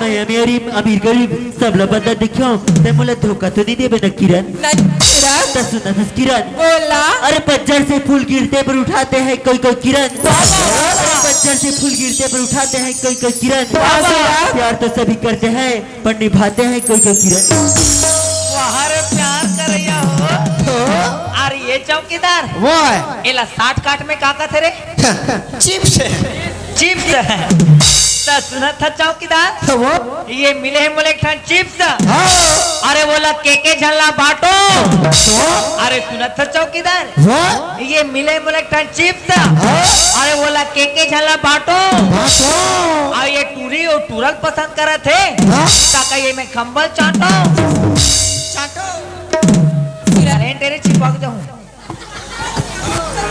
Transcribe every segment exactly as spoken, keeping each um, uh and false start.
मैं अमीर, अमीर गरीब सब ला बदला दिखियो, ते मोला धोखा तो नहीं देबे न किरण? नहीं, किरण। त सुन न किरण। बोला। अरे पतझड़ से फूल गिरते पर उठाते हैं कोई कोई किरण। वाह, वाह, वाह। अरे पतझड़ से फूल गिरते पर उठाते हैं कोई कोई किरण। वाह, वाह। प्यार तो सभी करते हैं पर निभाते हैं कोई कोई किरण। वाह रे प्यार करैया हो। हो। अरे ये चौकीदार। वो है। एला साठ काट में का कथे रे? चिप्स। चिप्स। त सुनत ह चौकीदार? वो? ये मिले हे मोला एक ठन चिप्स। हाँ। अरे वोला के के झन ला बांटो। तो? अरे सुनत ह चौकीदार? वो? ये मिले हे मोला एक ठन चिप्स। हाँ। अरे वोला के के झन ला बांटो। बांटो। अउ ये टूरी अउ टूरा ल पसंद करत हे। हाँ। काका ये में खंबल चांटो। चांटो। अरे तेरे चिपक जाऊं।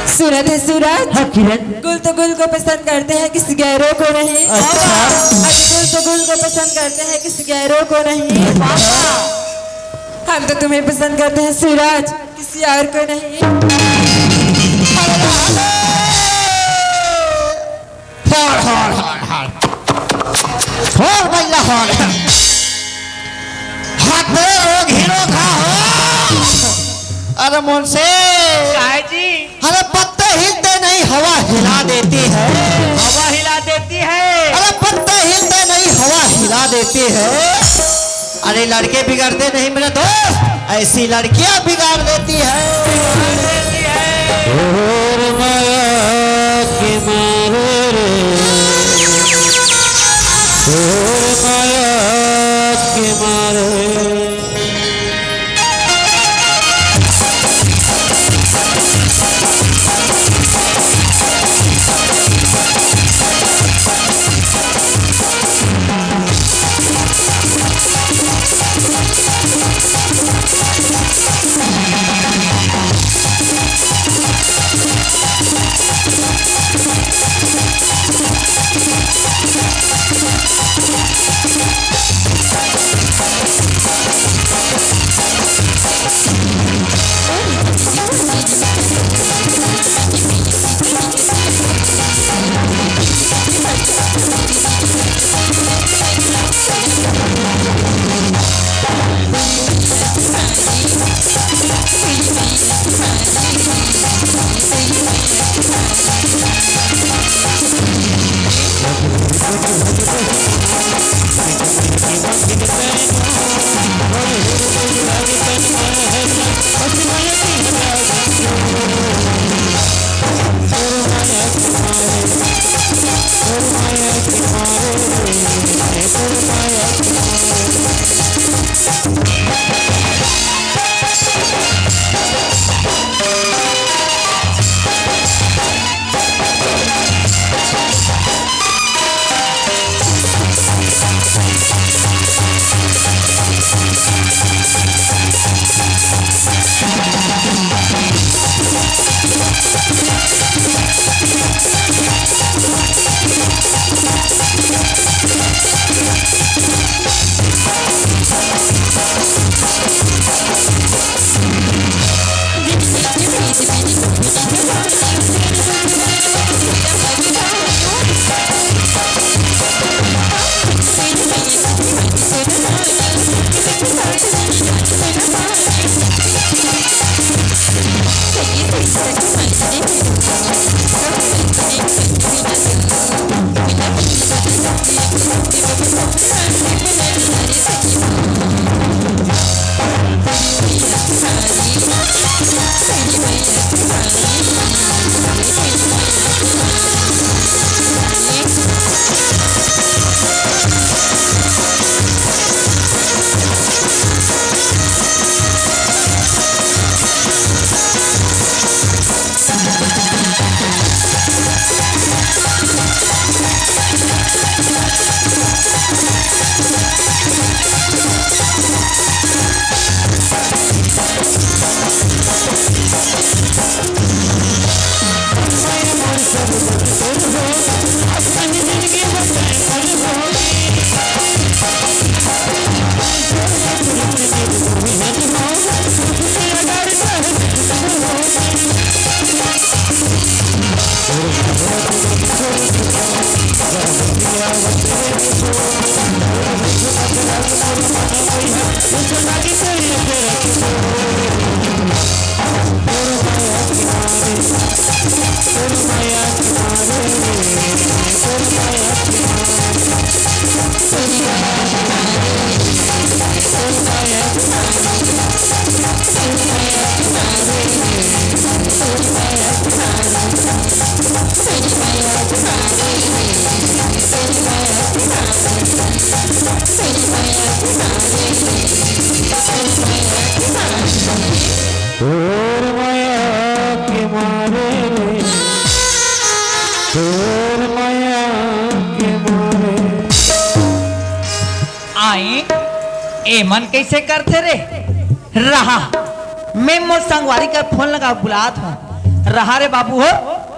सुनत हे सूरज? हाँ किरण। गुल तो गुल को पसंद करते हैं, किसी गैरों को नहीं। अच्छा। अरे गुल तो गुल को पसंद करते हैं, किसी गैरों को नहीं। हम तो तुम्हें पसंद करते हैं सूरज, किसी और को नहीं। हर, हर, हर, हर। हर भैया, हर। हाथ में रोग ही रोग हा हो। अरे मुंशी। काहे जी? अरे पत्ते हिलते नहीं, हवा हिला देती है। हवा हिला देती है। अरे पत्ते हिलते नहीं, हवा हिला देती है। अरे लड़के बिगड़ते नहीं मेरे दोस्त, ऐसी लड़कियां बिगाड़ देती है। बिगाड़ देती है। और माया के मारे रे, और माया के मारे। तोर मया के मारे रे, तोर मया के मारे। आई, एमन कइसे करथे रे? रहा, मैं मोर संगवारी कर फोन लगा बुलात हूँ। रहा रे बाबू हो,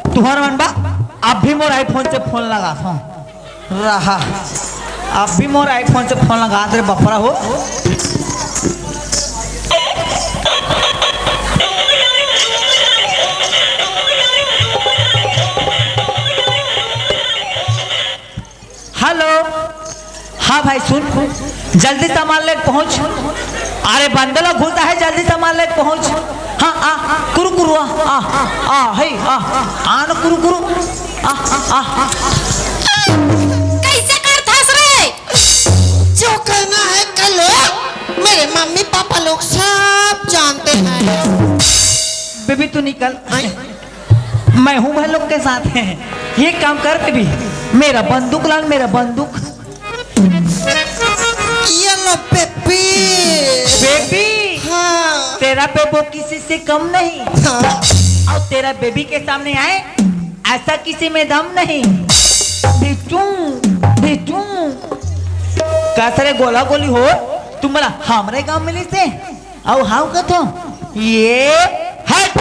तुहर मन बा, अब भी मोर आईफोन से फोन लगात हूँ। रहा, अब भी मोर आईफोन से फोन लगात रे बपरा हो। हेलो। हाँ भाई सुन, जल्दी सामान लेके पहुँच। अरे बंदला घुसा है, जल्दी सामान लेके पहुँच। हाँ, आ, कुरु कुरु, आ, आ, आ, है, आ, आ न कुरु कुरु, आ, आ, आ, आ। कैसे करथस रे? जो करना है कर लो, मेरे मम्मी पापा लोग सब जानते हैं। बेबी तू निकल। आई। मैं हूँ भाई लोग के साथ है। ये काम कर बेबी, मेरा बंदूक लान, मेरा बंदूक। ये लो बेबी। बेबी? हाँ। तेरा बेबो किसी से कम नहीं। हाँ। और तेरा बेबी के सामने आए, ऐसा किसी में दम नहीं। ढिचू, ढिचू। का सरे गोला गोली हो, तुम मला हमरे गांव मिली से? अउ हाउ कथो, ये हट।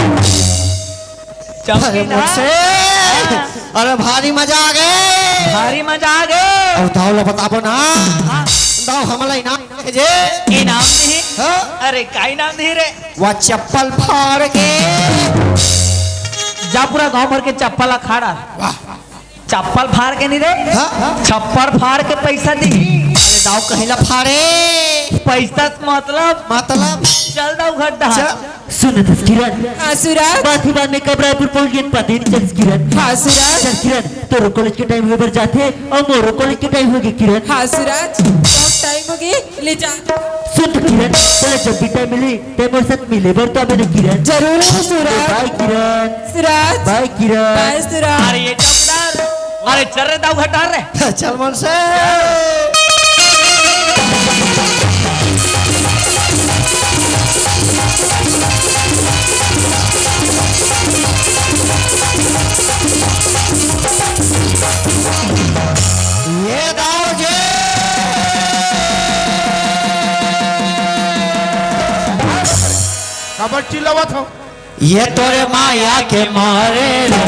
अरे चौकीदार। मुझसे, हाँ। अरे भारी मजा आ गए। भारी मजा आ गए। अउ दाऊ ला बताबो ना। हाँ। दाऊ हमला इनाम दे जे। इनाम दे? हाँ। अरे का इनाम दे रे? वो चप्पल फाड़ के। जा पूरा गांव भर के चप्पल अखाड़ा। वाह। चप्पल फाड़ के नहीं रे, हाँ, हाँ। छप्पर फाड़ के पैसा दी। अरे दाऊ कहेला फाड़े। पैसा से मतलब? मतलब? चल दाऊ घर डहार। चल। सुन दस किरण। हाँ सुराज। बात ही बात में कब रायपुर पहुंच गए, पता ही नहीं चलिस किरण। हाँ सुराज। चल किरण, तोरो कॉलेज के टाइम होए बर जाथे अउ मोरो कॉलेज के टाइम होगे किरण। हाँ सुराज, बहुत टाइम होगे, ले जा। सुन तो किरण, तोला जब भी टाइम मिली, ते मोर साथ मिले बर तो आबे रे किरण। जरूर आबो सुराज। बाय किरण। सुराज। बाय किरण। बाय सुराज। अरे ये चौकीदार, अरे चल रे दाऊ घर डहार रे। चल मन से। ये दाऊ जे। काबर चिल्लावत हो? ये तोरे माया के मारे रे।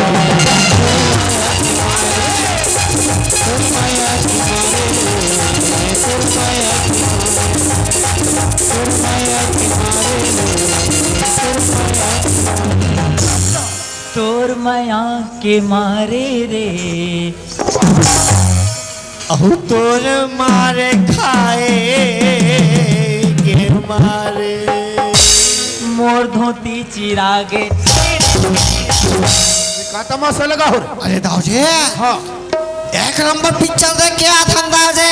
तोर माया के मारे रे। अहू तोर मारे खाए के मारे। मोर धोती चिरा गे। का तमाशा लगा हो रे? अरे दाऊ जी। हाँ। एक नंबर पिक्चर देख के आथन दाऊ जी।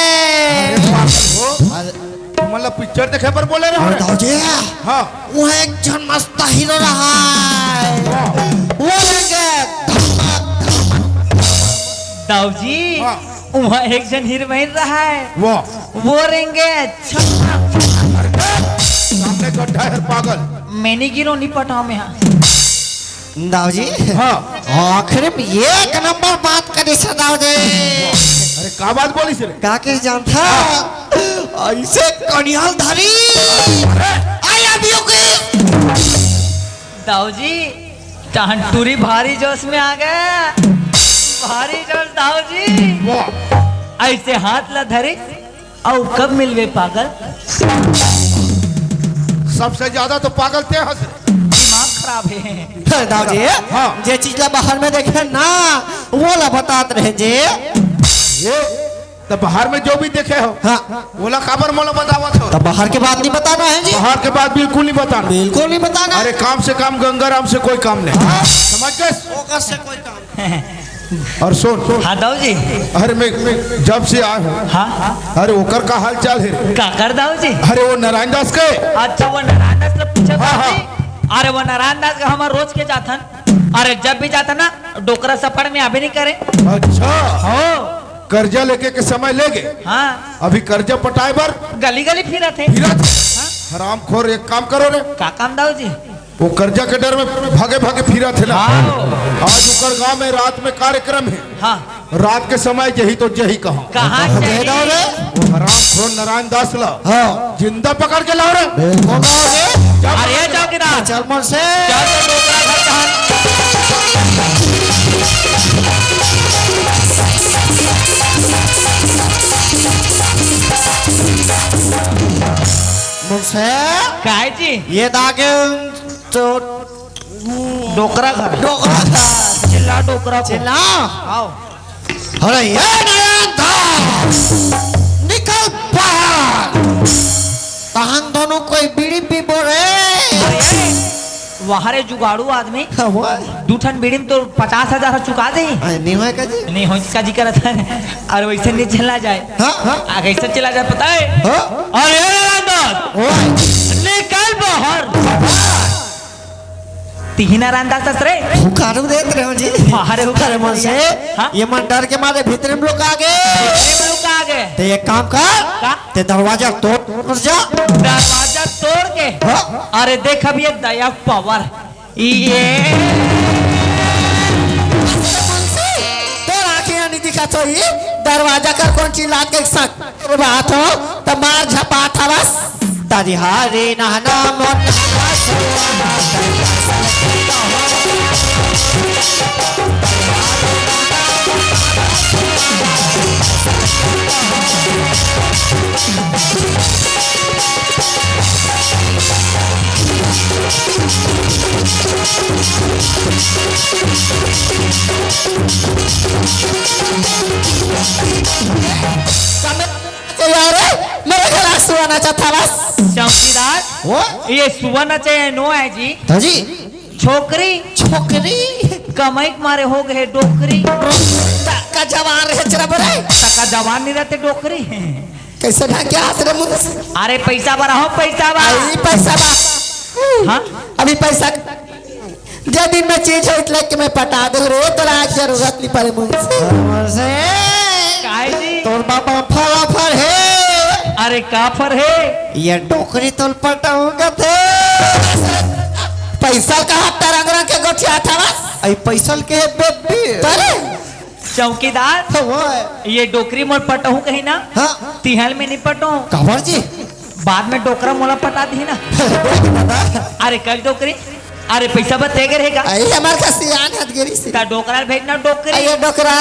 अरे पागल हो। अरे तुमन ला पिक्चर देखे बर बोले रहे अरे हो? दाऊ जी। हाँ। वो एक झन मस्त हीरो रहा है। हाँ। वो लेंगे। दाऊ जी। हाँ। उहाँ एक झन हीरोइन रहय। वाह। वो रेंगे अच्छा। सामने गड्ढा है पागल। मैं नहीं गिरो, नहीं पटाओ मैं हाँ। दाऊ जी। हाँ। आखिर में एक नंबर बात करिस दाऊ जी। अरे का बात बोलिस रे? का के जानथा? ऐसे कनियाल धरी। अरे। I love you की। दाऊ जी, टहंटुरी भारी जोश में आ गया। भारी जोश दाऊ जी। वाह। ऐसे हाथ ला धरी अउ कब मिलबे पागल? सबसे ज्यादा तो पागल ते हस। दिमाग खराब है। दाऊ जी, हाँ। जे चीज ला बाहर में देखे ना, वो ला बतात रहे जे। ये तो बाहर में जो भी देखे हो, हाँ। ओला काबर मोला बतावत हो? तो बाहर के बात नहीं बताना है जी। बाहर के बात बिल्कुल नहीं बताना। बिल्कुल नहीं बताना। अरे काम से काम, गंगाराम से कोई काम नहीं। हाँ। समझ गए? ओकर से कोई काम नहीं। और सुन, सुन। हाँ, दाऊ जी। अरे मैं, मैं जब से आया हूँ। हाँ, हाँ। अरे ओकर का हाल चाल है? काकर दाऊ जी? अरे वो नारायण दास के। अच्छा, वो नारायण दास से पूछा हाँ, दाऊ जी। हाँ। अरे वो नारायण दास का हमार रोज के जाथन। अरे जब भी जाता ना, डोकरा सफर में आबे नहीं करे। अच्छा। हो। कर्जा लेके के समय ले गे। हाँ। अभी कर्जा पटाए बर गली गली फिरत हे। फिरत हे। हाँ। हरामखोर, एक काम करो रे। का काम दाऊ जी? वो कर्जा के डर में भागे भागे फिरत हे ना। हाँ। आज उकर गांव में रात में कार्यक्रम हे। हाँ। रात के समय जही तो जही कहा। कहाँ जही? जही दाऊ रे। वो हरामखोर नारायण दास ला। हाँ। जिंदा पकड़ के लाओ रे। बिल्कुल लाओ रे। अरे चौकीदार। चल मन से। चल तो डोकरा घर कहाँ? मुझसे। काय जी? ये दागे तो डोकरा घर। डोकरा घर। चिल्ला डोकरा को। चिल्ला। आओ। अरे ये नयन दास, निकल बाहर। तहन दोनों कोई बीड़ी पीबो रे। अरे, वहाँ रे जुगाड़ू आदमी। हाँ, वो है। दू ठन बीड़ी में तो पचास हजार चुका दे। अरे, नहीं होय का जी? नहीं होय का जी करत है। अरे वैसे नहीं चला जाए। हाँ, हाँ। आ, कैसे चला जाए पता है? हाँ। अरे, ये नयन दास, ओए। निकल बाहर। तिही नारायण दास रे। हुंकारू देत रहे हो जी। अरे हुंकारू अरे मन से, हाँ? ये मन डर के मारे भीतर में लोग आ गए। भीतर में लोग आ गए। ते एक काम कर, का? ते दरवाजा तोड़, तोड़ जा। दरवाजा तोड़ के? हाँ। अरे देख अब ये दया पावर। ये तोर आँखें नहीं दिखा तो ये दरवाजा कर कौन चिल्लात के सक अरे बात हो, त मार झपात हवस। तरिहारी नहना मोर यार, मेरे घर आंसू आना चाहता बस। चौकीदार, वो? ये सुवन नचे नो है जी। हाँ जी। छोकरी। छोकरी। कमाई के मारे हो गए डोकरी। तका जवान रहे चरब रे। तका जवान नहीं रहते डोकरी। कैसे ढाके हाथ रे मुंह से? अरे पैसा बा रहो, पैसा बा। आई पैसा बा। हाँ? अभी पैसा जे दिन में चीज है, इतने के मैं पटा दूं रे, तोरा आज जरूरत नहीं पड़े मुझसे। मुझसे? काय जी? तोर बाबा फला फर है। अरे का फर है? ये डोकरी तोल पटाऊंगा थे। पैसा का हत्ता रंग रंग के गोठिया था बस। आई पैसा के बेबी। अरे चौकीदार, तो वो है। ये डोकरी मोर पटहूं कहीं ना? हाँ। तिहल में नहीं पटहूं। काबर जी? बाद में डोकरा मोला पटा दी ना। अरे कल डोकरी, अरे पैसा बते के रहेगा। अरे हमार का सियान हथगेरी से। ता डोकरा भेजना डोकरी। अरे डोकरा।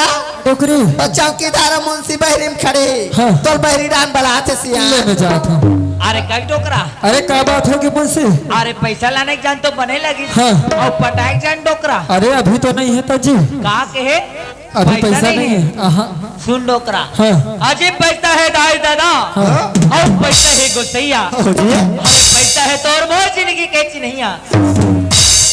डोकरी। तो चौकीदार मुंशी बहरी में खड़े। हाँ। तोर बहरी डान बलात हे सियान। ले मैं जात हूँ। अरे कल डोकरा। अरे का बात होगी मुंशी? अरे पैसा लाने के जान तो बने लगी। हाँ। और पटाए के जान डोकरा। अरे अभी तो नहीं है ता जी। का कहे? अभी पैसा पैसा नहीं नहीं है। है। आहा। सुन डोकरा। हाँ। अजी पैसा है दाई दादा। हाँ। और पैसा है गोसैया। हो जी। अरे पैसा है तोर मोर जिंदगी के चिन्हैया।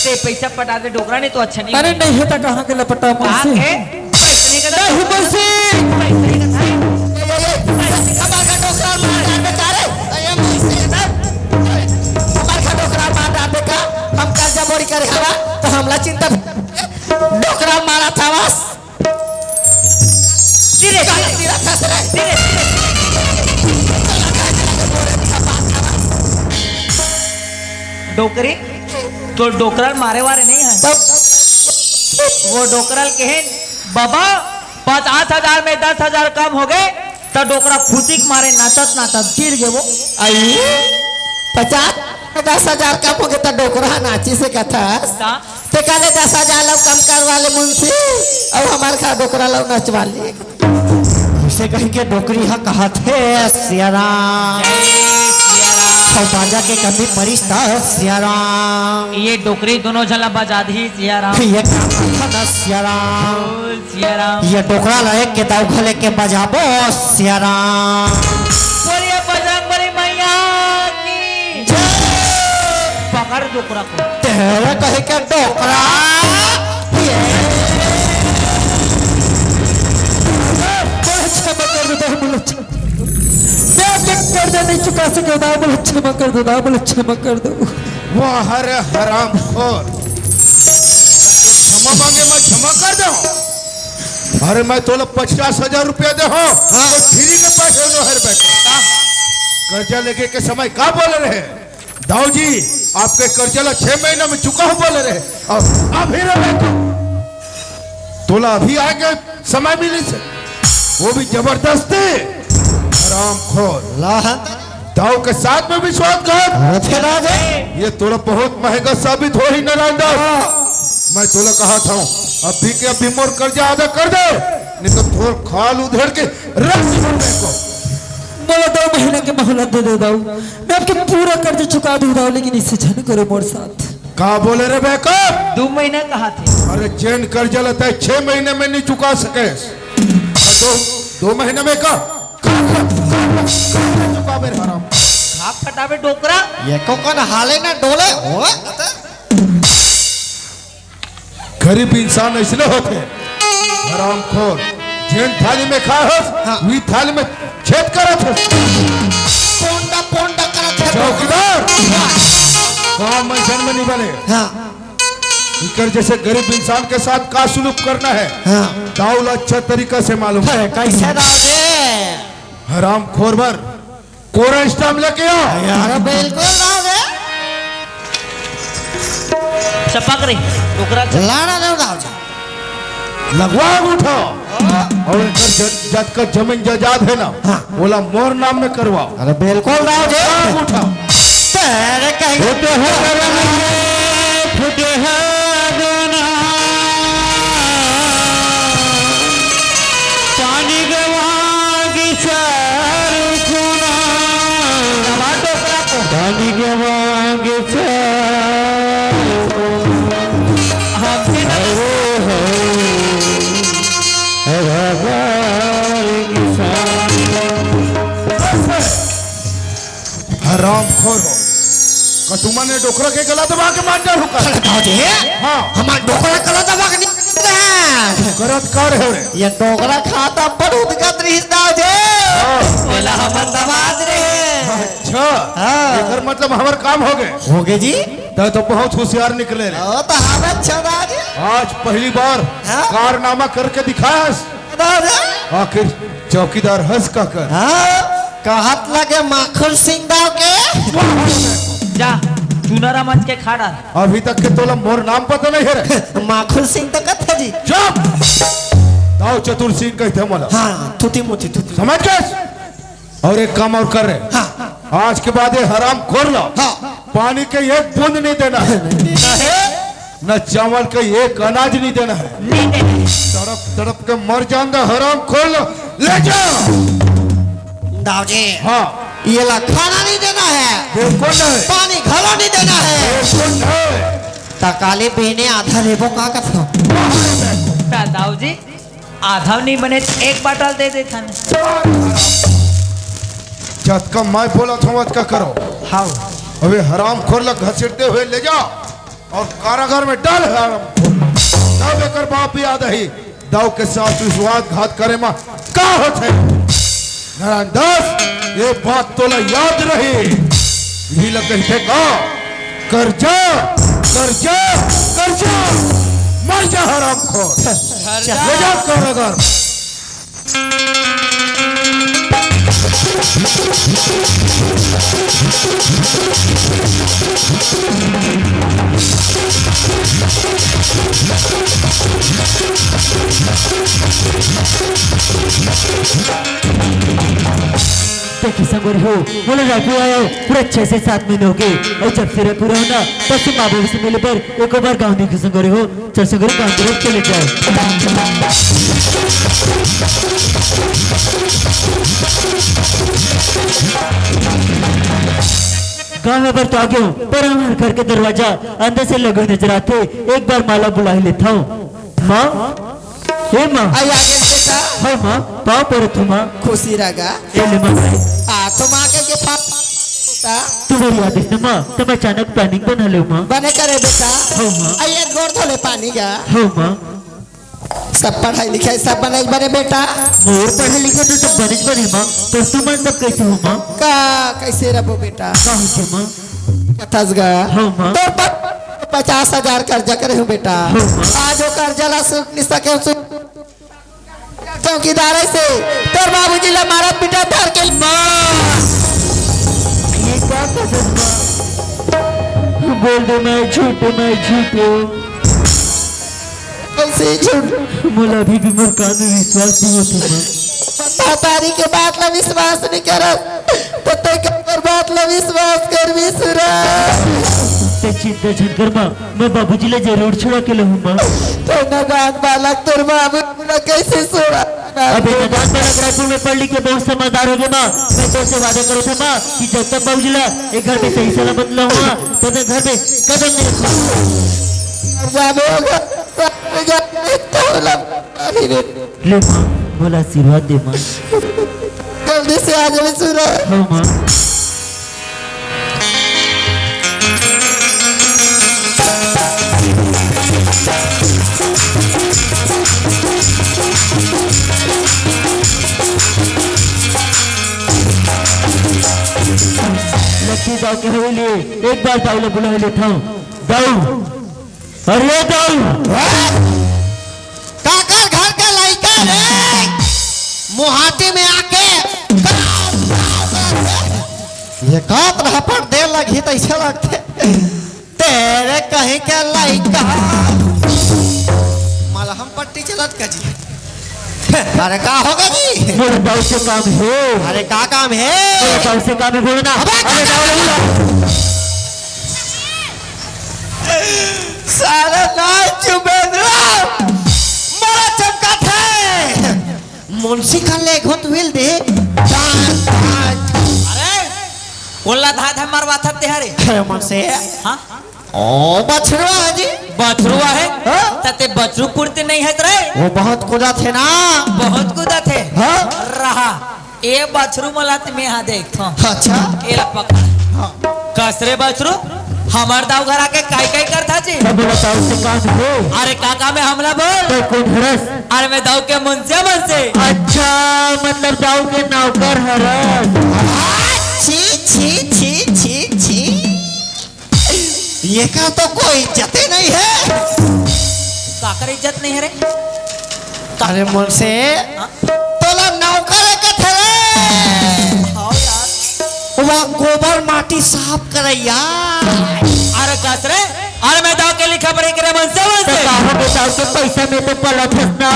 ते पैसा पटा दे डोकरा नहीं तो अच्छा नहीं अरे है। नहीं है तो कहाँ के लपटा का मुंशी? है? पैसा नहीं का नहीं मुंशी। पैसा नहीं का था। ये, ये, ये, हमार का डोकरा मार डाल दे का रे? ये मुंशी है ना? हमार का डोकरा मार डाल दे का? हम कर्जा बोरी करे हवा, तो हमला चिंता डोकरा मारा था बस। धीरे, धीरे, धीरे, धीरे, धीरे। डोकरी, तो डोकरा मारे वाले नहीं है। तब? वो डोकरा के हैं, बाबा, पचास हजार में दस हजार कम हो गए, तो डोकरा खुशी के मारे नाचत नाचत गिर गए वो। आई? पचास, दस हजार कम हो गए तो डोकरा नाची से कथा। ता? ते काले दस हजार लो कम करवा ले मुंशी, अउ हमार खा डोकरा लो नचवा ले। उसे कह के डोकरी हा कहा थे सियाराम। जय सियाराम। सब बाजा के कमी परिस त सियाराम। ये डोकरी दोनों झला बजा दी सियाराम। ये का था न सियाराम। बोल सियाराम। ये डोकरा ला एक के दाऊ घले के बजाबो सियाराम। बोलिए बजरंग बली मैया की। जय। पकड़ डोकरा को। तेरे कहे के डोकरा। ये। बोले, "क्षमा कर दो, दाऊ, बोले, क्षमा कर दो।" मैं तो कर्जा नहीं चुका सके, दाऊ, बोले, "क्षमा कर दो, दाऊ, बोले, क्षमा कर दो।" वाह रे हरामखोर। अरे, मैं तोला पचास हजार रुपया दे हंव, हाँ। तो फ्री के पैसे नो हर बैठे। कर्जा लेके के समय का बोले रहे? दाऊ जी, आपके कर्जा ला छह महीना में चुकाहूं बोले रहे, अउ अभी रे बैठे। तोला अभी आगे समय मिलिस हे, वो भी जबरदस्ती। हरामखोर। ला दाऊ के साथ में विश्वासघात। अरे फेर आ गए। ये तोला बहुत महंगा साबित होही नारायण दास। हाँ। मैं तोला कहत हंव, अभी के अभी मोर कर्जा आधा कर दे, नहीं तो तोर खाल उधेड़ के रख दूंगा को। मोला दो महीना के मोहलत दे दे दाऊ, मैं आपके पूरा कर्जा चुका दूं दाऊ, लेकिन इसे झन करो मोर साथ। का बोले रे बेकार? दू महीना कहा थे। अरे, जेन कर्जा लेता है, छह महीने में नहीं चुका सके। दो, दो महीने में का? चुका मेरे हराम। हाथ फटावे डोकरा। ये को कौन हाले ना डोले हो? गरीब इंसान ऐसने होथे, हरामखोर। जेन थाली में खाए हस, हाँ। वी थाली में छेद करत हस। पोंडा, पोंडा करत हे। चौकीदार, हाँ। काम में जन्म नहीं बने। हाँ। इकर जैसे गरीब इंसान के साथ का सुलूक करना है, हाँ। दाऊ ला अच्छा तरीका से मालूम है। कैसे दाऊ जी? हरामखोर बर कोरा स्टाम्प लेके आ। अरे बिल्कुल दाऊ जी। चपक रे, ओकरा चपक। लाना दो दाऊ जी। लगवा अंगूठा। अउ एकर ज-, जतका जमीन जायदाद हे ना, हाँ। ओला मोर नाम में करवाओ। अरे बिल्कुल दाऊ जी। लगवा अंगूठा। तेरे कहीं फुटहर रंग, फुटहर ना, पानी गवा के चार कोना। पानी गवा के चार कोना। हमसे ना अरे हो, हरामखोर हो। का तुमन डोकरा के गला दबा के मार डारहू का? अरे दाऊ जी, हाँ। हमार डोकरा गला दबा के नहीं दे। गलत कर हो रे। ये डोकरा खाता पर उदगत रहिस दाऊ जी। हाँ। ओला हमन दबा दे रहे। अच्छा। हाँ। एकर मतलब हमर काम हो गए। हो गए जी। तैं तो बहुत होशियार निकले रे। ओ, तो हम अच्छा दाऊ जी। आज पहली बार हाँ? कारनामा करके दिखास। दाऊ जी। आखिर चौकीदार हस का कर? हाँ, कहत लगे माखुर सिंह दाऊ के। जा, चुनरा मंच के खा डार। अभी तक के तोला मोर नाम पता नहीं है रे। माखुर सिंह तो कथे जी। चुप। दाऊ चतुर सिंह कहते मोला। हाँ, थुथी मुथी थुथी। समझ गए? और एक काम और कर रहे। हाँ। आज के बाद ये हरामखोर ला हाँ। पानी के एक बूंद नहीं देना है। नहीं। न चावल के एक अनाज नहीं देना है। नहीं देना है। तड़प तड़प के मर जाएगा हरामखोर ला, ले जा। दाऊ जी, हाँ। ये ला खाना नहीं देना है। बिल्कुल नहीं। पानी घलो नहीं देना है। बिल्कुल नहीं। त काली बिहने आधा लेबो का कथो? ता दाऊ जी, आधा नहीं बने, एक बाटल दे देथन। जतका मैं बोलत हूँ, ओतका करो। हाँ। अबे हरामखोर ला घसीटते हुए ले जा और कारागार में डाल हरामखोर। तब एकर बाप याद आही, दाऊ के साथ विश्वासघात करे मा का होथे। नारायण दास, ये बात तोला याद रही। यही ला कहिथे का, कर्जा, कर्जा, कर्जा। मर जा हरामखोर। ले जा कारागार। देखी संगवारी हो, मोला रायपुर आए हंव, पूरा छह से सात महीना हो गे। अउ जब से रायपुर आए हंव ना, तब से माँ बाबू से मिले बर एको बार गाँव नहीं गे संगवारी हो। चल संगवारी, गाँव तरफ चले जाए। गाँव में बर तो आ गे हंव, पर हमार घर के दरवाजा अंदर से लगे नजर आथे। एक बार माँ ला बुला ही लेथंव। माँ, हे माँ। आई आ गेस बेटा। हाँ माँ, पाँव परत हंव माँ। खुशी रह गा। ए ले माँ। आ, तो माँ के, के पाँव बेटा। तुम्हर याद आइस ना माँ, त मैं अचानक planning बना लेंव माँ। बने करे बेटा। हाँ माँ। आई एक गोड़ धो ले पानी गा। हाँ माँ। सब पढ़ाई लिखाई सब बने बने बेटा। मोर पढ़ाई लिखाई तो सब बने बने माँ, पर तुमन सब कैसे हो माँ? का कैसे रहो बेटा? का होथे माँ? कथस गा। हाँ माँ। तोर पर पचास हजार कर्जा करे हंव बेटा। हाँ माँ। आज वो कर्जा ला सुख नहीं सके, सुख। चौकीदार ऐसे तोर बाबूजी ला मारत पीटत धर के। माँ, ये का कसम बा? बोल दे मैं झूठ, मैं झूठ। कैसे झूठ? मोला अभी भी मोर कान में विश्वास नहीं होता माँ। महतारी के बात ला विश्वास नहीं करत, तो तैं काकर बात ला विश्वास करबे सुरा? तैं चिंता झन कर माँ, मैं बाबूजी ला जरूर छुड़ा के लहूँ माँ। तो नादान बालक तोर बाबू ला कैसे सुरा? अबे नादान बालक, रायपुर में पढ़ लिख के बहुत समझदार हो गया माँ। मैं तोर से वादा करो था माँ कि जब तक बाबूजी ला एक घर में सही सलामत लाऊँ माँ, तब तक घर में कदम नहीं रखूँ। अब जाबे होगा, सब जाबे, तो ला, अभी रे। ले माँ, मोला आशीर्वाद दे माँ। जल्दी से आ जाबे सुरा। हाँ माँ। लक्की दाऊ के हवेली, एक बार दाऊ ला बुला लेथव। दाऊ, अरे दाऊ। काकर घर के लइका रे? मुहाटी में आके गाँव, गाँव करथे। ये का तोला पर देर लगही तइसे लगथे। तेरे कहीं के लइका। मलहम पट्टी चलत का जी। अरे का होगा जी? मोर दाऊ से काम हे। अरे का काम हे? मोर दाऊ से काम हे, बोलो ना। अबे अरे दाऊ, दाऊ। साला नाच चुपेंद्र, बड़ा चमका थे। मुंशी का ले घुट विल दे। अरे, कोल्ला धाय धाय मरवा था तेहरे। अरे मुंशी। हाँ? ओ बछरुआ है जी। बछरुआ है? हाँ? तते बछरू कुर्ती नहीं है रे। वो बहुत कूदा थे ना। बहुत कूदा थे। हाँ? रहा। ए बछरू मोला ते मैं हा देखथों। अच्छा। एला पकड़। हाँ। कस रे बछरू, हमर दाऊ घर आके काई काई करथा जी? तब बोला दाऊ से काम हे। अरे काका मैं हमला बोल। तो कौन हरस? अरे मैं दाऊ के मुंसे मुंसे। अच्छा, मतलब दाऊ के नौकर हरस। छी, छी, छी, छी, छी। एकर तो कोई इज्जते नहीं है। काकर इज्जत नहीं है रे? अरे मुंसे, हाँ? तोला नौकर कथे रे। हाँ यार। वह गोबर माटी साफ करैया। अरे कस रे, अरे मैं दाऊ के लिखा पढ़ी करे मुंसे मुंसे। तो काहो के दाऊ के पैसा में तो पलत हस ना।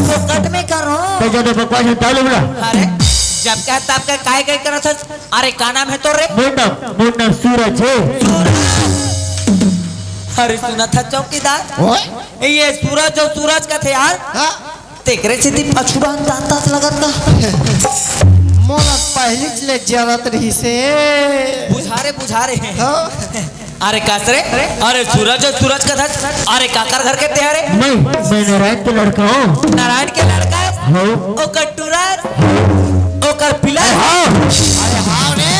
फोकट में करो। तो जब बकवास दाऊ ले बोला। अरे जब कहे तब कहे काई काई करत हस? अरे का नाम है तोर रे? मोर नाम, मोर नाम सूरज हे। सूरज। अरे सुना था चौकीदार। ओए। ये सूरज जो सूरज कथे यार। हाँ। तेकरे से ती पछुड़ा दांत दांत लगत का। मोला पहली ले जरत रही से। बुझा रे, बुझा रे। हाँ। अरे कस रे, अरे सूरज, सूरज कथस, अरे काकर घर के तेहरे? मैं, मैं नारायण के लड़का हूँ। नारायण के लड़का? हाँ। ओकर टूरा? ओकर पिला? हाँ। अरे हाँ रे,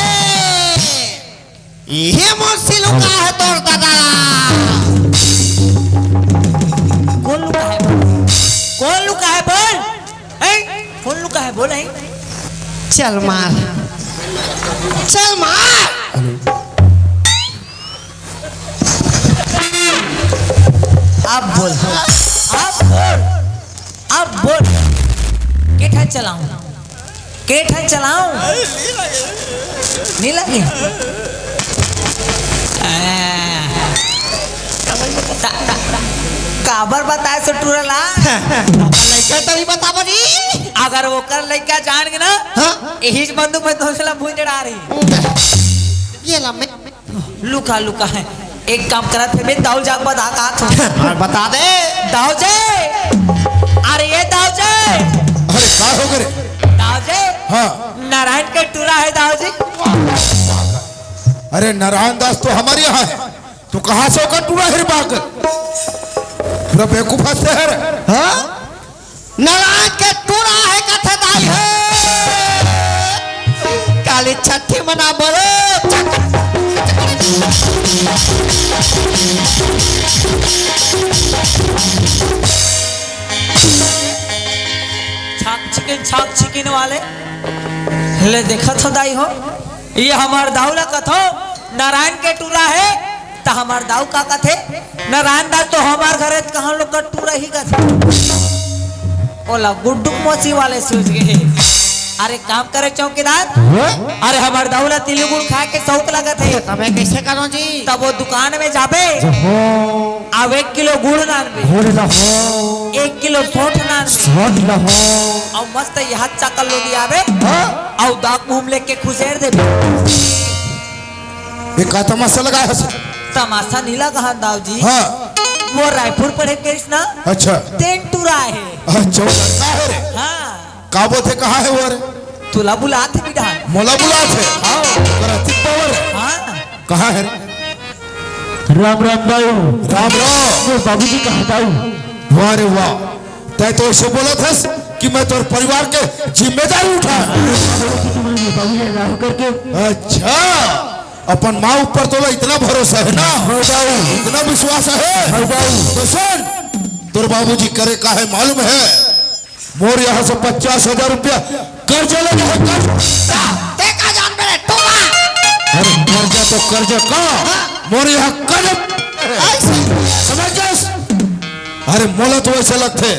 इहे मुंशी लुका है तोर दादा। कौन लुका है बोल? कौन लुका है बोल? हैं? कौन लुका है बोल, हैं? चल मार, चल मार। अब बोल, अब बोल, अब बोल। के ठन चलाऊं? के ठन चलाऊं? नहीं लगे? आ, ता, ता, ता, काबर बताए से टूरा ला? लइका तभी बता बनी। अगर ओकर लइका जान के ना, हाँ? यही बंदूक में धोसला भूंजड़ा रही। ये ला मैं लुका लुका है। एक काम करा थे, मैं दाऊ जाग बता का था। हाँ, बता दे। दाऊ जी, अरे ये दाऊ जी। अरे का हो गए? दाऊ जी। हाँ। नारायण के टूरा है दाऊ जी। अरे नारायण दास तो हमारे यहाँ है, तू कहाँ से होकर टूरा है रे पागल? पूरा बेवकूफ हंसते हैं रे। हाँ? नारायण के टूरा है कथे दाई हो। काली छठी मना बोलो। छाक छिकिन, छाक छिकिन वाले। ले देखत हो दाई हो, ये हमार दाऊ ला कथो नारायण के टूरा है, त हमार दाऊ का कथे? नारायण दास तो हमार घर है, त कहाँ लोग का टूरा ही कथे। ओला गुड्डू मौसी वाले सूझ गे। अरे काम करे चौकीदार। हाँ? अरे हमर दाऊ ला तिली गुड़ खाए के शौक लगत हे। तब मैं कैसे करूं जी? तब वो दुकान में जाबे। हो। अब एक किलो गुड़ लानबे। गुड़ ला हो। एक किलो सौंठ लानबे। सौंठ ला हो। अउ मस्त यहाँ चक्कर लो दिया बे। हाँ? अउ दाग मुंह लेके खुसेर देबे। ये का तमाशा लगा है सर? तमाशा नहीं लगा है दाऊ जी। हाँ। वो रायपुर पढ़े गइस ना। अच्छा। तेन टुरा है। अच्छा, वो लड़का है रे। हाँ। का बोलथे, कहाँ है वो रे? तोला बुलात हे बिधान। मोला बुलात हे? हाँ। करती पावर है। हाँ। कहाँ है रे? राम राम दाऊ। राम राम। मोर बाबूजी कहाँ दाऊ? वाह रे वाह, तै तो ऐसे बोलत हस कि मैं तोर परिवार के जिम्मेदारी उठा। तुम्हारे बाबूजी राहु करके। अच्छा, अपन माँ ऊपर तोला इतना भरोसा है ना? हो दाऊ। इतना विश्वास है? हो दाऊ। तो सुन, तोर बाबूजी करे का है मालूम है? मोर यहाँ से पचास हजार रुपया कर्जा लगे है, कर्जा। ते का जानबे रे, टोला? अरे कर्जा तो कर्जा का, हाँ। मोर यहाँ कर्जा। ऐसे। समझ गए? अरे मोला तो ऐसे लगथे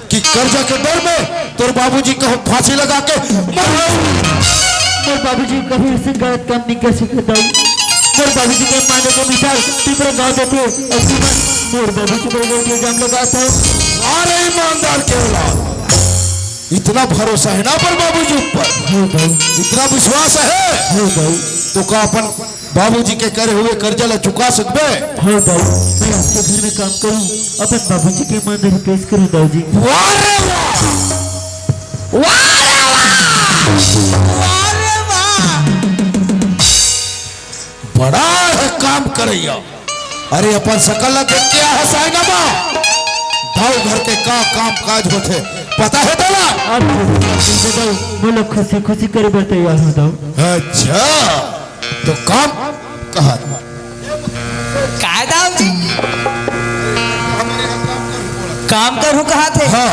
कि कर्जा के डर में तोर बाबूजी कहूँ फांसी लगा के मर जाऊ। मोर बाबूजी कभी ऐसे गलत काम नहीं कर सकते दाऊ। मोर बाबूजी के माने के अनुसार पिपरा गाँव देते, ऐसी बात मोर बाबूजी पर गलत इल्जाम लगाता है। अरे ईमानदार के औलाद, इतना भरोसा है ना पर बाबूजी ऊपर? हाँ दाऊ। इतना विश्वास है? हाँ दाऊ। तो का अपन बाबूजी के करे हुए कर्जा ला चुका सकबे? हाँ दाऊ, मैं आपके घर में काम करूँ, अपन बाबूजी के ईमानदारी पेश करूँ दाऊ जी। वाह रे वाह! वाह रे वाह! वाह रे वाह! बड़ा है काम करैया। अरे अपन सकल ला देख के आ हस आईना मा। दाऊ घर के का काम काज होथे पता है तोला? अब दाऊ, मैं लोग खुशी खुशी करे बर तैयार हूँ दाऊ। अच्छा, तो काम कहा? काय दाऊ जी? काम करूँ कहा थे? हाँ।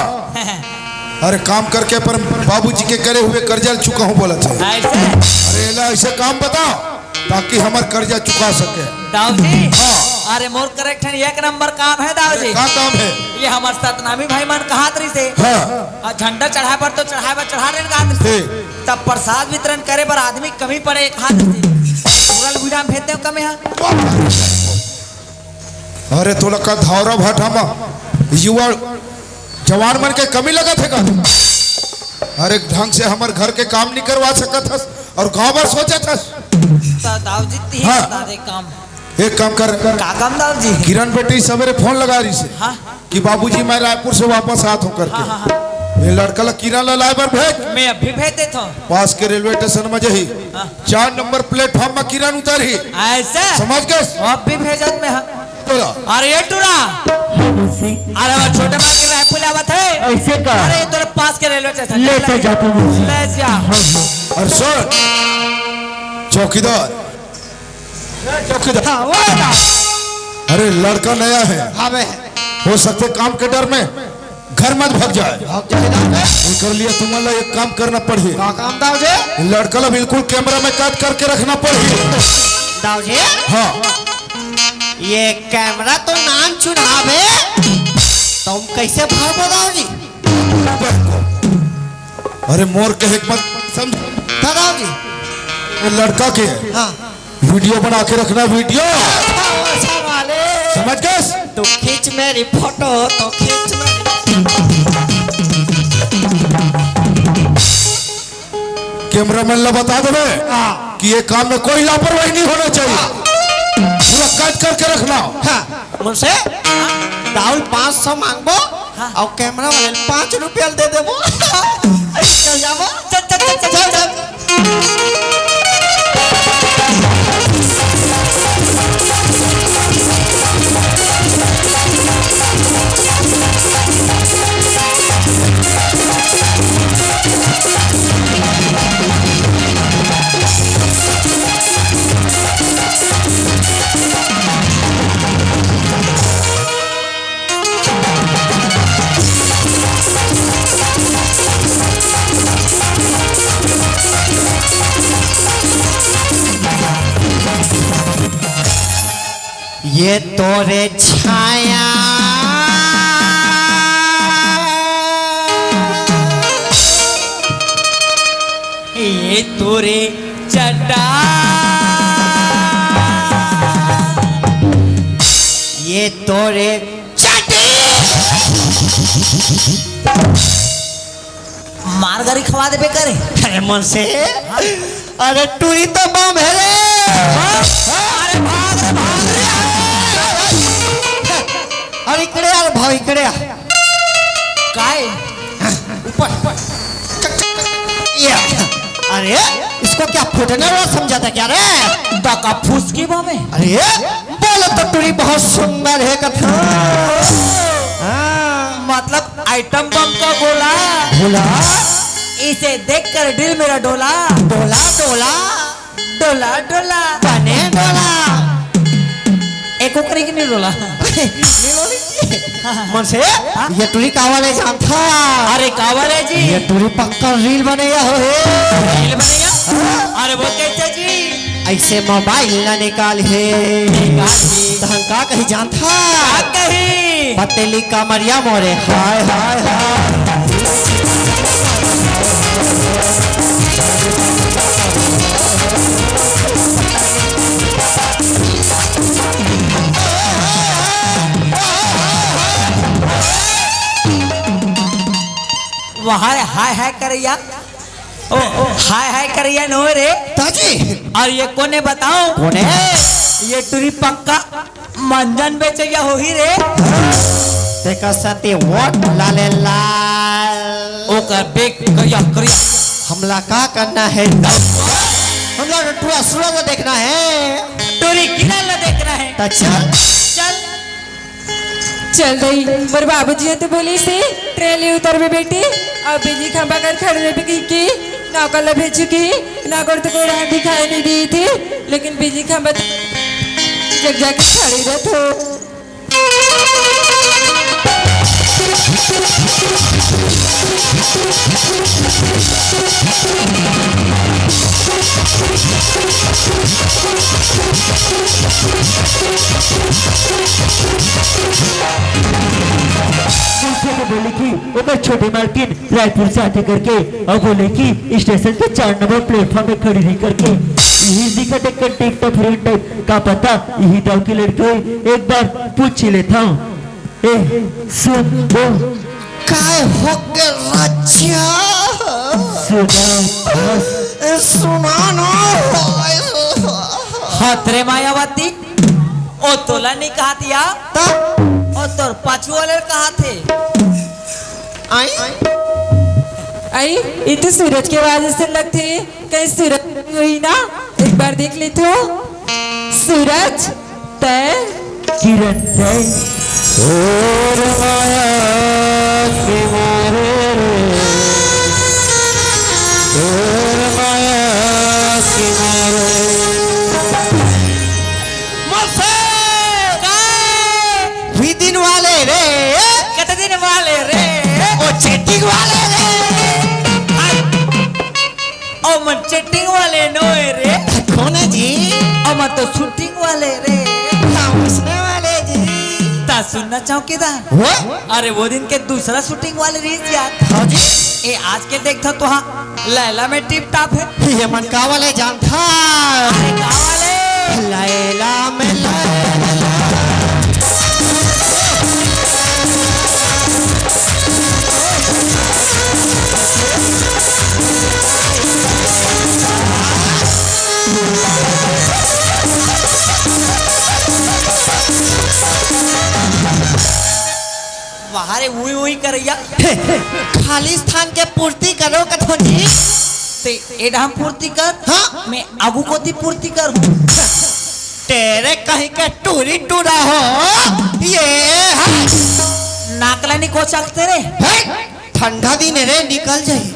अरे काम करके अपन बाबूजी के करे हुए कर्जा ल चुका हूँ बोला थे। ऐसे? अरे एला ऐसे काम बता ताकि हमर कर्जा चुका सके। दाऊ जी। हाँ। अरे मोर करेक्ट है, एक नंबर काम है दाऊ जी। का काम है? ये हमर सतनामी भाई मन कहात रहिसे। हाँ। अउ झंडा चढ़ाए बर तो चढ़ाए बर चढ़ा रहे कहात रहिसे। ठीक। तब प्रसाद वितरण करे बर आदमी कमी पड़े एक हाथ से। पूरा विराम भेज दे कमे हा। अरे तोला का धावरा भाठा मा युवा जवान मन के कमी लगत है का? अरे ढंग से हमर घर के काम नहीं करवा सकत हस अउ गाँव बर सोचत हस। त दाऊ जी ती हाँ। बता दे काम। एक काम कर। का काम दाऊ जी? किरण बेटी सवेरे फोन लगा रहिसे हाँ। कि बाबूजी मैं रायपुर से वापस आत हूँ करके। हाँ, हाँ, हाँ। ये लड़का ला किरण ला लाए बर भेज। मैं अभी भेज देता हूँ। पास के रेलवे स्टेशन में जही। हाँ। चार नंबर प्लेटफॉर्म में किरण उतरही। ऐसे? समझ गए? अब भी भेजत में हाँ। तोला। अरे ये टूरा। हाँ, मौसी। अरे वो छोटे माँ के रायपुर आवत है। ऐसे का? अरे तोरे पास के रेलवे स्टेशन। ले चल जा तू, मौसी। ले जा। हाँ, हाँ। अउ सुन, चौकीदार। चौकीदार। हाँ, वो ना। अरे लड़का नया है। हाँ बे। हो सकथे काम के डर में घर मत भग जाए। भग जाए ना बे। एकर लिए तुमन ला एक काम करना पड़ही। का काम दाऊ जी? लड़का ला बिल्कुल कैमरा में कैद करके रखना पड़ही। दाऊ जी? हाँ। ये कैमरा तो नान चुनाव है, तुम कैसे भरबो दाऊ जी? अरे मोर कहे के मत समझ। का दाऊ जी? ये लड़का के हाँ। वीडियो बना के रखना, वीडियो। अच्छा, अच्छा वाले। समझ गए? तो खींच मेरी फोटो, तो खींच मेरी। कैमरामैन ला बता देवे हाँ। कि ये काम में कोई लापरवाही नहीं होना चाहिए। हाँ। पूरा कैद करके रखना। हाँ। मुझसे दाऊ पाँच सौ मांगबो हाँ। अउ कैमरा वाले पाँच रुपया दे देबो। चल जाबो। चल, चल, चल, चल, चल, चल। ये तोरे छाया तोरे चड्डा, ये तोरे चड्डी। मार गारी खवा देबे करे। अरे मन से, अरे टूरी तो बम हे रे। अरे भाग रे, भाग रे। अरे इकडे यार भाव, इकडे आ। काय? ऊपर। या। अरे, इसको क्या फुटने वाला समझा था क्या रे? दका फुसकी बम हे। अरे, बोलो तो टूरी बहुत सुंदर हे कथा। हाँ। मतलब आइटम बम का गोला। भोला। इसे देखकर दिल मेरा डोला। डोला, डोला। डोला, डोला। बने डोला। एको करे कि नहीं डोला? नहीं डोली। मन से, हाँ? ये टूरी कावा ले जानथा। अरे कावा ले जी। ये टूरी पक्का रील बनैया हो हे। रील बनैया? अरे वो कैसे जी? ऐसे मोबाइल ना निकाल हे। निकाल हे। त हम का कही जानथा? का कही? पतली कमरिया मोरे, हाय, हाय, हाय। वहां हाय हाय करैया, ओ, ओ, हाय हाय करैया नो रे। ताजी। और ये कोने बताओ? कोने? ये टूरी पक्का मंजन बेचैया होही रे। तेकर साथे वोट लाले लाल। ओकर बेक करिया करिया। हमला का करना है? हमला टूरा सुरा ला देखना है। टूरी किरण ला देखना है। त चल। चल। चल दई, मोर बाबूजी ह तो बोलिस हे, ट्रेन ले उतरबे बेटी, अउ बिजली खंभा कर खड़े रहिबे कहिके, नौकर ला भेजहूं कहिके, नौकर तो कोई राह दिखाई नहीं देत हे, लेकिन बिजली खंभा तो जग जाके खड़े रहिथे। मनसे को बोले कि ओकर छोटे मालकिन रायपुर से आथे करके, अउ बोले कि स्टेशन के चार नंबर प्लेटफॉर्म में खड़ी रही करके। इही दिखत हे कंडक्टर फ्रेंड टाइप, का पता इही दाव के लड़की होही, एक बार पूछ ही लेथंव। ए, सुन, बोल। काय होगे रचिया? सुना, बस। ए, सुना ना। हत रे मायावती, ओ तोला नहीं कहत या? त? ओ तोर पाछू वाले कहत हे। आई? आई, ये तो सूरज के आवाज से लगथे। कहीं सूरज होही ना, एक बार देख लेथंव। सूरज, तैं? किरण, तैं? तोर माया के मारे रे, तोर माया के मारे। मसे! काय? वी दिन वाले रे। कत दिन वाले रे? ओ चेटिंग वाले रे। हाय। ओमन चेटिंग वाले नोहे रे। कोन हे जी? ओमन तो शूटिंग वाले रे। हाँ, उसने वाले जी। ता सुनना चौकीदार। वो? अरे वो दिन के दूसरा शूटिंग वाले रहिस यार। हाँ जी। ए आज के देखथंव तो हाँ, लैला में टिप टाप हे। ये मन का वाले जानथा? अरे का वाले? लैला में लैला। वाह रे, उई उई करैया। खालिस्तान के पूर्ति करो कथो जी। ते ए डाहर पूर्ति कर। हाँ। मैं आगू कोती पूर्ति करहूं। तेरे कहीं के टूरी टूरा हो। ये है। नाक ला नी कोचकते रे। है। ठंडा दिन हे रे, निकल जाही।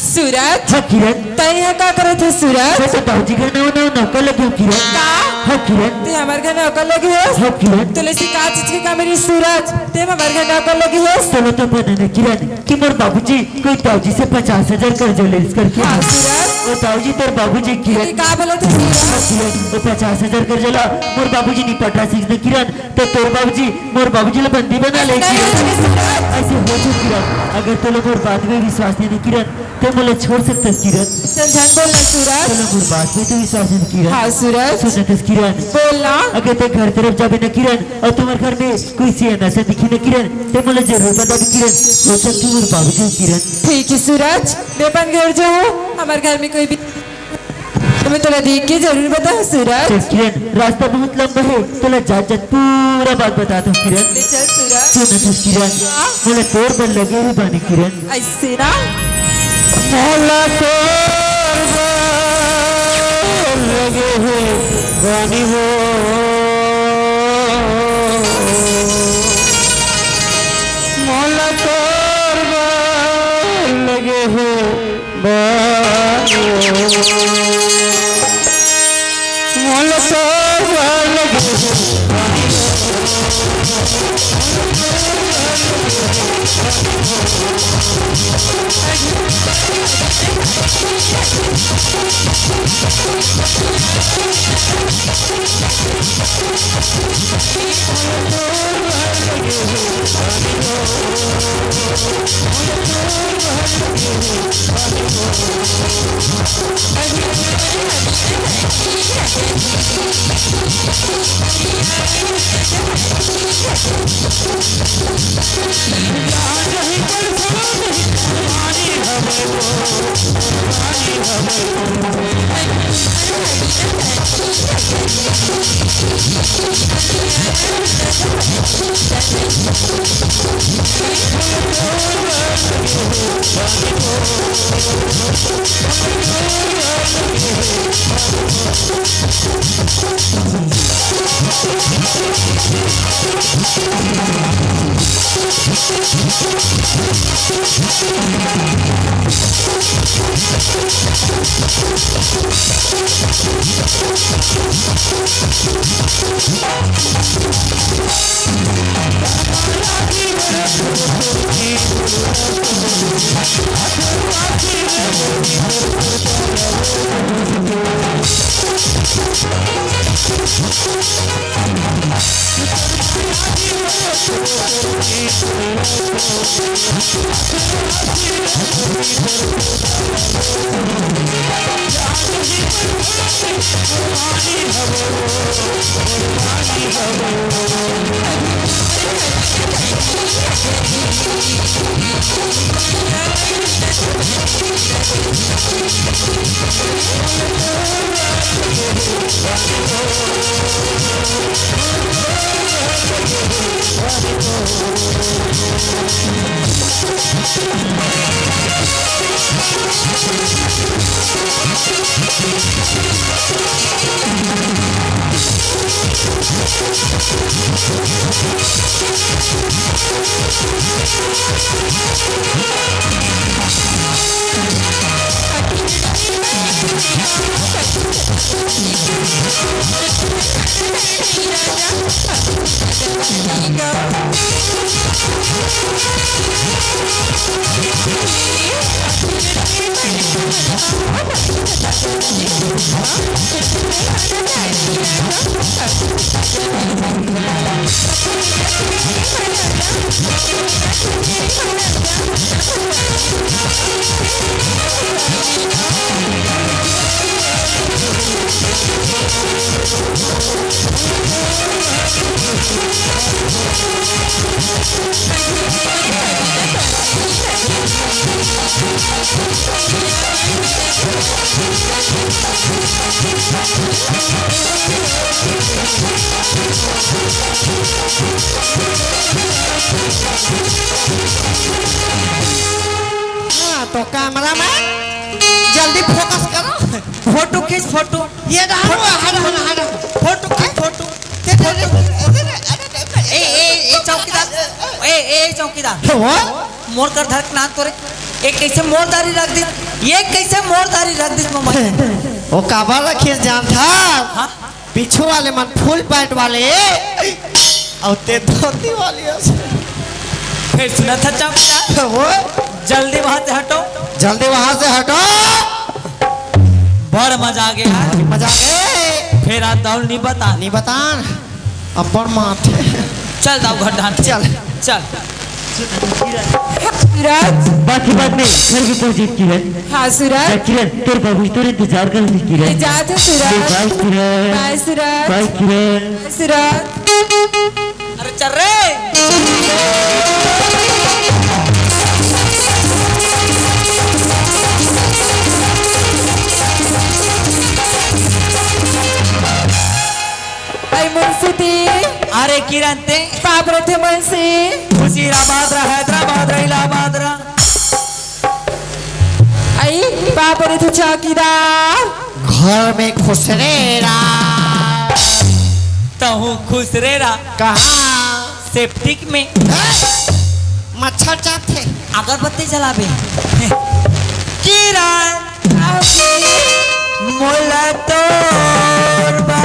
सूरज, हाँ, किरण। तैं ह का करत हे सूरज? मैं तो बाबूजी के नाव, नाव नौकर लगे हूँ, किरण। का? किरण। ते हमर घर नौकर लगे हस? हाँ, किरण। तोले सिकात चीज के का मिली सूरज? ते हमर घर नौकर लगे हस? तोला तो पता नहीं, किरण, कि मोर बाबूजी कोई ताऊजी से पचास हजार कर्जा ले रिहिस करके। हाँ, सूरज। ओ ताऊजी, तोर बाबूजी, किरण। ते का बोलत हस, सूरज? हाँ, किरण, ओ पचास हजार कर्जा ला मोर बाबूजी नी पटा सकिस ना, किरण। तो तोर बाबूजी मोर बाबूजी ला बंदी बना ले, नहीं, किरण। नहीं, सूरज। अइसे हो तो, किरण, अगर तोला मोर बात में विश्वास नहीं, किरण, ते मोला छोड़ सकथस, किरण। अइसन झन बोल ना, सूरज। तोला मोर बात में तो विश्वास हे, किरण। हाँ, सूरज। सुनथस, किरण। बोल ना। अगर ते घर तरफ जाबे ना, किरण, अउ तुम्हर घर में कोई सियान असन दिखही ना, किरण, ते मोला जरूर बताबे, किरण। हो सकथे मोर बाबूजी, किरण। ठीक हे, सूरज। मैं अपन घर जाहूँ, हमर घर में कोई भी, तो मैं तोला देख के जरूर बताहूँ, सूरज। चल, किरण, रास्ता बहुत लंबा हे, तोला जात जात पूरा बात बतात हँव, किरण। ले चल, सूरज। सुनथस, किरण। हाँ। मोला तोर बर लगे हे बानी, किरण। अइसे ना? मोला तोर बर लगे हे बानी हो, मोला तोर बर लगे हे बानी हो, मोला तोर बर लगे हे बानी हो। हाँ, तो cameraman, जल्दी focus करो। फोटो खींच, फोटो। ये रहा, फोटो हट, खींच, हट, हट। फोटो खींच, फोटो। ए, ए, ए, चौकीदार। ए, ए, चौकीदार। वो? मोर कर धर के ना तोरे। ए कइसे मोर दारी रख दिस? ए कइसे मोर दारी रख दिस mobile? वो काबर रखिस जानथस? हाँ? पीछू वाले मन फुल पैंट वाले, अउ ते धोती वाली अस। फिर सुनत हस चौकीदार? वो जल्दी वहां से हटो। जल्दी वहां से हटो। बड़ मजा आ गया। मजा आ गया। फिर आज दौड़ नहीं बता। नहीं बता। अब्बड़ माथे। चल दाऊ घर ढांढ। चल। चल। सूरज। बात ही बात में घर के पहुंचे किरण। हाँ सूरज। जा किरण, तोर बाबू तोर इंतजार कर रहे किरण। जात हँव सूरज। बाय किरण। बाय सूरज। बाय किरण। बाय सूरज। अरे चल रे। अरे मुंशी ती। अरे किरण ते। पाँव परत हँव मुंशी। खुशी रहा, आबाद रहा, हैदराबाद रहा, इलाहाबाद रहा। अई, पाँव परत हँव चौकीदार। घर में खुसरे रहा। तहूँ खुसरे रहा। कहाँ? सेप्टिक में। हैं? मच्छर जात हे। अगरबत्ती जलाबे। किरण। मोला तोर बा।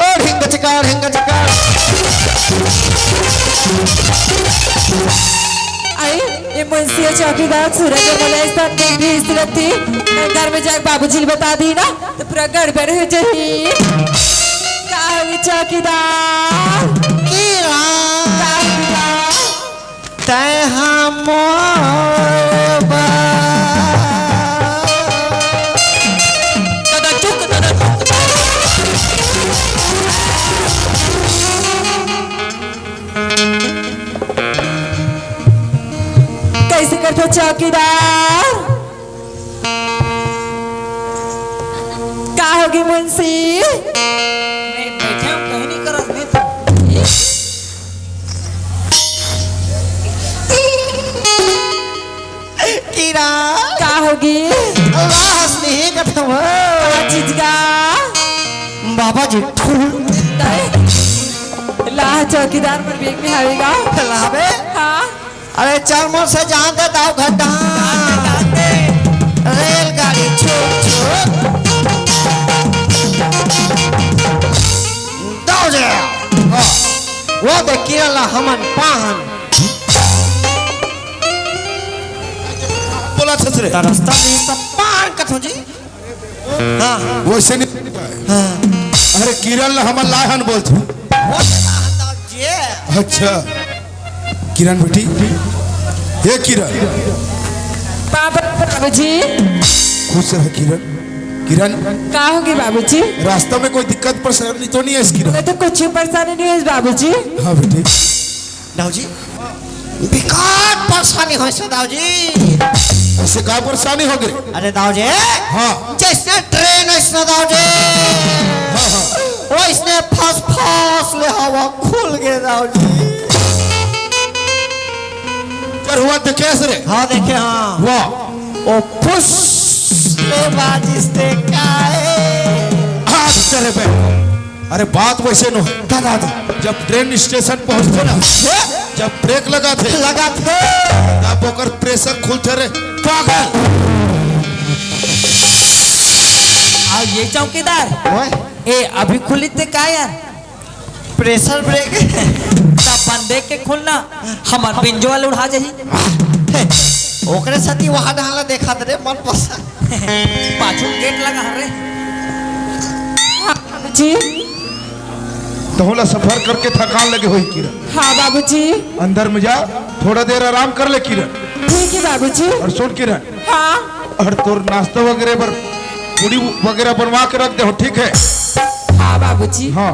ओ ढिंग चिका, ढिंग चिका। अई, ए मुंशी चौकीदार सूरज मोला अइसन देख दिस रथे। मैं घर में जाके बाबूजी ल बता दिही ना, त पूरा गड़बड़ हो जाही। का होगे चौकीदार? किरण। का होगे? तैं हा मोर बर। कइसे करथस चौकीदार? का होगे मुंशी? मैं बइठे हँव, कहीं नहीं करस, मैं तो। किरण। का होगे? लास नहीं करत हँव। का चीज का? बाबा जी। लाह चौकीदार मोर बेग में हवे गा। लाबे? हाँ। अरे चल मोर से जान दे दाऊ घटा। रेलगाड़ी छुक छुक। दाऊ जी। हाँ। वो दे किरण ला हमन पाहन। बोलथस रे। त रस्ता नहीं त पाहन कथों जी। हाँ। वइसे नहीं। हाँ। अरे किरण ला हमन लाहन बोलथन। वो तो लाहन दाऊ जी। अच्छा। किरण बेटी, हे किरण। बाबा, बाबूजी। खुश रह किरण। किरण। का होगे बाबूजी? रास्ता में कोई दिक्कत परेशानी तो नहीं है इस किरण? मैं तो कुछ परेशानी नहीं है बाबूजी। हाँ बेटी। दाऊ जी, बिकट परेशानी होइस दाऊ जी। अइसे का परेशानी होगे? अरे दाऊ जी, हाँ। जइसने ट्रेन अइसने दाऊ जी, हाँ, हाँ। वइसने फस फस ले हवा खुल गे दाऊ जी। चरहुआ देखेस रे? हाँ देखे हाँ। वाह। ओ फुस ले बाजिस ते काहे? हाथ चले बे। अरे बात वइसे नोहे। का बात? जब ट्रेन स्टेशन पहुंचथे ना, हे? जब ब्रेक लगाथे, लगाथे। तब ओकर प्रेशर खुलथे रे पागल। अउ ये चौकीदार, ओए। ए अभी खुलिस ते का यार? Pressure brake. त बंदे के खुलना, हमर बिंजो वाला उड़ा जाही। ओकरे सेती वहाँ डाला देखत रे, मन पसंद। पाछू गेट लगा हरे। हाँ, बाबूजी। तहूँ ला सफर करके थकान लगे होही किरण। हाँ, बाबूजी। अंदर में जा, थोड़ा देर आराम कर ले किरण। ठीक है, बाबूजी। अउ सुन किरण। हाँ। अउ तोर नाश्ता वगैरह बर पूड़ी वगैरह बनवा के रख दे हो, ठीक है? हाँ, बाबूजी। हाँ।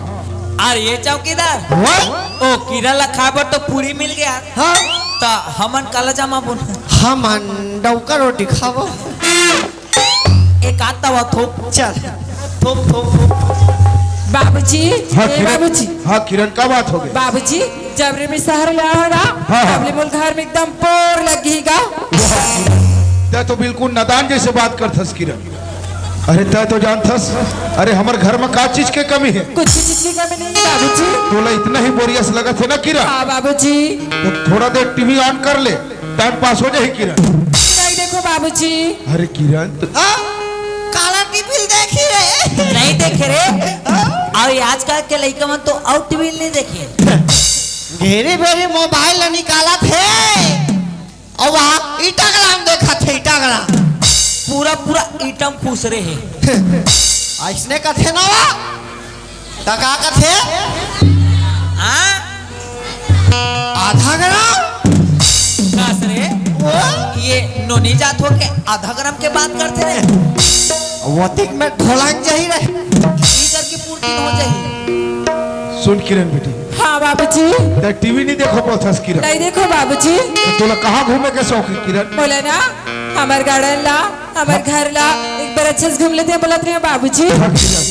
अउ ये चौकीदार, हाँ? ओ किरण ला खाए बर तो पूड़ी मिल गे। हाँ। त हमन काला जमाबो? हमन डौका रोटी खाबो। एक आध तवा थोप। चल। थोप, थोप, थोप। बाबूजी, हाँ, ए किरण। बाबूजी। हाँ, किरण, का बात होगे? बाबूजी, जब ले मैं शहर ले आए हँव ना, हाँ, हाँ। तब ले मोर घर में एकदम बोर लग गे गा। तैं तो बिल्कुल नादान जइसे बात करथस किरण। अरे तैं तो जानथस, अरे हमर घर में का चीज के कमी हे? कुछ चीज की कमी नहीं है बाबूजी। तोला इतना ही बोरियस लगत हे ना किरण? हाँ बाबूजी। त थोड़ा देर टीवी on कर ले, टाइम पास हो जाही किरण। नहीं देखों बाबूजी। अरे किरण, त- हाँ? काला नहीं देखे रे। अउ ये आजकल के लइका मन तो अउ टीवी नहीं देखे। घेरी भेरी मोबाइल ल निकालत हे। अउ वहाँ Instagram देखत हे, Instagram। पूरा पूरा इटम खुसरे हे। अइसने कथे ना वा? त का कथे? हाँ? आधा ग्राम? कास रे? वो? ये नोनी जात हो के आधा ग्राम के बात करथे रे? वतिक में ढोलक जाही रे। ई करके पूर्ति हो जाही। सुन किरण बेटी। हाँ बाबूजी। तैं टीवी नहीं देखो बोलथस किरण। नहीं देखो बाबूजी। त तोला कहाँ घूमे के शौक हे किरण? बोले ना, हमर गार्डन ला, हमर घर ला एक बार अच्छे से घूम लेते हैं, बोलत रहे बाबूजी। हाँ किरण,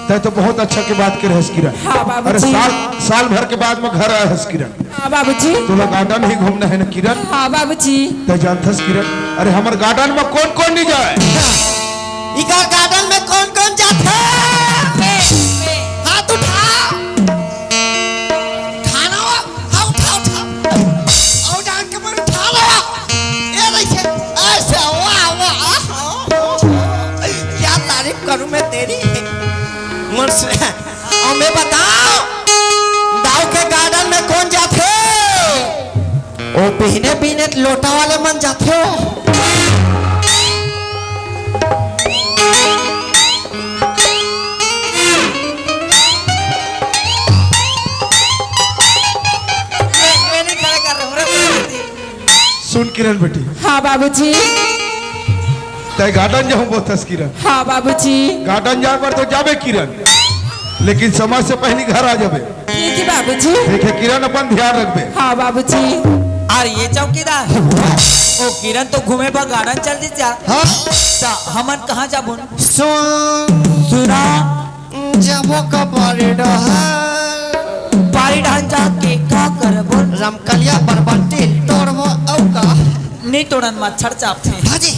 तैं तो बहुत अच्छा के बात करे हस किरण। हाँ बाबूजी। अरे साल, साल भर के बाद में घर आए हस किरण। हाँ बाबूजी। तोला गार्डन ही घूमना हे ना किरण? हाँ बाबूजी। तैं जानथस किरण, अरे हमर गार्डन में कौन कौन नहीं जाए? इकर गार्डन में कौन कौन जाथे? हाथ उठा। उठा ना, हाँ, उठा, उठा। अउ जान के मन उठा लो। ये देखिए, ऐसे, वाह, वाह, आहा, ओहो। क्या तारीफ करूं मैं तेरी? मन से, अउ मैं बताओ, दाऊ के गार्डन में कौन जाथे? ओ बिहने बिहने लोटा वाले मन जाथे हो। मैं, मैं नहीं खड़ा कर रहा हूँ रे। सुन किरण बेटी। हाँ बाबूजी। तैं गार्डन जाहूं बोलथस किरण। हाँ बाबूजी। गार्डन जाए बर तो जाबे किरण, लेकिन समय से पहली घर आ जाबे। ठीक है बाबूजी। ठीक है किरण, अपन ध्यान रखबे। हाँ बाबूजी। अरे ये चौकीदार, ओ किरण तो घूमे बर गार्डन चल दी जा। हाँ। त हमन कहाँ जाबो? सुन। सुना। जाबो का बारी डहर। बारी डहर जाके का करबो? रमकलिया बरबट्टी तोड़बो अउ का? नहीं तोड़न, मच्छर चापथे। भाजी।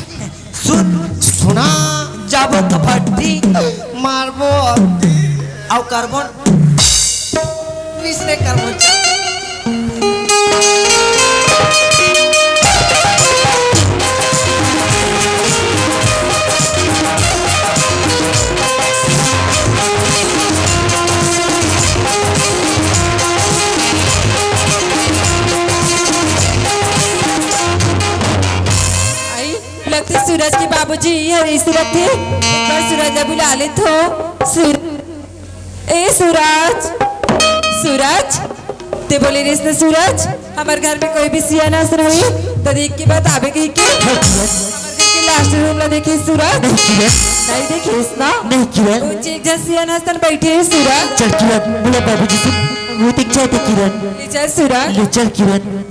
सुन। सुना। जाबो कबड्डी। मारबो अड्डी। अउ करबो। इसने करबो। आई, लगथे सूरज के बाबूजी हर इसे लगथे। एक बार सूरज ला बुला लेथो। सूर-, ए सूरज, सूरज, तैं बोले रहिस ना सूरज, हमर घर में कोई भी सियान असन होही, त देख के बताबे कहिके। हमर घर के लास्ट रूम ला देखिस सूरज? नहीं किरण। नहीं देखिस ना? नहीं किरण। ओ जे एक झन सियान असन बइठे हे सूरज। चल किरण, बोला बाबूजी से, वो देख जाते किरण। ले चल सूरज। ले चल किरण।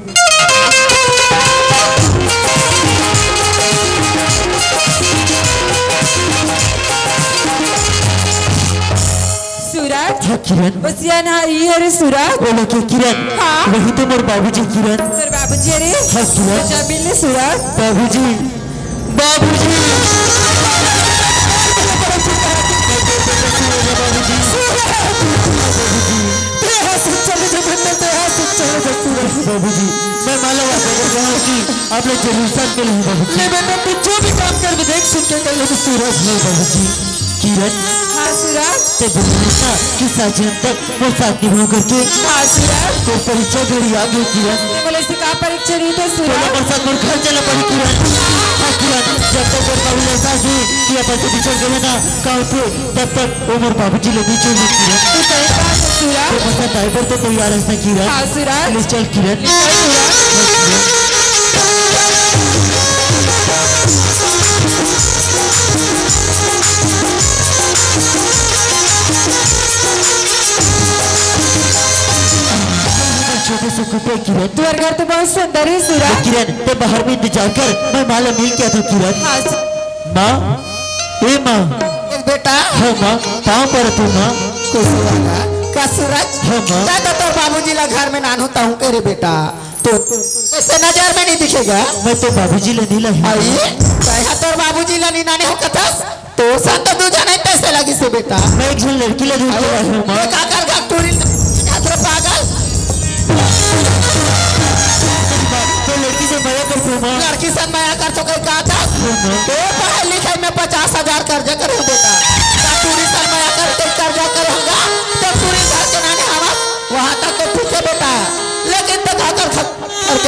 सूरज। हाँ, किरण। ओ सियान हा, ई हरे सूरज। ओ लगे किरण। हाँ। वही तो मोर बाबूजी किरण। तोर बाबूजी हरे। हाँ, किरण। जा मिल ले सूरज। बाबूजी। बाबूजी। बाबूजी। बाबूजी, मैं माला वादा कर रहा हूँ कि आप लोग जरूर साथ में रहेंगे बाबूजी। ले बेटा, तू जो भी काम कर, देख सुन के कर ले सूरज। नहीं बाबूजी, किरण। हाँ सूरज। ते बोले था कि साजियन तक वो साथ निभाऊं करके। हाँ सूरज। तो परीक्षा घड़ी आ गई किरण। ते बोले से का परीक्षा रही थे सूरज? बोले मोर साथ मोर घर चला पड़ी किरण। हाँ किरण, जब तक मोर बाबू ने एहसास नहीं कि अपन से बिछड़ गए ना, कहाँ थे, तब तक वो मोर बाबूजी ले नहीं छोड़ किरण। तू सही बात है सूरज। तो मोर साथ ड्राइवर तो तैयार है किरण। हाँ सूरज। ले चल किरण। ले चल सूरज। छोटे से कुत्ते किरण। तुम्हारे घर तो बहुत सुंदर है सूरज। किरण, ते बाहर में इंतजार कर, मैं माँ ला मिल के आता हूँ किरण। हाँ, सु- माँ, ए माँ। ए बेटा। हाँ माँ, पाँव परत हूँ माँ। खुश हुआ ना? का सूरज? हाँ माँ। जा तो तोर बाबूजी ला घर में नानू ताहू के रे बेटा। तो ऐसे नजर में नहीं दिखेगा। मैं तो बाबूजी ला नहीं लाई। आई, कहा तोर बाबूजी ला नहीं नाने हो कथस? तो सन तो दू झन ही पैसे लगी से बेटा। मैं एक झन लड़की ला ढूंढ के लाई हूँ माँ। ये का कर घर टूरी हाथ रे पागल। तो लड़की से मया कर तू माँ। लड़की से मया कर तो कहीं कहा था? हाँ माँ। ए पढ़ाई लिखाई में पचास हजार कर्जा करे हो बेटा। का टूरी से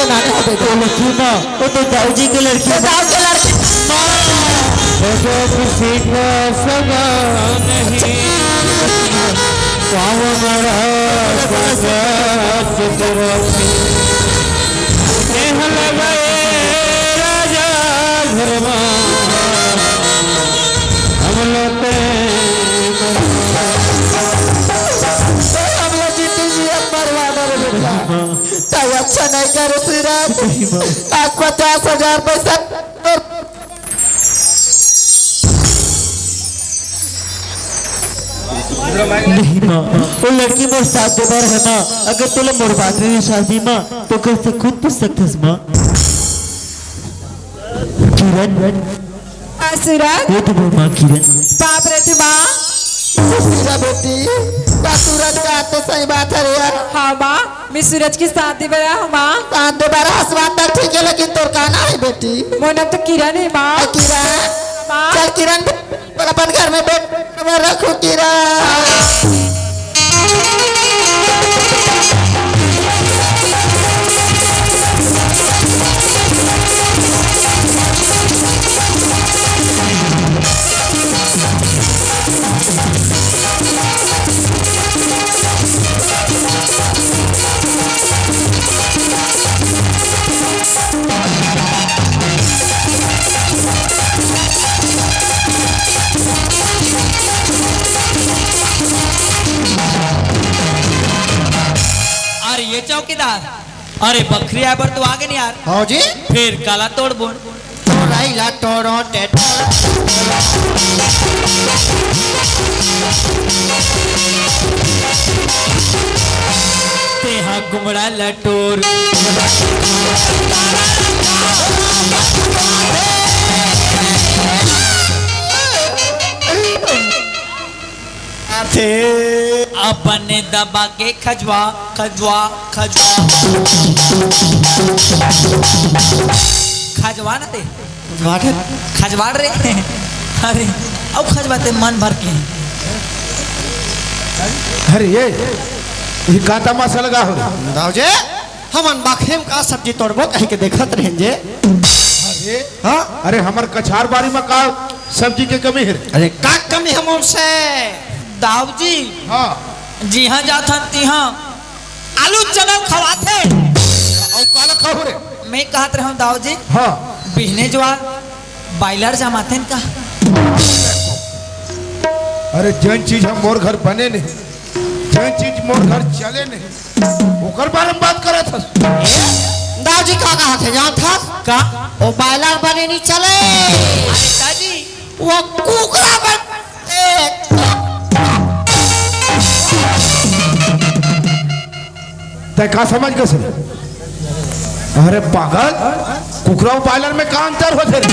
नानी हो बेटी। वो लड़की माँ, वो तो दाऊ जी के लड़की तो माँ। दाऊ के लड़की। वो तो किसी का सगा नहीं, पाँव मड़ा सगा चितरथी। नेह लगाए राजा घरमा, हम लोग ते तो हम लोग जीती जी अब मरवा दे रे बेटा। तब अच्छा नहीं करे श्रीराम। आज पचास हजार पैसा। नहीं माँ, वो लड़की मोर साथ दे बर है माँ। अगर तोला मोर बात रही शादी माँ, तो कैसे खुद पूछ सकथस माँ? किरण। हाँ, सूरज। ये तो मोर माँ किरण। बाप रे, तू माँ। सीधा बेटी, का सूरज का आते सही बात है रे यार। हाँ माँ, मैं सूरज की शादी बरा हूँ माँ। शादी बरा हंसवा तक ठीक है, लेकिन तोर का ना है बेटी? मोर नाम तो किरण है माँ। ए, किरण। माँ। चल किरण, अपन घर में बैठ, में रखो किरण। अरे ये चौकीदार, अरे बखरी आए बर तो आगे नहीं यार। हाँ जी। फिर काला तोड़ बोन। तोराई ला टोरो टेटोर। तेहा गुमड़ा लटोर। थे। अपन दबा के खजवा, खजवा, खजवा। खजवा ना दे। खजवाड़ है। खजवाड़ रे। अरे, अब खजवाते मन भर के। अरे ये, ये का तमाशा लगा हो रे? दाऊ जी, हमन बखरी म का सब्जी तोड़बो कहि के देखत रहेन जे। अरे, हाँ? अरे हमर कछार बारी म का सब्जी के कमी हे रे? अरे का कमी हे मोर से? दाऊ जी, हाँ। जिहाँ जाथन तिहाँ आलू चना खवाथे। अउ काला खाहू रे? मैं कहत रहूं दाऊ जी, हाँ। बिहने ज्वार बायलर जमाथे न का? अरे जेन चीज हम मोर घर बने नहीं, जेन चीज मोर घर चले नहीं, ओकर बारे में बात करत हस। दाऊ जी का कहत हे जानत हस? का? ओ बायलर बने नहीं चले। अरे दादी, वो कुकरा बन तै का समझ गे से? अरे पागल, कुकरा अउ बायलर में का अंतर होथे रे?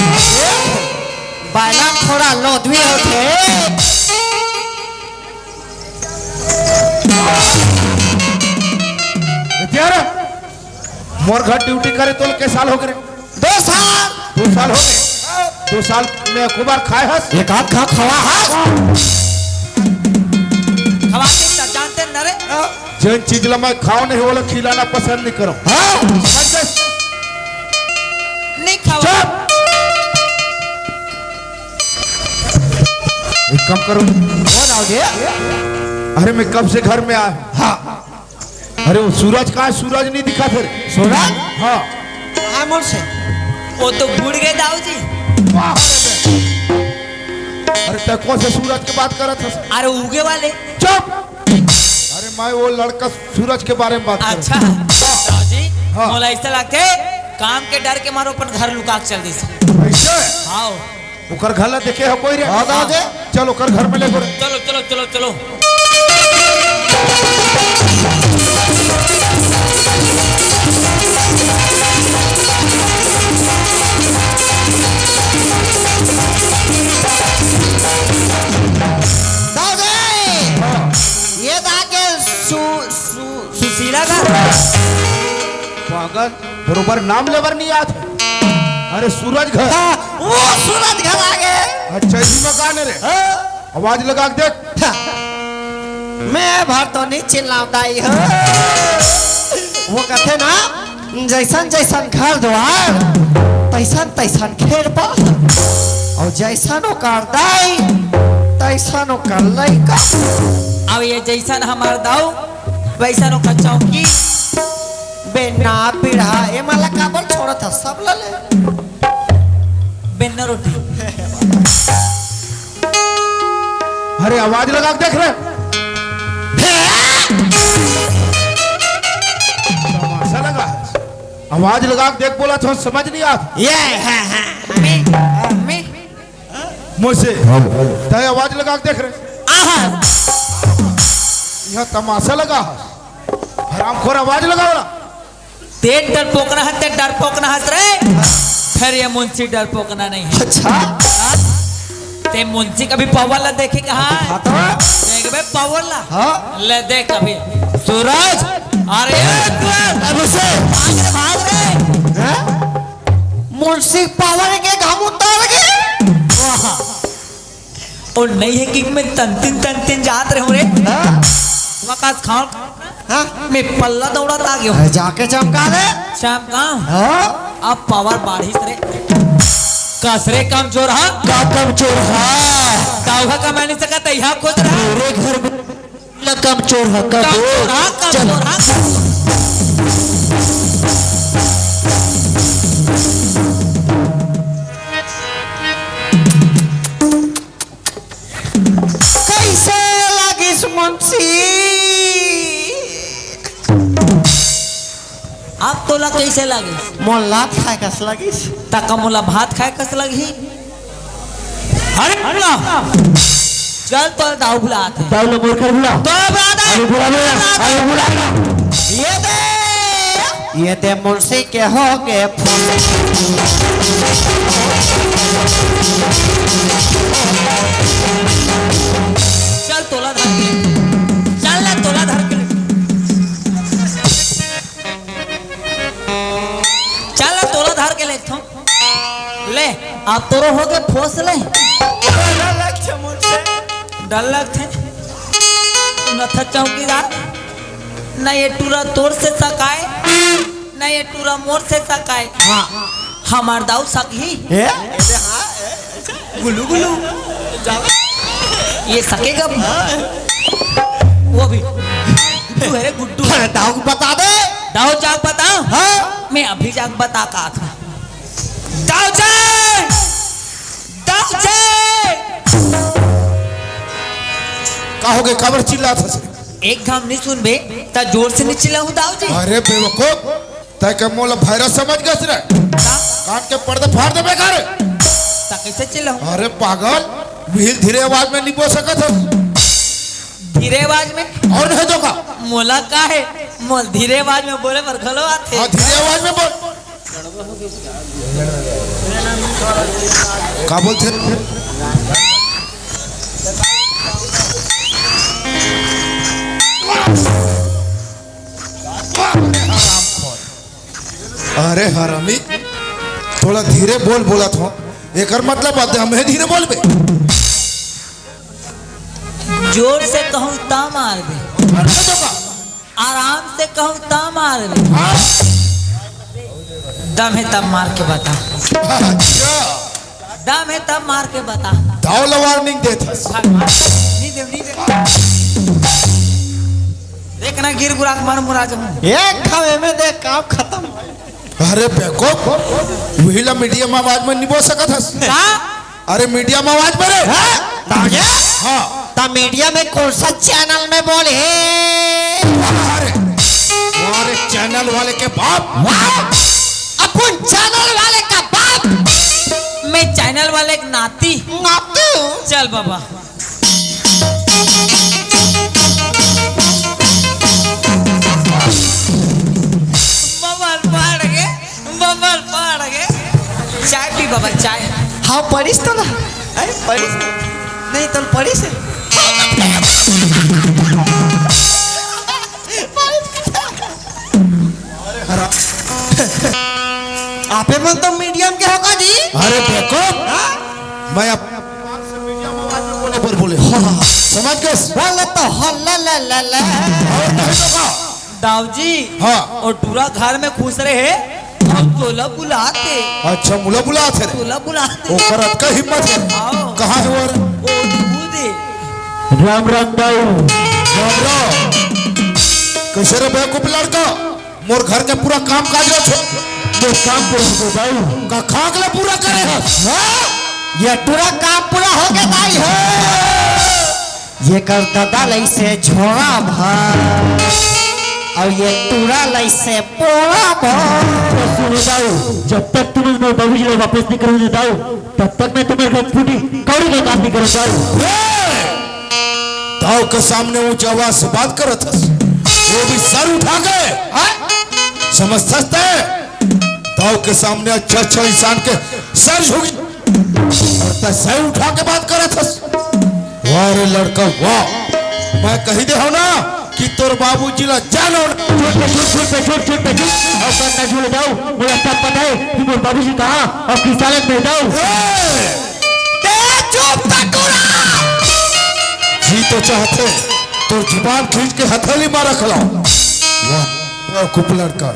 बायलर थोड़ा लोदवी होथे। ए, तेरा मोर घर ड्यूटी करे तोला के साल हो गे रे? दो साल। दो साल हो गे। दो साल में एको बार खाए हस? एक आध खा खवा हस। खवा के त जानते न रे। जेन चीज ला मैं खाओ नहीं, ओला खिलाना पसंद नहीं करो। हाँ। समझे? नहीं खावा। चुप। एक काम करो। कौन आओगे? अरे मैं कब से घर में आया। हाँ। अरे वो सूरज कहाँ हे? सूरज नहीं दिखा थे। सूरज? हाँ। हाँ, मोर से। वो तो बूड़ गे दाऊ जी। वाह। अरे तै कौन से सूरज के बात करत हस? अरे उगे वाले। चुप। अरे मैं वो लड़का सूरज के बारे में बात करत हस। अच्छा। दाऊ जी, हाँ। मोला ऐसा लगथे काम के डर के मारे अपन घर लुका के चल दिस। ऐसे? हाँ। ओकर घर ला देखे हो कोई रे? हाँ, दाऊ जी। चल, ओकर घर में ले गो रे। चलो, चलो, चलो, चलो। दाऊ जी, हाँ। ये दा के सु-, सु-, सुशीला का? पागल। बरोबर नाम लेबर नहीं आत। अरे सूरज घर। हाँ, वो सूरज घर आगे। अच्छा, इसी मकान रे। हाँ। आवाज लगा के देख। हाँ। मैं भर तो नहीं चिल्लाऊं दाई हो। वो कहते ना, जैसन जैसन घर दुआर, तैसन तैसन खेर पार। अउ जैसन ओकर दाई, तैसन ओकर लइका। अब ये जैसन हमार दाऊ, वैसन ओकर चौकी। बेना पीढ़ा, ए माला काबर छोड़त ह, सब ला ले। बेन्ना रोटी। अरे, आवाज लगा के देख रे। तमाशा लगा है। आवाज लगा के देख, बोला था, समझ नहीं आता। ये, हाँ, हाँ, मैं, मैं। मुझसे। तय आवाज लगा के देख रे। आहा। यह तमाशा लगा है। हरामखोर, आवाज लगा वाला। ते डरपोकना हस, ते डरपोकना हस रे। फेर ये मुंशी डरपोकना नहीं है। अच्छा। हाँ? ते मुंशी कभी पावर ला देखे कहाँ है? हाँ तो। देख बे पावर ला। हाँ। ले देख अभी। सूरज, अरे सूरज। अब उसे। भाग रे, भाग रे। हैं? मुंशी पावर के घाम उतार के। वाह। अउ नहीं हे कि मैं तंतिन तंतिन जात रहे हूँ रे। हाँ? वकास खान। हाँ? मैं पल्ला दौड़त आ गयो। अरे जाके चमका दे। चमका? हाँ? अब पावर बाढ़िस रे। कस रे कमचोर हा? का कमचोर हा? दाऊ हा कमा नहीं सकत, यहाँ खुश रहा। मेरे घर में कमचोर हा, कमचोर हा, कमचोर हा। कइसे लागिस मुंशी? अब तोला कइसे लागिस? मोला लात खाए कस लागिस। त का मोला भात खाए कस लगही? अरे, अरे, चल तोर दाऊ बुलात हे। दाऊ ला मोर कर बुला। तो बुला दे। अरे बुला दे। अरे बुला दे। ये दे। ये दे मुंशी के हो के। चल तोला धर के। चल ना तोला धर के। चल ना तोला धर के लेथों। ले, अब तोरो हो के फोस ले। डर लगथे मुझसे। डर लगथे। नथा चौकीदार। ना ये टूरा तोर से सकाए, ना ये टूरा मोर से सकाए। हाँ। हमार दाऊ सकही। ए? गुलू गुलू। ये सकेगा? वो भी। गुड्डू है रे, गुड्डू। अरे, दाऊ को बता दे। दाऊ जाके बता। हाँ? मैं अभी जाके बता का था। दाऊ जाए! दाऊ जाए! का हो गए? काबर चिल्लात हस रे? एक घाम नहीं सुनबे, त जोर से नहीं चिल्लाहूँ दाऊ जी। अरे बेवकूफ, तय के मोला virus समझ गस रे? का? कान के पर्दा फाड़ देबे का रे? त कैसे चिल्लाहूँ? अरे पागल, मिहिर धीरे आवाज में नहीं बोल सकत हस। धीरे आवाज में? और नहीं तो का? मोला का है? मोल धीरे आवाज में बोले बर घलो आथे। हाँ, धीरे आवाज में बोल। का बोलथे? अरे हरामी, थोड़ा धीरे बोल बोलत हो, एकर मतलब अब हमें धीरे बोलबे। जोर से कहूँ ता मारबे। अरे तो का? आराम से कहूँ ता मारबे। हाँ। दम है तब मार के बता। अच्छा। दम है तब मार के बता। दाऊ ला warning देत हस। भाग, भाग। नहीं दे, नहीं दे। देख ना गिर गुराक मर मुरा जाऊँ। एक घाव एमे देख काम खत्म। अरे बेवकूफ, वही ला medium आवाज में नहीं बोल सकत हस। का? अरे medium आवाज में रे। हाँ? तागे? हाँ। त medium में कौन सा channel में बोले? अरे, अरे channel वाले के बाप। वाह! अपन channel वाले का बाप। मैं channel वाले के नाती। नाती? चल बाबा। बबल पड़ गे, बबल पड़ गे। चाय पी बाबा, चाय। हाँ, पड़िस तो ना। अरे, पड़िस। नहीं, तो पड़िस। आपे मन तो medium के हो का जी? अरे देखो, हाँ? मैं अपने परिवार से medium आवाज में बोले पर बोले। हाँ। समझ गए? बोले तो हल्ला ला ला ला। और नहीं तो का? दाऊ जी। हाँ। अउ टूरा घर में खुश रहे, अउ तोला बुलात हे। अच्छा, मोला बुलात हे रे। तोला बुलात हे। ओकर अतका हिम्मत हे। हाँ। कहाँ हे वो रे? ओ दे, ओ दे। राम राम दाऊ। राम राम। कइसे रे बेवकूफ लड़का? मोर घर के पूरा काम काज ला छोड़। मोर काम पूरा हो गे दाऊ। का खाक ला पूरा करे हस? हाँ? ये टूरा काम पूरा हो गे दाई हो। ये कर ददा लइसे झोरा भर, अउ ये टूरा लइसे पोरा भर। तो सुनो दाऊ, जब तक तुमन मोर बाबूजी ला वापस नहीं करोगे दाऊ, तब तक मैं तुम्हारे घर फूटी कौड़ी का काम नहीं करूँ दाऊ। ए! दाऊ के सामने ऊंचा आवाज से बात करत हस, वो भी सर उठा के। हाँ? समझथस ते? दाऊ के सामने अच्छा अच्छा इंसान के सर झुक, अउ ते सर उठा के बात करत हस। वाह रे लड़का, वाह। मैं कहि दे हंव ना कि तोर बाबूजी ला जानो ना। झूठ पे झूठ, झूठ पे झूठ, झूठ पे झूठ। अउ करना झूठ दाऊ, मोला सब पता हे कि मोर बाबूजी कहाँ अउ किस हालत में हे दाऊ। ए! ते चुप तक रहा। जी तो चाहथे तोर जुबान खींच के हथेली मा रख लंव। वाह, बेवकूफ लड़का,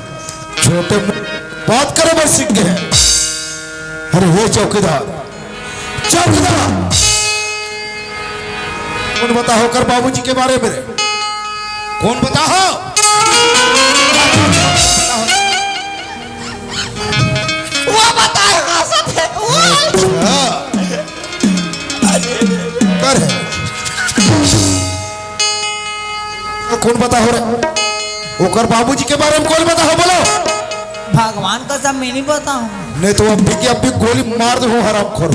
छोटे मुंह बात करे बर सीख गे हे। अरे ये चौकीदार, चौकीदार, कोन बताही ओकर बाबूजी के बारे में रे? कोन बताही? वो बताही, हंसत हे, वो। हाँ। कर हे। कोन बताही रे? ओकर बाबूजी के बारे में कोन बताही, बोलो? भगवान कसम, मैं नहीं बताहूँ। नहीं तो अभी के अभी गोली मार दूँ, हरामखोर।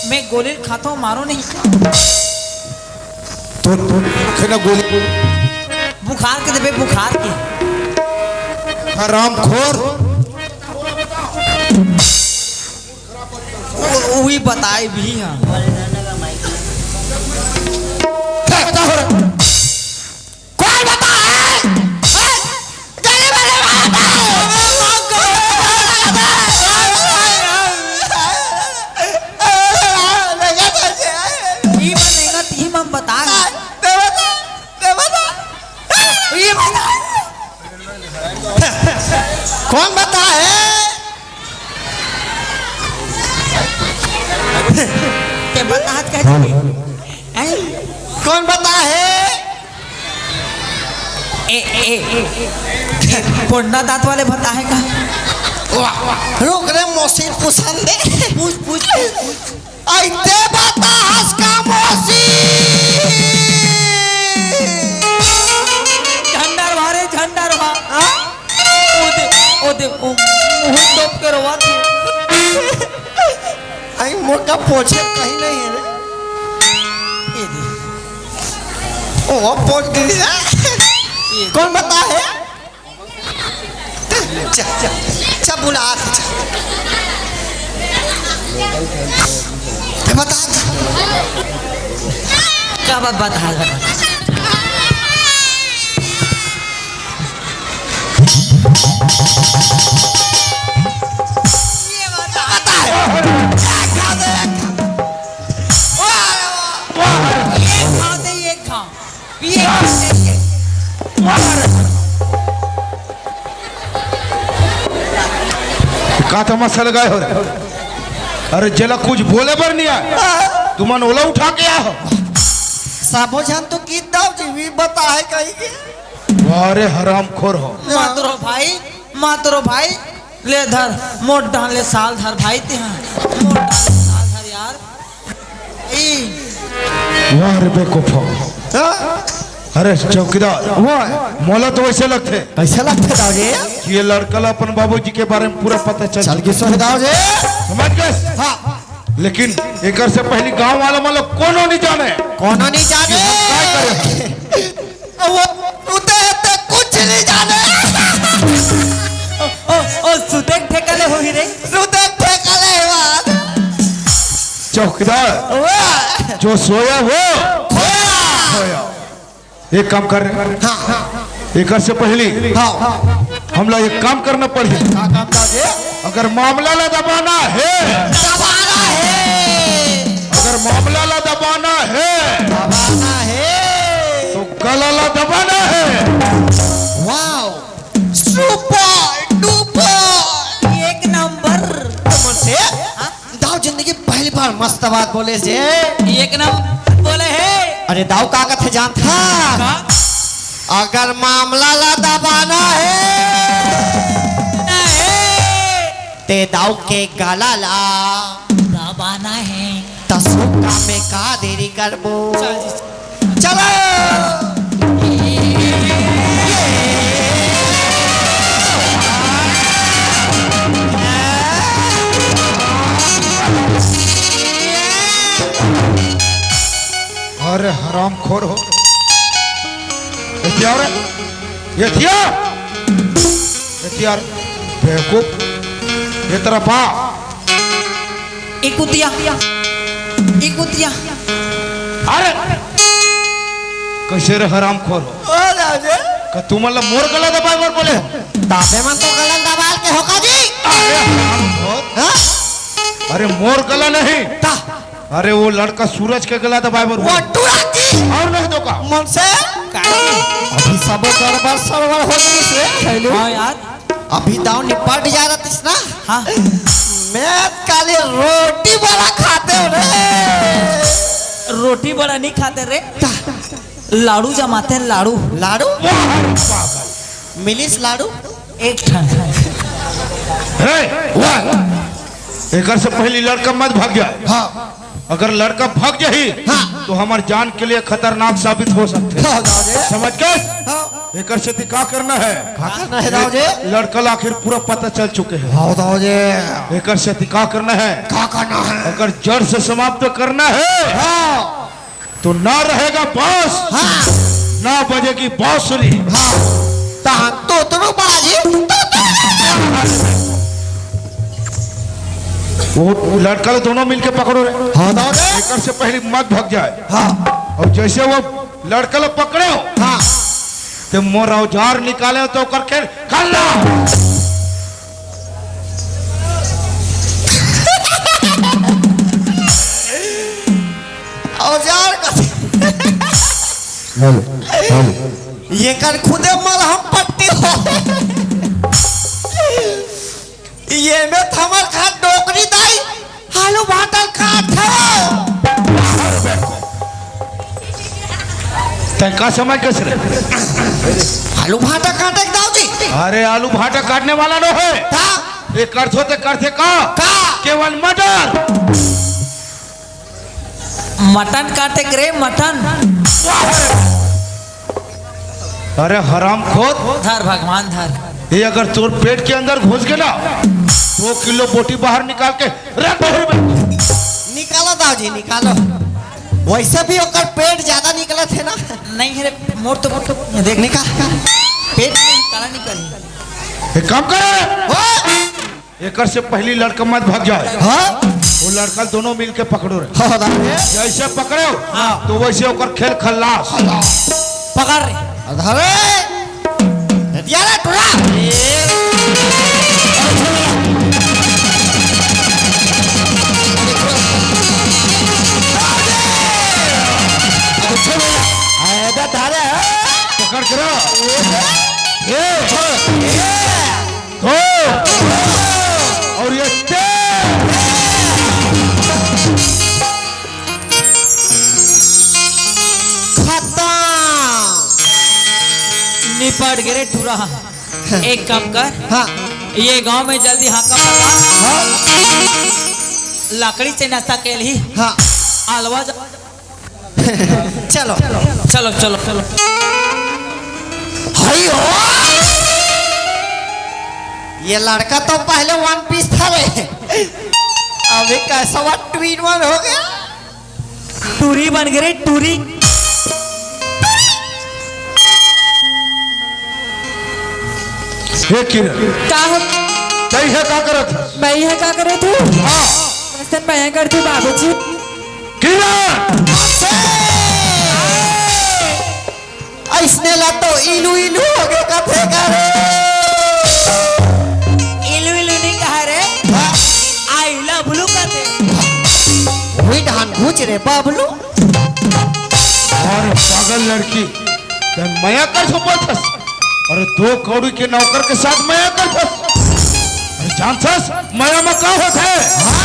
मैं गोली खाथों, मारो नहीं। तो, तो, खेना गोली। बुखार के देबे, बुखार के। हरामखोर। वो, वही बताए भी हाँ। कौन बताए? हैं? गली वाले बताए। ई मन नहीं ना, ती मन बताए। ये बताए। कौन बताए? ते बताहत कहे? हैं? कौन बताए? ए, ए, ए, ए, कोंडा दांत वाले बताए का? वाह, वाह। रुक रे, मौसी पूछन दे। पूछ, पूछ, पूछ, पूछ। अइते बताहस का मौसी? झंडर भा रे, झंडर भा। हाँ? ओ दे, ओ दे, ओ मुंह तोप के रोवत हे। आई मोका पोछे कहीं नहीं है रे। ये दे। ओ पोछ दी रे। ये दे। कौन बताए? जा, जा, जा बुला, जा। ये बता, जा। का बात, बता, बता। ये बता, बता। एक खा दे, एक खा। वाह, वाह। एक खा दे, एक खा। पिए के, पिए के। का तमाशा लगाए हो रे? अरे जेला कुछ बोले बर नहीं आए, तुमन ओला उठा के आए हो। सबो झन तो गीत दाऊ जी भी बताए कहीं के। वाह रे हरामखोर हो। मत रो भाई, मत रो भाई, ले धर, मोट डाल ले साल धर भाई ते हाँ। मोट डाल ले साल धर यार। ई। वाह रे बेवकूफ। हाँ? अरे चौकीदार, वाह। मोला तो वैसे लगथे। कैसे लगथे दाऊ जी? कि ये लड़का ला अपन बाबूजी के बारे में पूरा पता चल चल चुका। किसो हे दाऊ जी? समझ गए? हाँ। लेकिन एकर से पहली गांव वाला मतलब कोनो नहीं जाने। कोनो नहीं जाने। कि हम काय करे हैं। वो सुते हे ते कुछ नहीं जाने। ओ, ओ, ओ, सुते के ठेका ले होही रे। सुते के ठेका ले हे बात। चौकीदार, वाह। जो सोया वो खोया। खोया। एक काम कर रे। हाँ, हाँ। एकर से पहली हाँ। हमला एक काम करना पड़ही। का काम दाऊ जी? अगर मामला ला दबाना हे, दबाना हे। अगर मामला ला दबाना हे, दबाना हे। तो गला ला दबाना हे। वाह। मस्त बात बोले जे। एक नंबर बोले हे। अरे दाऊ का कथे जानत हस? का? अगर मामला ला दबाना हे, नहीं। ते दाऊ के गला ला दबाना हे। त सुक्का में का देरी करबो? चल जी। चलो। अरे हरामखोर हो। ये क्या हो रहा है? ये क्या? ये क्या? बेवकूफ। ये तेरा बाप। ए कुतिया, ए कुतिया। अरे, कैसे रे हरामखोर हो? ओ राजे। का तुमन ला मोर गला दबाए बर बोले? ताते मन तो गला दबाल के होका जी। अरे हरामखोर। हाँ? अरे मोर गला नहीं। ता। अरे वो लड़का सूरज के गला दबाए बर वो बोले। टूरा जी। और नहीं तो का? मन से? अभी सबो गड़बड़ सड़बड़ हो गई से। हाँ यार। अभी दाऊ निपट जा रहा तीस ना। हाँ। मैं काले रोटी बड़ा खाते हो रे। रोटी बड़ा नहीं खाते रे। लाड़ू जमाते हैं, लाड़ू। लाड़ू? वाह, पागल। मिलिस लाड़ू? एक ठन। हे, वाह। एकर से पहली लड़का मत भाग जाए। हाँ। अगर लड़का भाग जाही, हाँ। तो हमार जान के लिए खतरनाक साबित हो सकते हैं। हाँ, दाऊ जी। समझ गए? हाँ। एकर सेती का करना है? का करना है, दाऊ जी? लड़का ला आखिर पूरा पता चल चुके हैं। हाँ, दाऊ जी। एकर सेती का करना है? का करना है? अगर जड़ से समाप्त करना है, हाँ। तो ना रहेगा बांस, हाँ। ना बजेगी बांसुरी। हाँ। तहां तो दोनों बाजी। वो लड़का ला दोनों मिलके पकड़ो रे। हाँ, दाऊ जी। एकर से पहली मत भाग जाए। हाँ। और जैसे वो लड़का ला पकड़े हो, हाँ। ते मोर औजार निकाले हो तो ओकर खेल खल्ला। औजार का हेलो, हेलो। ये कर खुदे मलहम पट्टी हो। ये में थमर खा डोकरी दाई आलू भाटा काट हो। तै का समझ कस रे? आलू भाटा काटे के दाऊ जी। अरे आलू भाटा काटने वाला नो है। हाँ। ये करथो ते करथे का? का? केवल मटर। मटन काटे के रे, मटन। अरे हरामखोर। धर भगवान, धर। ये अगर तोर पेट के अंदर घुस गया ना, दो किलो बोटी बाहर निकाल के रख दे रे। निकालो दाऊ जी, निकालो। वैसे भी ओकर पेट ज्यादा निकलत है ना। नहीं है रे, मोर तो, मोर तो, देख। निकाल। पेट में काला निकल। एक काम कर। ओए! एकर से पहली लड़का मत भाग जाए। हाँ? वो लड़का दोनों मिलके पकड़ो रे। हाँ, दाऊ जी। जैसे पकड़ो, हाँ। तो वैसे ओकर खेल खल्लास। पकड़ रे। अरे! हटिया रे टुरा। अरे, धारे। पकड़ के रहो। ए, छोड़। ए। दो। और ये तीन। खत्म। निपट गे रे टूरा। एक काम कर। हाँ। ये गांव में जल्दी हाका पका। हाँ। लकड़ी से नशा के ली। हाँ। अलवा जा। चलो। चलो, चलो, चलो। हई हो। ये लड़का तो पहले वन पीस था रे, अभी कैसा वा टू इन वन हो गया। टूरी बन गए रे, टूरी। हे किरण। का हो? तई है का करत हस? मैं है का करे तू? हाँ। वैसे मैं करती बाबूजी। किरण! ऐसने ला तो इलू इलू हो गए कथे का रे। इलू इलू नहीं कहा रे। हाँ। I love you कथे। हुई धान घूच रे बबलू। और पागल लड़की, तै मया कर छुपत हस। अरे दो कौड़ी के नौकर के साथ मया कर छुपत। अरे जानथस, मया में का होत है? हाँ।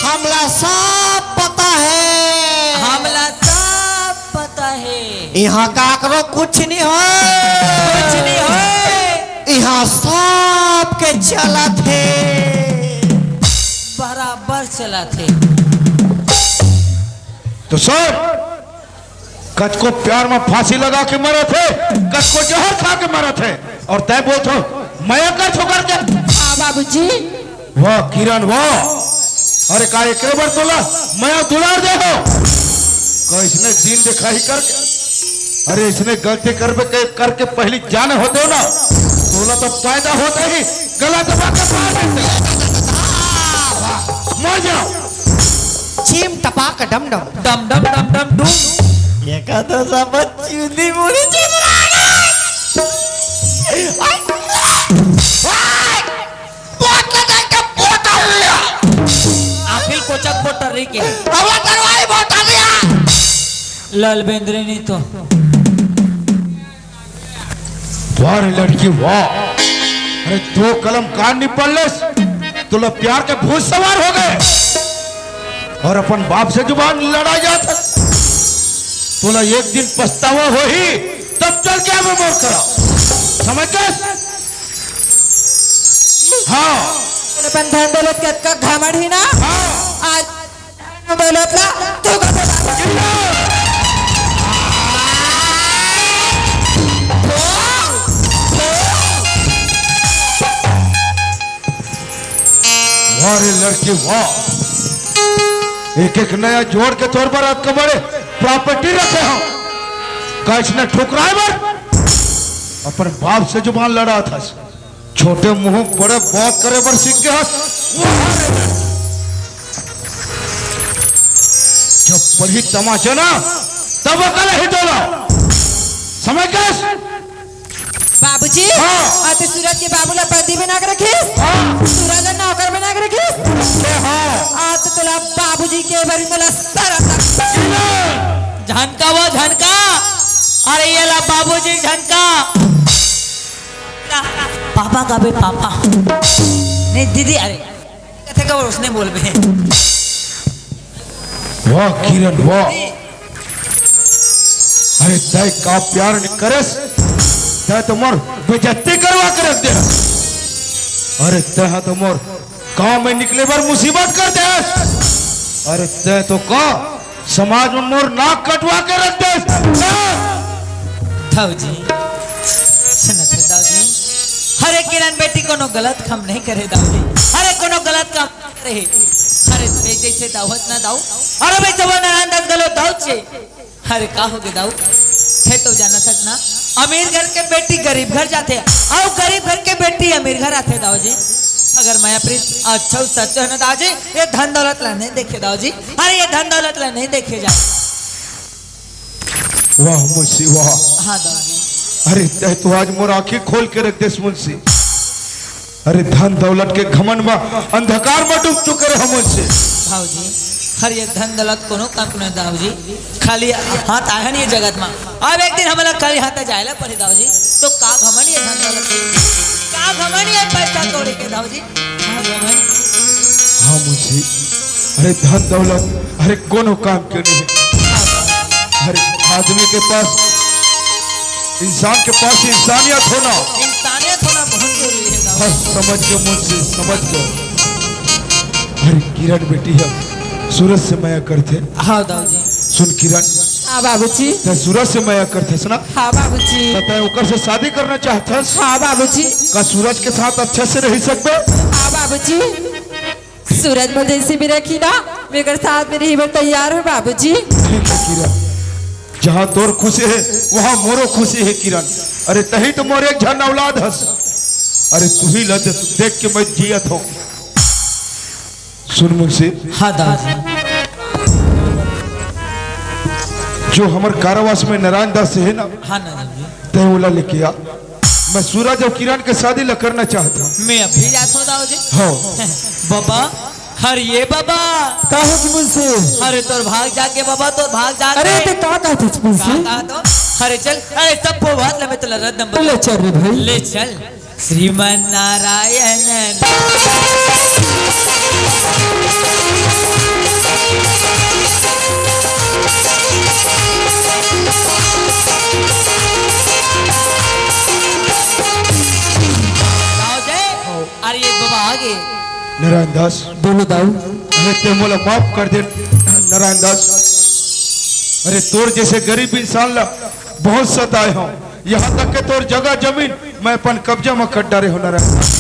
हमला सब पता हे। हमला सब पता हे। इहाँ काकरो कुछ नहीं होय। कुछ नहीं होय। इहाँ सबके चलत हे। बराबर चलत हे। तो सुन, कतको प्यार में फांसी लगा के मरत हे, कतको जहर खा के मरत हे, अउ तैं बोलथस, मया करथों करके। हाँ बाबूजी। वाह किरण, वाह। अरे का एकरे बर तोला मया दुलार दे हों? का अइसने दिन देखाही करके? अरे अइसने गलती करबे के, करके पहिली जाने होतेव ना, तोला तो पैदा होते ही गला दबा के मार देतेंव। मर जाओ। चीम टपाक डम डम। डम डम डम डम डुम। ये का तो सब चुदी मुड़ी चुदरा गई। बोतल देख के बोतल लिया। आखिर कोचक बोतल रही के। रवा दरवाई बोतल लिया। लाल बेंद्रे नहीं तो। वाह रे लड़की, वाह। अरे, दो कलम कान निपल लेस, तोला प्यार के भूत सवार हो गे अउ अपन बाप से जुबान लड़ा जात हे। तोला एक दिन पछतावा होही, तब चल के आबे मोर करा। समझ गेस? हाँ। अपन धन दौलत के अतका घमंड ही ना। हाँ। आज बोलत ला, तू का बोला? वाह रे लड़की, वाह। एक एक नया जोड़ के तोर बर अतका बड़े प्रॉपर्टी रखे हों। का अइसने ठुकराय बर अपन बाप से जुबान लड़ाथस। छोटे मुंह बड़े बात करे बर सीख गे हस। जब पड़ही तमाचा ना, तब अकल ही तोला। समझ गेस? बाबूजी, हाँ। अउ तैं सूरज के बाबू ला बंदी बना के रखिस? हाँ। सूरज ला नौकर बना के रखिस? अरे हाँ। अउ तैं तोला बाबूजी के बारे में बोला सारा सब। झनका वो झनका। अरे ये ला बाबूजी झनका। पापा का बे पापा। नहीं दीदी, अरे कथे का वो उसने बोल बे। वाह किरण वाह। अरे तैं का प्यार नइ करेस, तैं तो मोर बेइज्जती करवा के रख दे। अरे तैं तो मोर गांव में निकले बर मुसीबत कर दे। अरे तैं तो का समाज में मोर नाक कटवा के रख दे। दाऊ जी, सुनत हे दाऊ जी, अरे किरण बेटी कोनो गलत काम नहीं करे दाऊ जी, अरे कोनो गलत काम नहीं करे। अरे तैं जइसे दाऊ हस ना दाऊ, अरे भाई जब नारायण दास घलो दाऊ चे। अरे का हो गे दाऊ, तैं तो जानत हस ना, अमीर घर के बेटी गरीब घर जाथे, अउ गरीब घर के बेटी अमीर घर आथे दाऊ जी। अगर मया प्रीत अच्छा सच हे ना दाऊ जी, ये धन दौलत ला नहीं देखे दाऊ जी, अरे ये धन दौलत ला नहीं देखे जाए। वाह मुंशी वाह। हाँ दाऊ जी। अरे तैं तो आज मोर आंखी खोल के रख देस मुंशी। अरे धन दौलत के घमंड में अंधकार में डूब चुके रहे मुंशी। दाऊ जी, अरे ये धन दौलत कोनो काम के नहीं दाऊ जी, खाली हाथ आए हन ये जगत में। अब एक दिन हमला खाली हाथ जाए ला पड़ही दाऊ जी, तो का घमंड ये धन दौलत के, का घमंड ये पैसा कौड़ी के दाऊ जी? हाँ मुंशी, अरे धन दौलत, अरे कोनो काम के नहीं। अरे आदमी के पास, इंसान के पास इंसानियत होना। इंसानियत होना बहुत जरूरी हे दाऊ। हाँ, समझ गेंव मुंशी, समझ गेंव। अरे किरण बेटी हे, सूरज से मया करथे। हाँ दाऊ जी। सुन किरण। हाँ बाबूजी। तैं सूरज से मया करथस ना? हाँ बाबूजी। त तैं ओकर से शादी करना चाहथस? हाँ बाबूजी। का सूरज के साथ अच्छा से रहि सकबे? हाँ बाबूजी, सूरज मोर जइसे भी रखही ना, मैं ओकर साथ में रहे बर तैयार हों बाबूजी। ठीक हे किरण, जहाँ तोर खुशी हे, वहाँ मोरो खुशी हे किरण। अरे तहीं तो मोर एक झन औलाद हस। अरे तुही ला दे-, देख के मैं जियत हों। सुन मुंशी। हाँ दाऊ जी। जो हमर कारावास में नारायण दास हे ना, हाँ नारायण जी। तैं ओला लेके आ। मैं सूरज अउ किरण के शादी ला करना चाहत हों। मैं अभी जात हों दाऊ जी। हाँ। बाबा, अरे ये बाबा। का हो गे मुंशी? अरे तोर भाग जागे बाबा, तोर भाग जागे। अरे तैं का कहत हस मुंशी? का कहत हों? अरे चल, अरे सब बात ला मैं तोला रद्द नंबर ले चल रे भाई। ले चल। श्रीमन नारायण। अरे, ये बाबा आ गे। नारायण दास। बोलो दाऊ। अरे, ते मोला माफ कर दे, नारायण दास। अरे, तोर जैसे गरीब इंसान ला बहुत सताए हंव, यहाँ तक के तोर जगह जमीन मैं अपन कब्जा में कर डारे हंव, नारायण दास।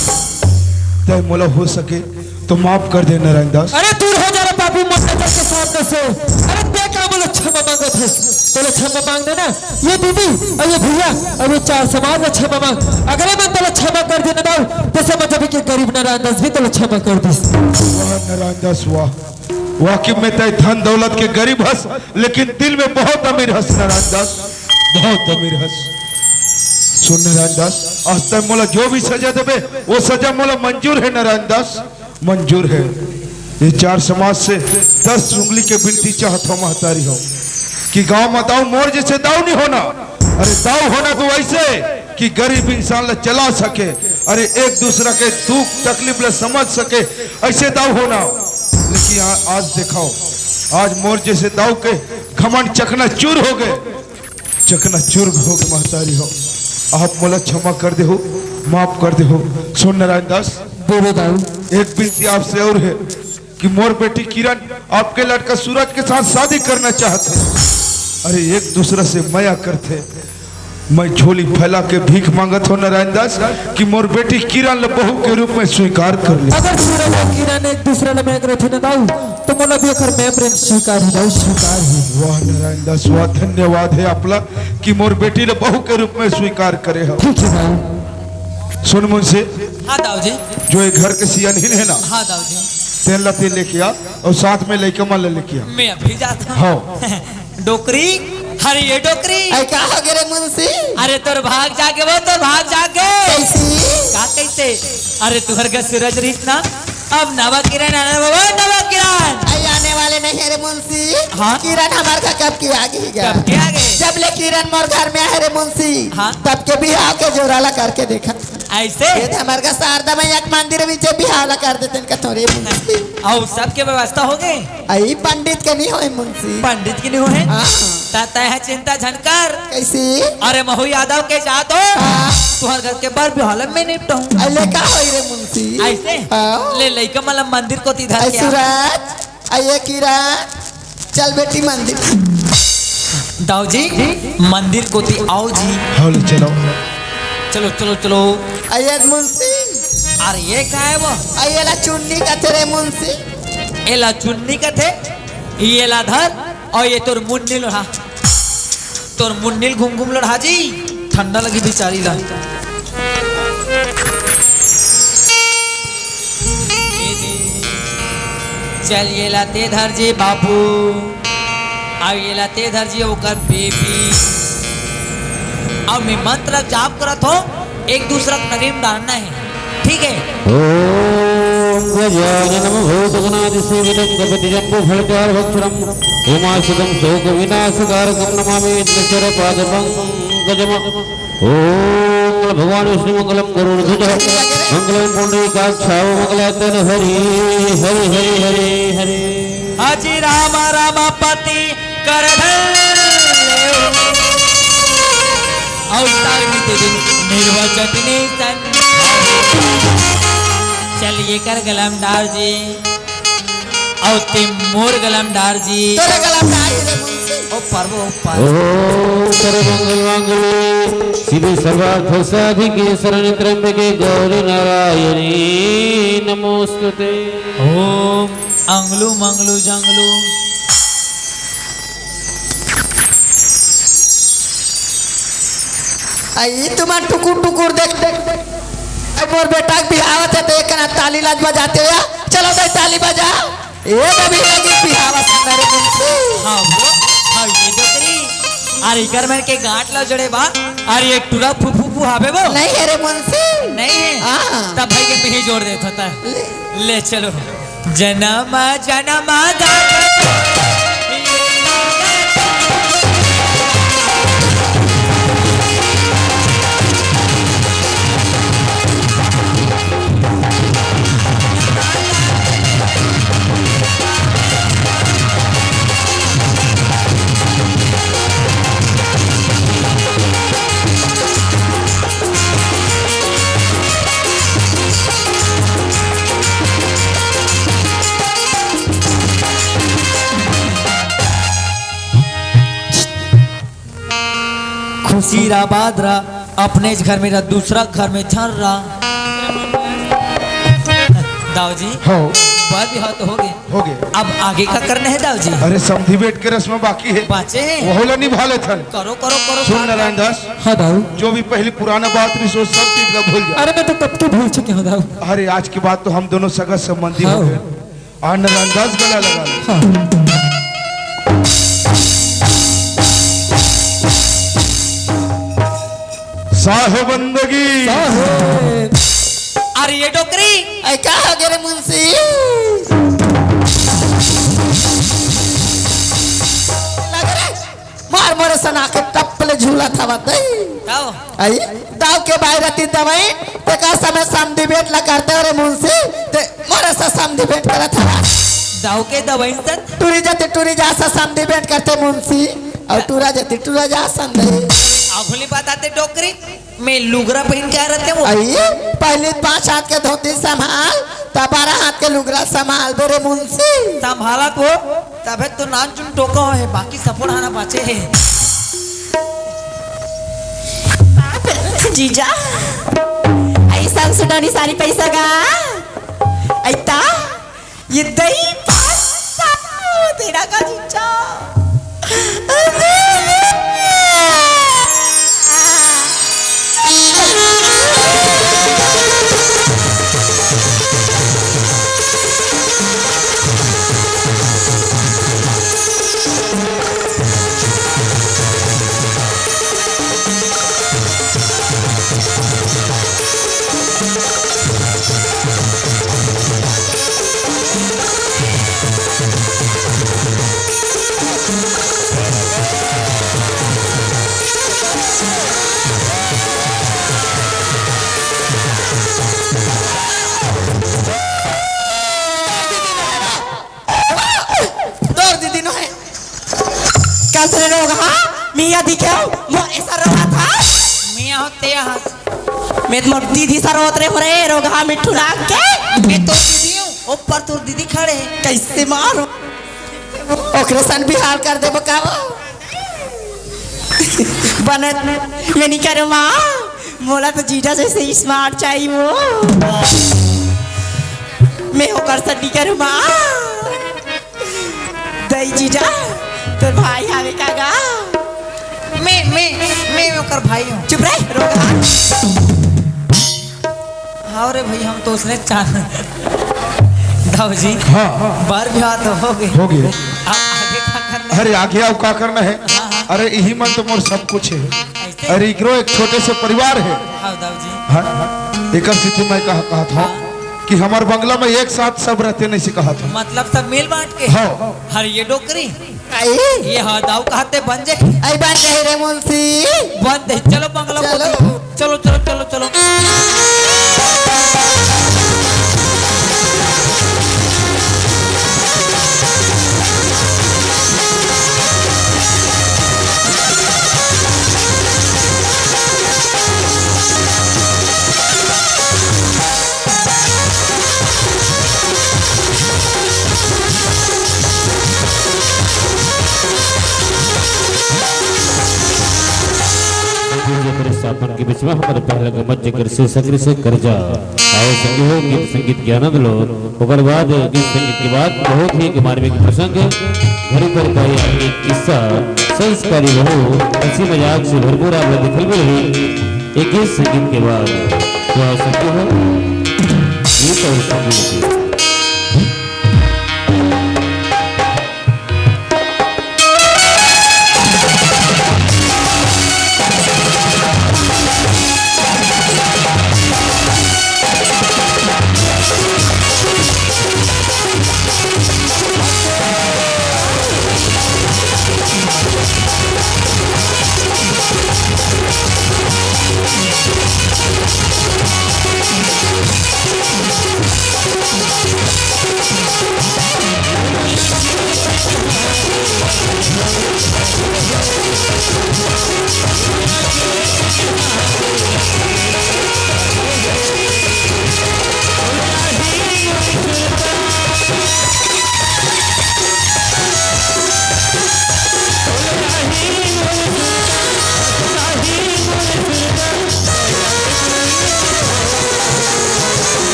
ते मोला हो सके तो माफ कर दे, नारायण दास। अरे, दूर हो जा रे पापी, मोर नजर के सामने से। अरे, ते का मोला क्षमा मांगत हस? तोला क्षमा मांगना ना, ये दीदी अउ ये भैया अउ ये चार समाज ला क्षमा मांग। अगर ये मन तोला क्षमा कर देना दाऊ, तो समझ अभी के गरीब नारायण दास भी तोला क्षमा कर दिस। वाह नारायण दास, वाह। वाकई में तय धन दौलत के गरीब हस, लेकिन दिल में बहुत अमीर हस नारायण दास, बहुत अमीर हस। सुन नारायण दास, आज तक मोला जो भी सजा देबे, वो सजा मोला मंजूर है नारायण दास, मंजूर है। ये चार समाज से दस उंगली के बिनती चाहत हंव महतारी हो कि गांव में दाऊ मोर जैसे दाऊ नहीं होना। अरे दाऊ होना तो ऐसे कि गरीब इंसान ला चला सके, अरे एक दूसरा के दुख तकलीफ ला समझ सके, ऐसे दाऊ होना। लेकिन आ, आज देखाव, आज मोर जैसे दाऊ के घमंड चकनाचूर हो गे, चकनाचूर हो गे महतारी हो। आप मोला क्षमा कर देहू, माफ कर देहू। सुन नारायण दास, बोलो दाऊ। एक बिनती आपसे और है कि मोर बेटी किरण आपके लड़का सूरज के साथ शादी करना चाहत है। अरे एक दूसरा से मया करथे। मैं झोली फैला के भीख मांगत हंव नारायण दास कि मोर बेटी किरण ला बहू के रूप में स्वीकार कर ले। अगर सूरज अउ किरण एक दूसरा ला मांग रहे थे ना दाऊ, तो मोला भी ओकर में प्रेम स्वीकार ही दाऊ, स्वीकार ही। वाह नारायण दास, वाह, धन्यवाद है आपला कि मोर बेटी ला बहू के रूप में स्वीकार करे हव। ठीक है दाऊ। सुन मुंशी, हाँ दाऊ जी। जो ये घर के सियानहिन है ना, हाँ दाऊ जी। तेन ला तेन लेके आ अउ साथ में लइका मन ला लेके आ। मैं अभी जात हंव। हाँ। डोकरी, अरे ये डोकरी। अरे का हो गे रे मुंशी? अरे तोर भाग जागे वो, तोर भाग जागे। कैसी? का कैसे? अरे तुहर घर सूरज रहिस ना, अब नवा किरण आने वाला, वो नवा किरण। अरे आने वाले नहीं है रे मुंशी। हाँ? किरण हमार घर कब के आ गे गा। कब के आ गे? जब ले किरण मोर घर में आहे रे मुंशी, हाँ? तब के बिहाव के जोरा ला करके देखा। ऐसे? ये तो हमार घर शारदा मैया के मंदिर में जे बिहाव ला कर देते इनका थोड़े मुंशी। अउ सबके व्यवस्था हो गे? अई पंडित के नहीं होय मुंशी। पंडित के नहीं होय? हाँ। ता तय है चिंता झन कर। कैसे? अरे महू यादव के जात हो। हाँ। तुहर घर के बर बिहाव ला मैं निपटाहूँ। अले का होई रे मुंशी? ऐसे? हाँ। ले लइका मन ला मंदिर कोती धर ऐ के आ। सूरज, अई ये किरण, चल बेटी मंदिर। दाऊ जी, मंदिर कोती आव जी। हाँ, ले चलो। चलो, चलो, चलो। अई ये मुंशी। अरे ये का है वो? अई ये ला चुन्नी कथे रे मुंशी। एला चुन्नी कथे, एला धर, अउ ये तोर मुन्नी लोढ़ा, तोर मुन्नी ल घुम घुम लोढ़ा जी, ठंडा लगही बिचारी ला। चल एला ते धर जी बाबू, अउ एला ते धर जी ओकर बेबी, अउ मैं मंत्र जाप करत हंव, एक दूसरा के नगरी में डारना हे। ठीक है। ओम गजानन भूतगणादिसेवितं कपितजम्बूफलचारुभक्षणं उमासुतं शोकविनाशकारकं नमामि विघ्नेश्वरपादपङ्कजम्। ओम भगवान विष्णु मंगलम गरुड़ ध्वज मंगलम पुंडरीकाक्ष मंगलातन हरि हरि हरि हरि हरि। अजी राम राम पति करधन लेहु। अवतार भी दे दिन निर्वचन निसन। चल एकर गला म डार जी। अउ ते मोर गला म डार जी। तोरे गला म डार जी रे मुंशी। ओ परबो, ओ परबो। ओम सर्वमंगल मांगल्ये शिवे सर्वार्थ साधिके शरण्ये त्र्यंबके गौरी नारायणी नमोस्तुते। ओम अंगलू मंगलू जंगलू। अई तुमन टुकुर टुकुर देख देख। अई मोर बेटा के बिहाव होथे त एक कना ताली ला बजाते हो या? चलो भाई ताली बजा। ए तभी लगी बिहाव सुंदर मुंशी। हाँ वो, हाँ ये डोकरी। अरे इकर मन के गांठ ला जड़े बा। अरे एक टुरा फुफू फुहावे वो। नहीं है रे मुंशी। नहीं है? हाँ। तब भाई के मैं ही जोड़ देता था। ले। ले चलो। जनम जनम खुशी रहा, आबाद रहा, अपनेच घर में रहा, दूसरा घर में झन रहा। दाऊ जी, हो। बात भी हो तो हो गए। हो गए। अब आगे का करना है दाऊ जी? अरे, समधी बेट के रस्म बाकी है। बाँचे हैं। वहू ला निभा लेथन। करो, करो, करो, सुन साथ नारायण में। दास। हाँ दाऊ। जो भी पहली पुराना बात रही, सो सब चीज ला भूल जा। अरे, मैं तो कब के भूल चुके हूँ दाऊ। अरे, आज के बाद तो हम दोनों सगा संबंधी हो हाँ। गए। आ नारायण दास गला लगा ले। हाँ। साहेब बंदगी। साहेब। अरे ये डोकरी, ऐ का हो गे रे मुंशी? लग रे, मार मोरे सना के टप ले झूलत हवत दई। दाऊ। आई, दाऊ के बाई रतिस दवई, तेकर समय समधी बेट ला करते रे मुंशी, ते मोरे से समधी बेट करत हवस। दाऊ के दवई से? टूरी जाते टूरी जा से समधी बेट करते मुंशी, अउ टूरा जाते टूरा जा संदई। अगली बात आते डोकरी, मैं लुगरा पहिन के आ रहते वो। आई, पहली पाँच हाथ के धोती संभाल, तब बारह हाथ के लुगरा संभाल बे रे मुंशी। संभालत वो, तभे तो नान चुन टोका हो है, बाकी सपोर्ट आना बाँचे है। जीजा, ऐसा सुनानी सारी पैसा का। ऐता, ये दही पास्ता तेरा का जीजा। तोर दीदी नो है। कस रे रोगहा, मियाँ दिखेव, मोर ऐसा रोहा था। मियाँ होते यहाँ। मैं तो मोर दीदी सा रोत रे हो रे, रोगहा मिट्ठू नाक के। मैं तो दीदी हूँ, ऊपर तोर दीदी खड़े हैं। कैसे मारो? ओकरे सन बिहार कर दे बकावा। बनत ये नहीं करो माँ, मोला तो जीजा जैसे स्मार्ट चाहिए वो। मैं होकर सन्नी करूँ माँ। दई जीजा, तोर भाई हावे का गा? मैं, मैं, मैं ओकर भाई हूँ। चुप रह, रोगहा। हाँ रे भाई, हम तो उसने चाह। दाऊ जी, हाँ। बार भी हाथ हो गए। हो गए। अब आगे का करना है? अरे आगे अब का करना है? हाँ, हाँ। अरे यही मन तो मोर सब कुछ है। ऐसे? अरे इकरो एक छोटे से परिवार है। हाँ दाऊ जी। हाँ, हाँ। एकर सेती मैं कहा, कहा था हाँ। कि हमार बंगला में एक साथ सब रहते नहीं से कहा था। मतलब सब मिल बांट के? हाँ। हर ये डोकरी। आई? ये हाँ दाऊ कहते बन जाए। आई बन जाए रे मुंशी। बन दे, चलो बंगला चलो। को। चलो, चलो, चलो, चलो। संगी जी, हमारे स्थापन के बीच में हमारे पहले गमत जिक्र से सक्रिय से कर्जा। आओ संगी हो, गीत संगीत के आनंद लो। ओकर बाद गीत संगीत के बाद बहुत ही एक मार्मिक प्रसंग, घड़ी पर का यह एक किस्सा, संस्कारी रहो, हंसी मजाक से भरपूर आप लोग दिखल में रही। एक गीत संगीत के बाद तो आ सकते हो गीत और संगीत।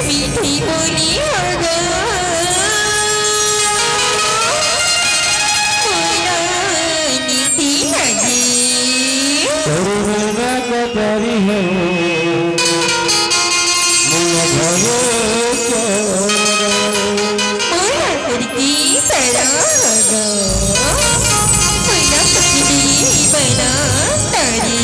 मीठी बोली होगा, मोला नीति लगे। करुणा का तारी है, मोला भरोसा। मोला करके सराहना, मोला पत्नी बना तारी।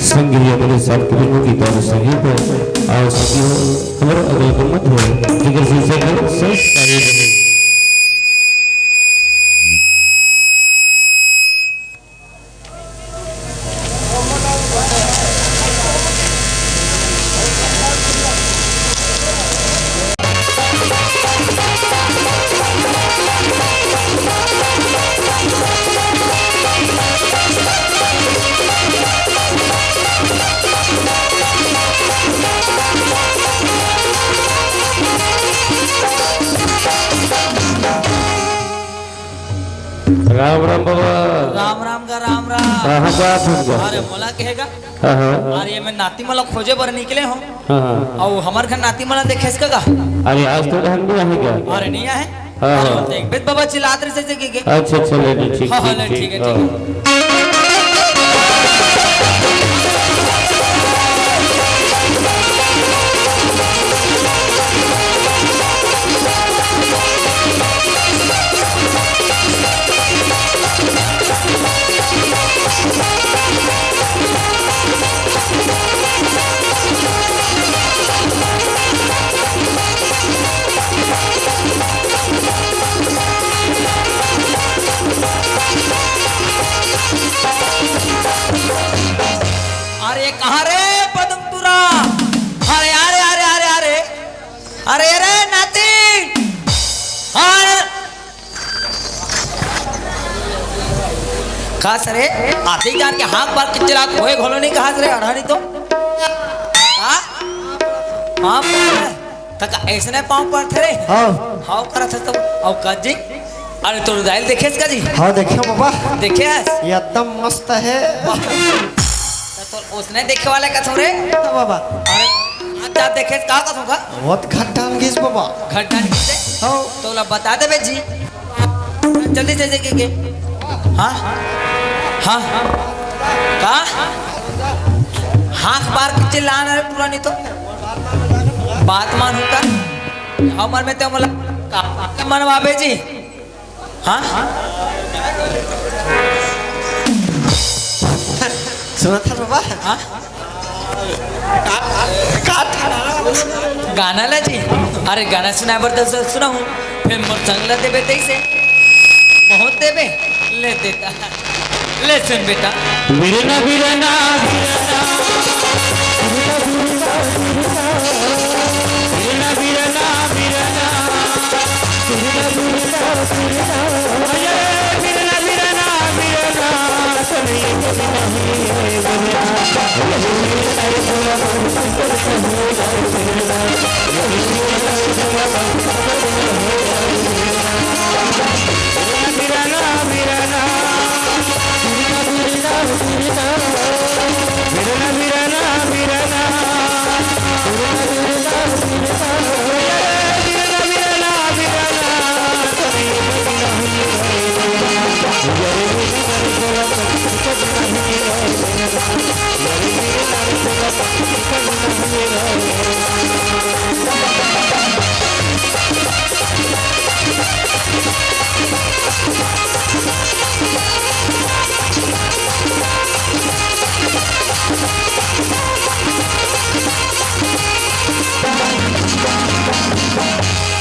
संगी अपने साथ के बिंदु की तार संगीत और संगी हो, हमारा अगला गुरुमत है जिगर सिंह सैगल, संस्कारी रहे। राम राम बाबा। राम राम का राम राम। कहाँ जात हन गा? अरे मोला कहेगा। हाँ, हाँ। अरे ये मैं नाती मन ला खोजे बर निकले हूँ। हाँ, हाँ। अउ हमर घर नाती मन ला देखेस का? अरे आज तो घर नहीं आएगा। अरे नहीं आए। हाँ, अरे हाँ। देख बेद बाबा चिल्लात रहे से के, के। अच्छा, अच्छा, ले, ले, ठीक, हाँ, हाँ, ठीक, ले, ठीक, ठीक है, हाँ। ठीक है। अरे कहाँ रे पदम तुरा? अरे, अरे, अरे, अरे, अरे। अरे, अरे, नाती। अरे। का सरे? आते ही जान के हाँक बार किच्चे लात होए घोलो नहीं कहा सरे, अड़ानी तो। हाँ? हाँ, तक ऐसने पाँव पड़थे रे? हाँ। हाव करत हस तो, अउ का जी? अरे तोर दाई ल देखेस का जी? हाँ, देखे बाबा। देखेस? ये एकदम मस्त है। वाह। त तोर ओसने देखे वाले कथों रे? हाँ बाबा। अरे, अच्छा देखेस का कथों का? वो तो घट डाल गिस बाबा। घट डाल गिस? हाँ। तो ला बता देबे जी। जल्दी से देखे के। हाँ? हाँ? का? हाँक बार किच्चे लान रे टूरा नहीं तो। बात मान होता। हमर में ते मोला का मनवाबे जी? हाँ? सुनत हस बाबा? हाँ? का, का, का गाना ला जी? अरे गाना सुनाए बर तो सुनाहूँ, फेर मोर संग ला देबे तइसे। बहुत देबे, ले देता। ले सुन बेटा। बिरना, बिरना, बिरना, बिरना, बिरना, बिरना, बिरना, बिरना, बिरना, बिरना, बिरना, बिरना, बिरना, बिरना, बिरना, बिरना, बिरना,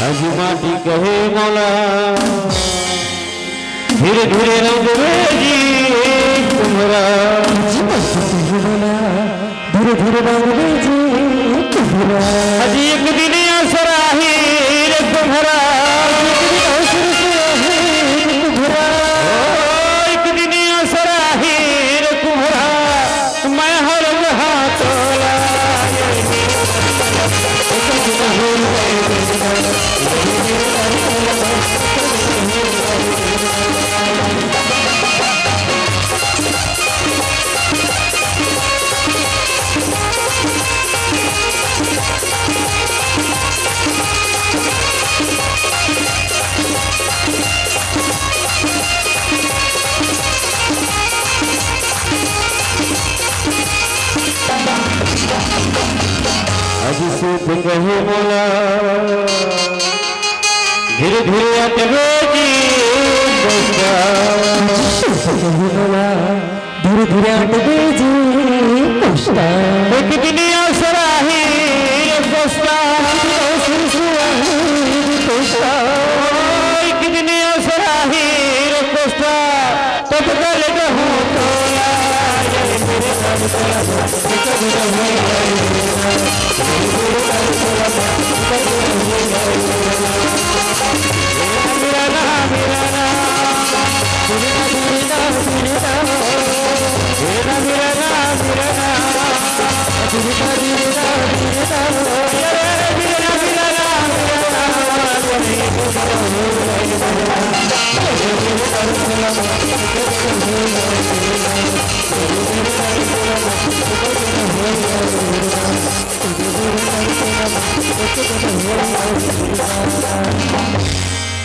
अजी माटी कहे मोला, धीरे धीरे रंग दे जी तुम्हरा। अजी माटी कहे मोला, धीरे धीरे रंग दे जी तुम्हरा। अजी एक दिन असर आही रे तुम्हरा। अजी एक दिन असर आही रे तुम्हरा। ओ, एक दिन असर आही रे तुम्हरा। मैं हर हाथ ला मोला धीरे धीरे अटबे जी कोष्ठा। मोला धीरे धीरे अटबे जी कोष्ठा। एक दिन असरा ही रे कोष्ठा। कोष्ठा। एक दिन असरा ही रे कोष्ठा। तब गल गहूं तोला।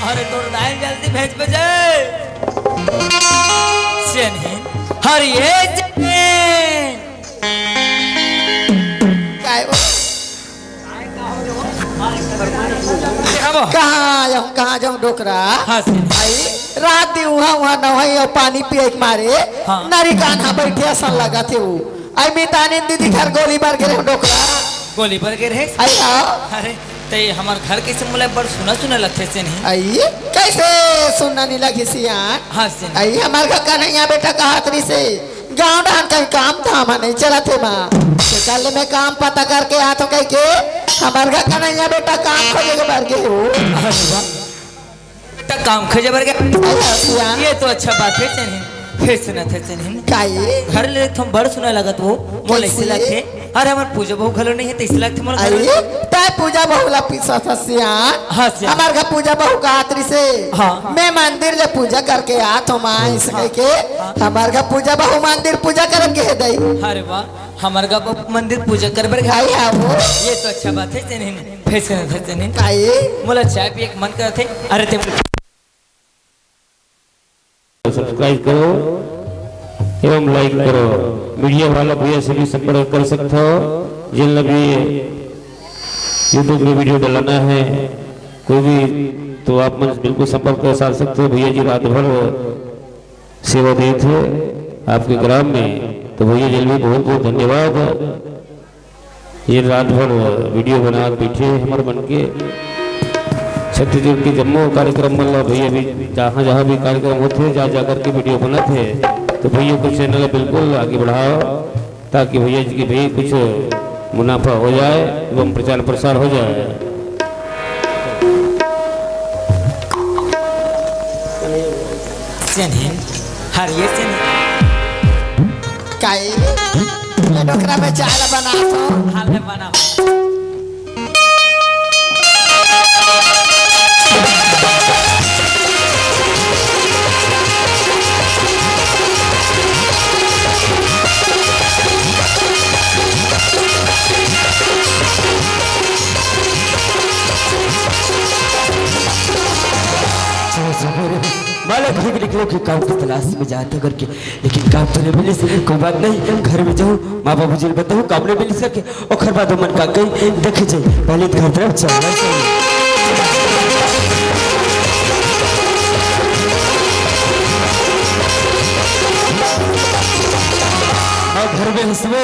अरे तोर दाई जल्दी भेज बे जय। सेनहिन। हर ये जय। काय वो? अब कहाँ जाऊँ, कहाँ जाऊँ डोकरा? हाँ, सेनहिन। आई, रात दिन उहाँ, उहाँ नहाई अउ पानी पिए के मारे, हाँ। नरी कान्हा बैठे असन लगथे वो। आई मितानिन दीदी घर गोली बर गे रहे डोकरा। गोली बर गे रहे? आई हाँ। अरे, ते हमर घर कइसे मोला बड़ सुना सुना लगथे सेनहिन। आई, कइसे सुना नी लगी सियान? हाँ, सेनहिन। आई, हमर घर कन्हैया बेटा कहत रहिसे, गाँव डहन कहीं काम धाम ह नहीं चलत हे माँ। ते कल मैं काम पता करके आत हूँ कहिके, हमर घर कन्हैया बेटा काम खोजे के बर गे हो। अरे वाह। त काम खोजे बर गे। अरे हसिया। ये तो अच्छा बात हे सेनहिन। फेर सुनत हे सेनहिन। काई? घर ले तुम बड़ सुना लगत हो। मोला कइसे? अइसे लगथे। अरे हमर पूजा बहू घलो नहीं हे, त अइसे लगथे मोला घर अरे, में। तै पूजा बहू ला पीसत हस सियान। हाँ, सियान। हमर घर पूजा बहू का आतरी से। हाँ। मैं मंदिर ले पूजा करके आत हूँ माँ, अइसे हाँ। कहिके। हाँ। हमर घर पूजा बहू मंदिर पूजा करन गे हे दई। अरे वाह, हमर घर बहू मंदिर पूजा करे बर गे। आई हाँ वो। ये तो अच्छा बात हे सेनहिन। फेर सुनत हे सेनहिन। काई? मोला चाय पिए के मन करत हे। अरे ते सब्सक्राइब करो एवं लाइक करो। मीडिया वाला भैया से भी संपर्क कर सकते हो। जिन भी YouTube में वीडियो डलाना है कोई भी, तो आप मन बिल्कुल संपर्क कर साध सकते हो। भैया जी रात भर सेवा देत हे आपके ग्राम में, तो भैया जी ल भी बहुत बहुत धन्यवाद। ये रात भर वीडियो बना के बैठे हे हमर मन के। छत्तीसगढ़ के जम्मो कार्यक्रम मन ला भैया भी जहाँ जहाँ भी कार्यक्रम होथे, जा जा करके वीडियो बनत हे। तो भैया को चैनल बिल्कुल आगे बढ़ाओ, ताकि भैया जी की भी कुछ मुनाफा हो जाए एवं प्रचार प्रसार हो जाए। सेनहिन, हर ये सेनहिन। काई? ये डोकरा में चाय ला बनात हो। हाँ, ले बनाओ। माला खुद निकलो कि काम की तलाश में जाता करके, लेकिन काम तो नहीं मिलिस। कोई बात नहीं, घर में जाऊँ, माँ बाबू जी ल बताऊँ, काम नहीं मिलिस करके, ओखर बाद मन का कहीं देखे जाए, पहले तो घर तरफ चलना चाहिए। हाँ, घर में हंसबो।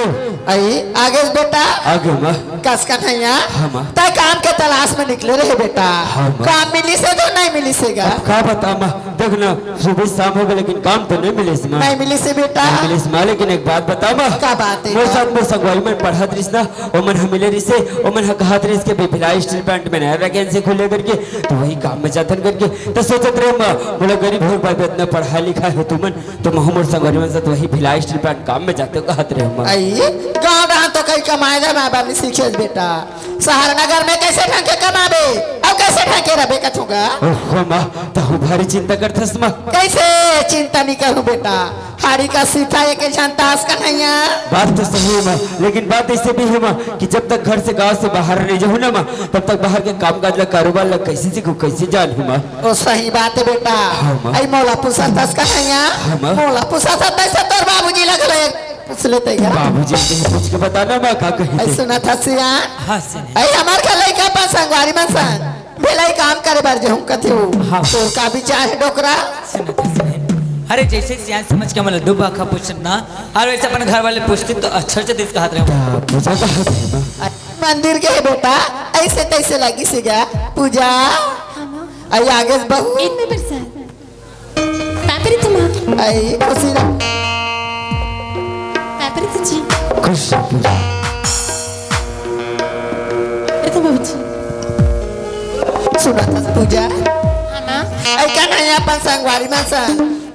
आई, आगे बेटा। आगे माँ। कस कन्हैया, हाँ, माँ। तै काम के तलाश में निकले रहे बेटा। हाँ, माँ। काम मिलिस हे तो नहीं मिलिस हे गा? अब का बता माँ, देख ना, सुबह शाम हो गए लेकिन काम तो नहीं मिलिस माँ। नहीं मिलिस हे बेटा। नहीं मिलिस माँ, लेकिन एक बात बता माँ। का बात हे मोर माँ? साथ मोर संगवारी मन पढ़त रहिस ना, ओमन ह मिले रहिसे, ओमन ह कहत रहिस के भिलाई स्टील प्लांट में नया वैकेंसी खुले करके, तो वही काम में जाथन करके, तो सोचत रहे माँ, मोला गरीब होए के बाद इतना पढ़ा लिखा हे तुमन, तो महू मोर संगवारी मन साथ वही भिलाई स्टील प्लांट काम में जाते कहत रहे माँ। आई, गाँव डहन तो कहीं कमाए ला माँ बाप ने सीखे बेटा। शहर नगर में कैसे ढंग के कमाबे, अउ कैसे ढंग के रबे कथूंगा? ओहो माँ, तहु भारी चिंता करथस माँ। कैसे चिंता नहीं करूं बेटा, हाड़ी का सीता एक झन तास कन्हैया। बात तो सही हे माँ, लेकिन बात ऐसे भी हे माँ कि जब तक घर से गांव से बाहर नहीं जाहूँ ना माँ, तब तक बाहर के काम काज ला कारोबार ला कैसे सीखूँ, कैसे जानहूँ माँ? ओ सही बात हे बेटा। हाँ, माँ। आई मोला पूछत हस कन्हैया। हाँ, माँ। मोला पूछत हस तैसे तोर बाबूजी ला घलो एक पूछ लेते गा। बाबूजी से पूछ के बताना माँ का कही ऐ थे। सुनत हस सियान। हाँ, सुने। आई हमार घर लइका संगवारी मन सन, भेलाई काम करे बर जहूं कथे हो। हाँ। तोर का विचार हे डोकरा? सुनत हस रे। अरे जइसे सियान समझ के हमन ला दू बाखा पूछत ना, अउ वइसे अपन घर वाले पूछतिस त अच्छा अच्छा दिस कहत रहे। का पूजा कहत हे ना? मंदिर गे हे बेटा, अइसे तइसे लगिस हे गा पूजा। हाँ, माँ। अउ आगे बहू। इतने बरसात। पापरी तुम। अई खुशी रह। पापरी तुझी। खुश रह पूजा। अरे तो बाबूजी। सुनत हस पूजा? हाँ, माँ। अई का नहीं अपन संगवारी मन सन,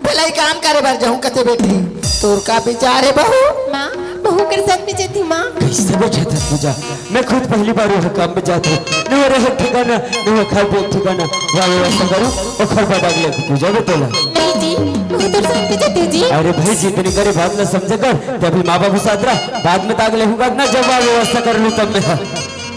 भेलाई काम करे बर जहूं कथे बेटी। तोर का विचार हे बहू? माँ, बहू कर साथ में जाती माँ। कइसे बइठत हस पूजा? मैं खुद पहली बार ओह काम में जात हूँ। न ओह रहे ठिकाना, न ओह खाए पिए ठिकाना। वाह व्यवस्था करूँ, ओखर बाद अगले पूजा में तोला। नहीं जी, वो तो साथ में जाते जी। अरे भाई, जितनी करे बात ला समझे कर, तभी माँ बाबू साथ रह, बाद में ताग लेहूँगा ना, जब वाह व्यवस्था कर लूँ तब मैं।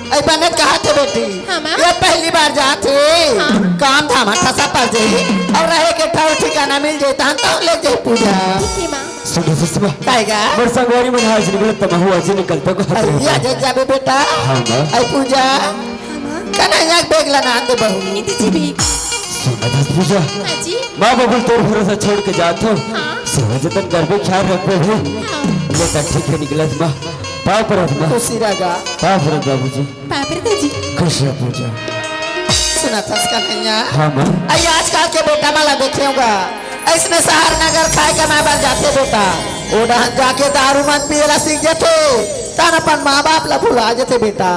अई बने कहा थे बेटी, हाँ, माँ। ये पहली बार जात हे, हाँ। काम धाम ठसा पड़ जाही अउ रहे के ठौर ठिकाना मिल जाही, तहन तो ले जाही पूजा। ठीक हे, माँ। सुनो सुषमा, काहे गा? मोर संगवारी मन आज निकलत त महू आज निकलत को हाथ अरे, रे। ये जे जाबे बेटा। हाँ, माँ। अई पूजा, हाँ, माँ। कन्हैया के बेग ला ना दे बहू। इतनी सी भी। सुनत हस पूजा। हाँ जी। माँ बाबू तोर भरोसा छोड़ के जात हो। हाँ। सेवा जतन करबे, ख्याल रखबे भाई। हाँ। ले त ठीक हे निकलत माँ। पाँव परत माँ। खुशी रह गा। पाँव परत बाबूजी। पाँव परत जी। खुश रह पूजा। सुनत हस कन्हैया? हाँ माँ। अई आजकल के बेटा मन ला देखे होगा, अइसने शहर नगर खाए कमाए बर जाथे बेटा, ओ डहन जाके दारू मन पिए ला सीख जथे, तहन अपन माँ बाप ला भुला जथे बेटा।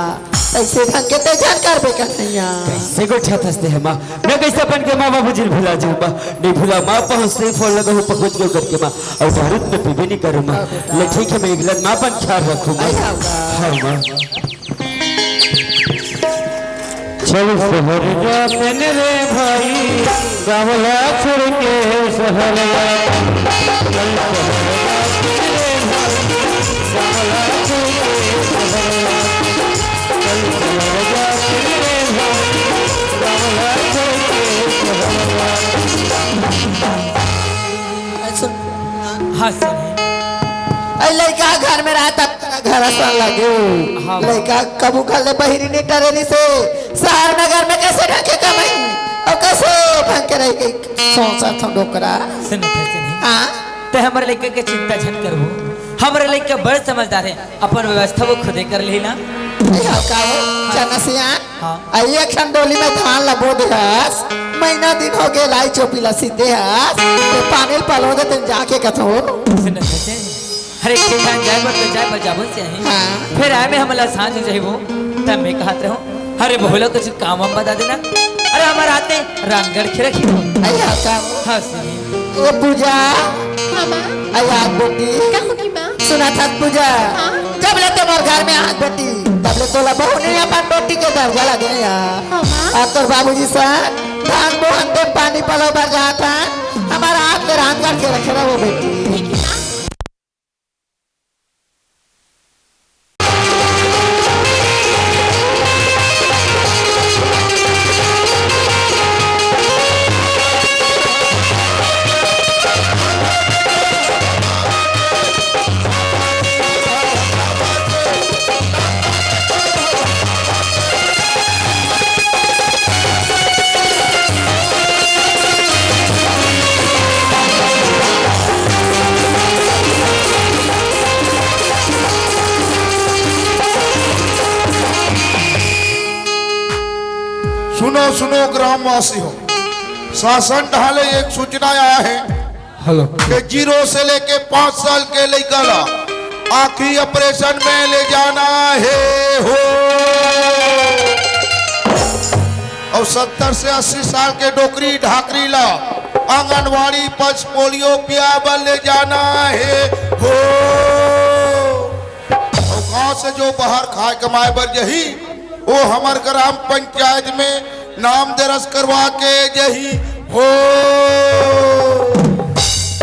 अइसे ढंग के ते झन करबे कन्हैया। कइसे गोठियाथस ते हे माँ? मैं कइसे अपन के माँ बाबूजी ला भुला जाहूँ माँ? नहीं भुला माँ, पहुँचते ही फोन लगाहूँ पहुँच गेंव करके माँ, अउ दारू त मैं पीबे नहीं करूँ माँ। हाँ बेटा। ले ठीक हे, मैं अगला माँ अपन ख्याल रखहूँ माँ। अई हाँ। हाँ माँ। चल शहर जाते न रे भाई, गाँव ला छोड़ के शहर ला। चल शहर जाते न रे भाई, गाँव ला छोड़ के शहर ला। चल शहर जाते न रे भाई, गाँव ला छोड़ के शहर ला। हाँ, सुन। अई लइका घर में रहत हे, घर असन लगे। हाँ। लइका कभू घर ले बहिरी नहीं टरे रहिसे, शहर नगर में कइसे ढंग के कमाही अउ कइसे ढंग के रही, सोचत हंव डोकरा। सुन, सुन। हाँ। ते हमर लइका के चिंता झन करबो, हमर लइका बड़ समझदार हे, अपन व्यवस्था वो खुदे कर लेही ना। अई हो का हो, चना सियान? हाँ। अई एक ठन डोली में धान ला बो दे हस, महीना दिन हो गे, लाई चोपी ला सीधे हस, ते पानी ल पलो दे तेन जाके कथो। सुन, सुन। अरे, एक ठिकान जाए बर तो जाए बर जाबो चाही। हाँ। फेर आए में हमला सांझ हो जाही वो, तब मैं कहत रहूं, अरे, बहु ला कुछ काम वाम बता देना। अरे, हमर आते रामगढ़ के रखी हो। अई हाँ, काम। हाँ, सुनी। ए पूजा। हाँ, माँ। अई यार बेटी। का होगी, माँ? सुनत हस पूजा। हाँ। जब ले ते मोर घर में आत बेटी, तब ले तोला बहू नहीं अपन बेटी के दर्जा ला दे यार। हाँ, माँ। अउ तोर बाबूजी सन धान बोहन ते पानी पलो बर जात हन, हमर हाथ ले रांध करके रखे रहो बेटी। ठीक है, माँ। सुनो, सुनो ग्रामवासी हो, शासन ढाले एक सूचना आया है। हेलो। के जीरो से लेके पाँच साल के लइका ला आँखी ऑपरेशन में ले जाना हे हो। अउ सत्तर से अस्सी साल के डोकरी ढाकरी ला आंगनवाड़ी पल्स पोलियो पिया बर ले जाना हे हो। अउ गांव से जो बाहर खाए कमाए बर जही, ओ हमर ग्राम पंचायत में नाम दरज करवा के जही हो।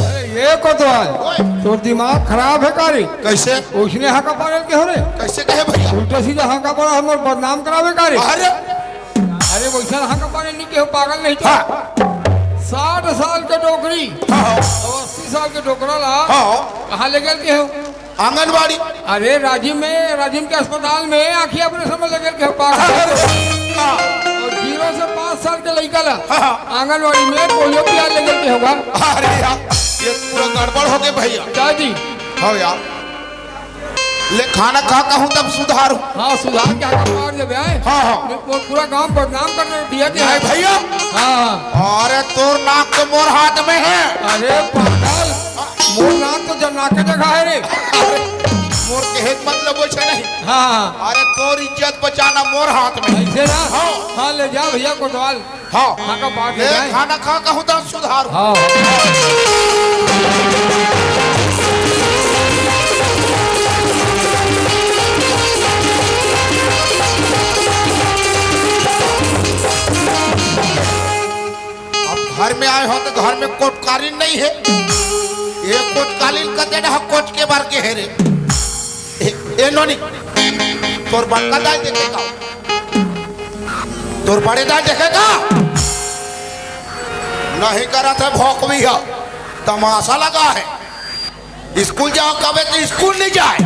अरे ये कोतवाल, ओए। तोर दिमाग खराब हे का रे? कइसे? ओइसने हांका पारे ल केहेंव रे। कइसे कहे भइया? उल्टा सीधा हांका पारे, हमर बदनाम कराबे का रे? अरे। अरे वइसन हांका पारे ल नइ केहेंव, पागल नहीं तो। हाँ। साठ साल के डोकरी हाँ, हाँ। अउ अस्सी साल के डोकरा ला हाँ। कहाँ ले गेल केहेंव? आंगनबाड़ी। अरे राजिम में, राजिम के अस्पताल में आँखी ऑपरेशन में लगे के पागल। और जीरो से पाँच साल के लइका ला हाँ, हाँ। आंगनवाड़ी में पोलियो पिया ले गए होगा। अरे यार, ये पूरा गड़बड़ हो गए भैया। दादी। हाँ यार, ले खाना खा कहूँ तब सुधारू। हाँ, सुधार के आगे मार देबे आए। हाँ, हाँ। वो पूरा गांव बदनाम कर रहे भैया के। नहीं भैया। हाँ, हाँ। अरे तोर नाक तो मोर हाथ में है। अरे पागल, मोर नाक तो जन्ना के जगह है रे। अरे, मोर कहे के मतलब वैसे नहीं। हाँ, हाँ। अरे तोर इज्जत बचाना मोर हाथ में। ऐसे ना? हाँ। हाँ, ले जा भैया कोतवाल। हाँ। खा का पाठ ले ले जाए। खाना खा कहूँ तो सुधार। हाँ। अब घर में आए हो तो घर में कोटकालीन नहीं है। ये कोटकालीन कते ना कोट के बार के है रे। ए, ए नोनी, तोर बड़का दाई देखे का? तोर बड़े दाई देखे का? नहीं करत है भौंकवी है, तमाशा लगा है। स्कूल जाओ कबे तो स्कूल नहीं जाए।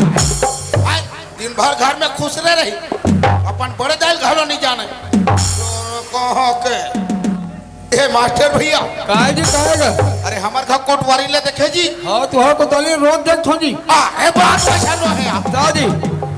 आय, दिन भर घर में खुसरे रही, अपन बड़े दाई घरो नहीं जाने। तोर कहाँ के? ए मास्टर भैया। काहे जी, काहे गा? अरे हमर घर कोटवारी ले देखे जी। हाँ, तुहार कोतवाली रोज देखथो जी। अरे बात वैसा नो है आप। का जी?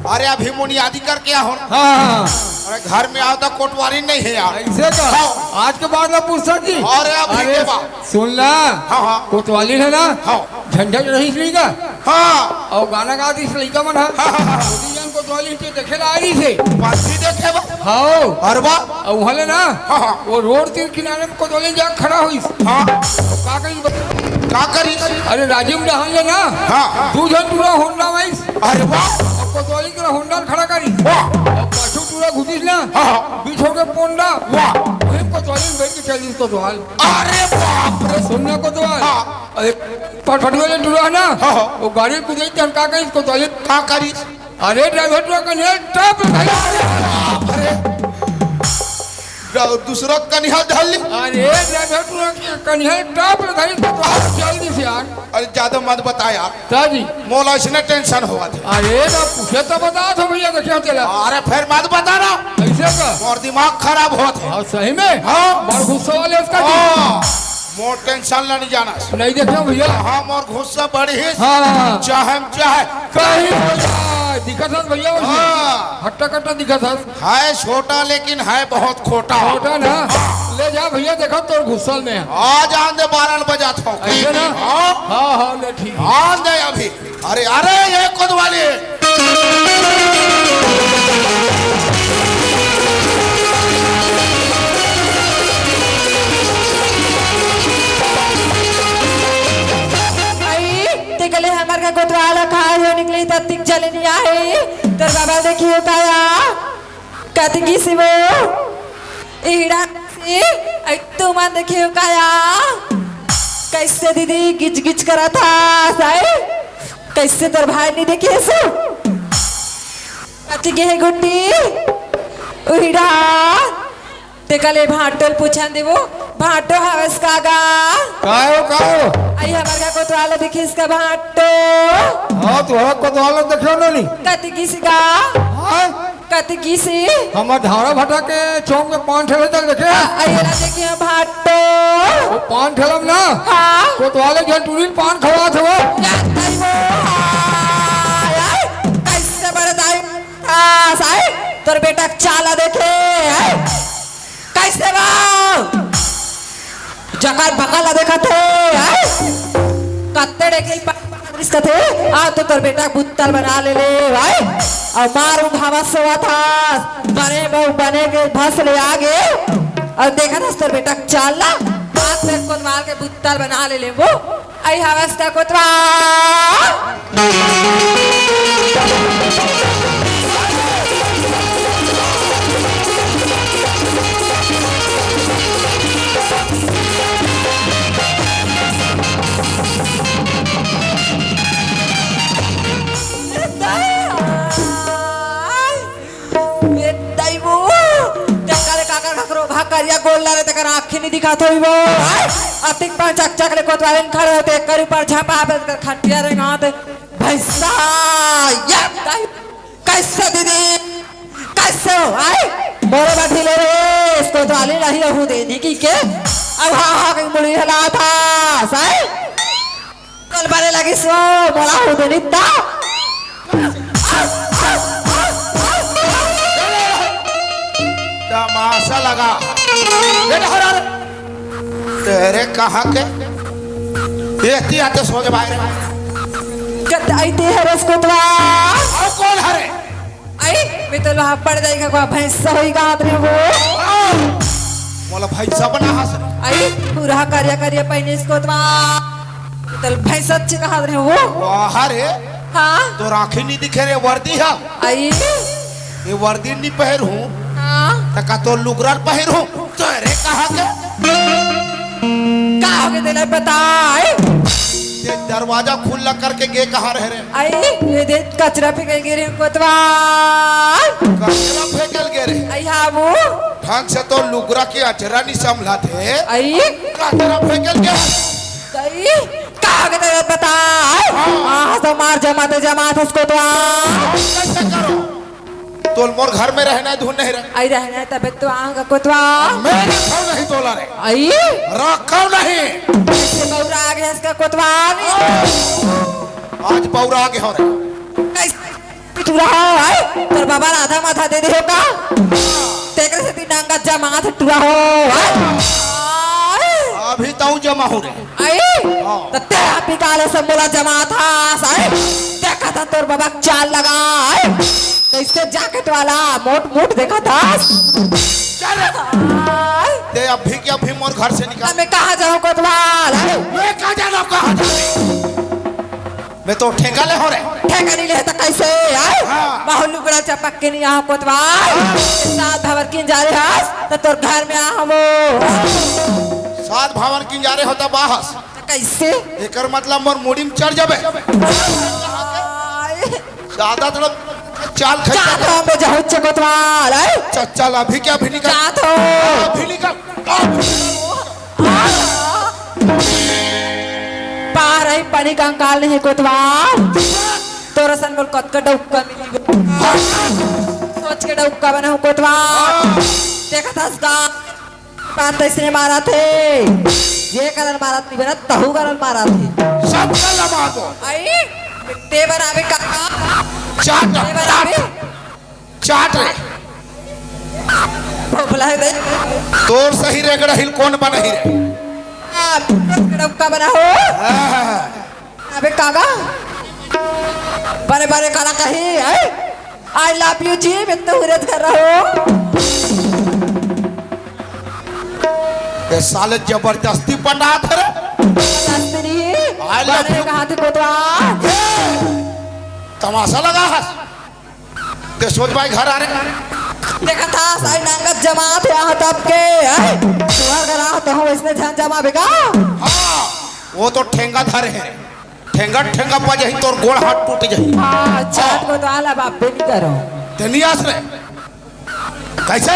अरे अभी मुनियादी करके आहो ना। हाँ, हाँ, हाँ। अरे घर में आओ तो कोटवारी नहीं है यार। ऐसे का? हाँ। आज के बाद ना पूछता जी। अरे अभी अरे के बाद। सुन ला। हाँ, हाँ। कोतवाली है ना? हाँ। झंझट रहिस नहीं का? हाँ। अउ गाना गातिस लइका मन ह। हाँ, हाँ, हाँ। दू झन कोतवाली के देखे ला आइस हे। पाछी देखे बा? हाँ। अरे वाह। अउ उहाँ ले ना, हाँ, हाँ। वो रोड तीर किनारे में कोतवाली जाके खड़ा होइस। हाँ। अउ का करिस? का करिस? अरे राजिम डहान ले ना, हाँ, हाँ। दू झन टूरा होंडा में आइस। अरे वाह। अउ कोतवाली करा होंडा ल खड़ा करिस। वाह। अउ पाछू टूरा घुसिस ना, हाँ, हाँ। बीच हो के पोंडा। वाह। वही कोतवाली में बैठ के चल दिस कोतवाल। अरे बाप रे। सुन ना कोतवाल। हाँ। अरे, फटफटुआ ले टूरा है ना? हाँ, हाँ। वो गाड़ी कुदाई तहन का कही इसको तो ये का करी? अरे, ड्राइवर टूरा कन्हे टॉप ले धरी। अरे, ड्रा-, दूसरा कन्हा धर ली। अरे, ड्राइवर टूरा कन्हे टॉप ले धरी तो, तो जल्दी से यार। अरे, ज्यादा मत बता यार। दादी। मोला इसने टेंशन हुआ था। अरे, ना पूछे तो बता दो भैया, देखिए तेला। अरे, फिर मत बता ना। ऐसे का? मोर दिमाग खराब हुआ था। हाँ, सही में? हाँ। बड़ गुस्सा वाले इसका जी। हाँ। मोर टेंशन ला नहीं जाना। नहीं देखो भैया। हाँ, मोर गुस्सा बढ़ी। हाँ। चाहे हम चाहे। कहीं हो जाए। दिखत हस भैया वो हाँ। हट्टा कट्टा दिखत हस। है छोटा लेकिन है बहुत खोटा। खोटा ना। ले जा भैया, देखो तोर गुस्सा में। आ जान दे बारह बजा था। ऐसे ना? हाँ। हाँ, हाँ, ले ठीक। आन दे अभी। अरे, अरे, ये कोतवाली। आई, ते कले हमर का कोतवाल खाए हो निकली, तत्तिक चले नहीं आए। तोर बाबा देखियो काया, कति किसिम हो। इड़ा से, आई, तुमन देखियो काया। कैसे दीदी गिच गिच करत हा, साई? कैसे तोर भाई नहीं देखे सो? कति गे हे गुट्टी? उहिड़ा। तेकले भांटो ल पूछन देवो। भांटो हवस का गा? कायो, कायो? आई हमर का कोतवाल दिखिस का भांटो? हाँ, तोहरा कोतवाल देखे ना नी? कति गिस गा? हाँ? कति गिस? हमर धारा भटा के चौक में पान ठेले तक देखे? आ, आई ला देखिए भांटो। वो पान ठेलम ना? हाँ। कोतवाले झन टूरी पान खवात हवो। या तई वो, हाय, हाय, कैसे बड़े दाई, आ, साई, तोर बेटा के चाला देखे, हाय। कैसे बा? जकर बकल ला देखत हे, हैं? कत्ते डेग ले पा-, पुलिस कथे, आ तो तोर बेटा बुत्तल बना ले ले, भाई। अउ मार उंघावा सोवत हस, बने बहू बने के भस ले आगे। अउ देखत हस तोर बेटा चाल ला, बात फेर कोतवाल के बुत्तल बना ले ले वो। आई हवस का कोतवाल। ए दाई वो, तेकर काकर ककरो भा करिया गोल्ला रे, तेकर आँखी नहीं दिखात होई वो। हाय, अतिक पान चक चक ले कोतवालिन खड़े होते, एकर ऊपर झपा पे तेकर खटिया रेंगात। भैंसा, या दाई, कैसे दीदी, कैसे हो? हाय, मोरे बर ढीले रे, इसको तो आली नहीं रहू देनी की के। अब हाँ, हाँ, कहीं मुड़ी हला था, सही? कल बने लगी सो, मोला हो देनी ता। तमाशा लगा। ए, डहर, तेरे कहाँ के? एती आते सोच बाहर। कत आईते हरस कोतवाल। अउ कोन हरे? आई, मैं तो वहाँ पड़ जाएगा, कोई भैंस होई कहा रे वो। मोला भैंसा बना हस। आई, पूरा करिया करिया पहिने इसको तो तल भैंस अच्छे कहा रे वो। वाह रे। हाँ। तोर आँखी नहीं दिखे रे, वर्दी हा। आई। ये वर्दी नहीं पहर हूँ। हाँ। त का तोर लुगरा ल पहर हूँ? तेरे कहाँ के? का हो गया तेला बताए? ये दरवाजा खुला करके गे कहाँ रह रे? आई, ये दे कचरा फेंके गे रे कोतवाल। कचरा फेंकल गे रे? आई, हाँ वो। ढंग से तो लुगरा के अचरा नहीं संभला थे। आई। कचरा फेंकल गे? आई, का हो गया तेला बताए? हाँ। हाँ, तो मार जमाते जमात उसको तो आ। कैसे करो? तोल मोर घर में रहना है, धुन नहीं रह। आई रहना है, तबे तो आऊंगा कोतवाल। मैं रखा नहीं तोला रे। आई? रखा नहीं। कैसे बौरा आ गया इसका कोतवाल? आज बौरा आ गया हो रे। कैसे तू रहा है? तेरे बाबा ने आधा माथा दे दे हो का? तेरे से तीन अंगत जमा थे टूरा हो, हैं? अभी ताऊ जमा हो रे। आई? हाँ। त तेरा पिकाले से मोला जमा था, साई? देखा था तोर बाबा चाल लगा, आई? कैसे जैकेट वाला मोट मोट देखा था? चल। आई? ते अभी के अभी मोर घर से निकल। मैं कहाँ जाऊँ कोतवाल, आई? मैं कहाँ जाना, कहाँ जाना? मैं तो ठेका ले हो रे। ठेका नहीं ले त कैसे, आई? हाँ। बाहु लुगड़ा चपक के नहीं यहाँ कोतवाल। हाँ। सात भावर किन जा रहे हस, त तोर घर में आ हमो। सात भावर किन जा रहे होता बाहस। कैसे? एकर मतलब मोर मुड़ी में चढ़ जाबे। आय। ज्यादा थोड़ा चाल खा। जात हो, मैं जाहूँ चे कोतवाल, आय। चल, चल, अभी क्या, अभी निकल। जात हो। अभी निकल। अभी। पार आई पानी कंकाल नहीं कोतवाल। तोर असन मोल कतका डौका मिली। सोच के डौका बनाहूँ कोतवाल। देखत हस गा। बात तइसने मारत हे। जे करन मारत नहीं बनत, तहू करन मारत हे। सब कल मार दो। आई, ते बर आबे काका। चाट, ते बर चाट, आबे। चाट रे। भोपला हे बे। तोर सही रे, गड़हिल कोन बनही रे? आ, तोर गड़ौका बना हो। हाँ, हाँ, हाँ। अबे काका, बड़े बड़े काला कही, हैं? I love you जी, मैं तो हुरत कर रहा हूँ। ये साले जबरदस्ती पटात हे रे। जबरदस्ती नहीं, I love बड़े you। कहा थे कोतवाल। ए, तमाशा लगा हस। ते सोच भाई घर आ रे। देखा था, साई नांगत जमात यहाँ तब के, हैं? तुहर घर आ तो हम इसने ध्यान जमा बेगा। हाँ, वो तो ठेंगा धरे हे। ठेंगा, ठेंगा पा जाही, तोर गोड़ हाथ टूट जाही। हाँ, चाट कोतवाल अब आप भी नहीं करो। ते नहीं आस रे। कैसे?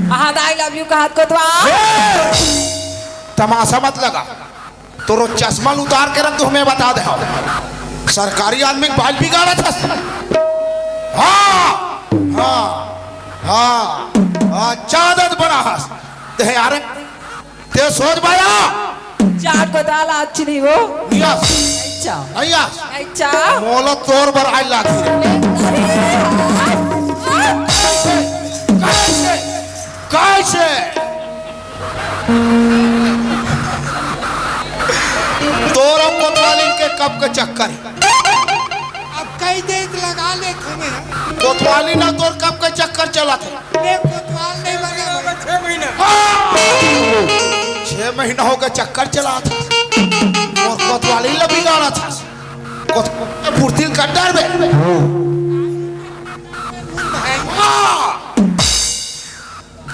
हाँ, I love you कहा कोतवाल। ए! तमाशा मत लगा। तोरो चश्मा ल उतार के रख दो, हमें बता दे। हाँ। सरकारी आदमी के बाल बिगाड़त हस। हाँ, हाँ, हाँ, हाँ, चादत बना हस। ते यार, ते सोच बाया। चाट कोतवाल अच्छी नहीं हो। यस। अच्छा। नहीं यस। अच्छा। मोला तोर बर आइ लागी रे। अरे। कैसे? कैसे? कैसे? तोर अउ कोतवालिन के कब के चक्कर हे? अब कई देर लगा लेत हमें। कोतवालिन अउ तोर कब के चक्कर चलत हे? मैं कोतवाल नहीं बना भाई। हाँ! छह महीना हो गए चक्कर चलात हे। मोर कोतवालिन ल बिगाड़त हे। कोत-, फुर्ती ल कर डारबे। हाँ।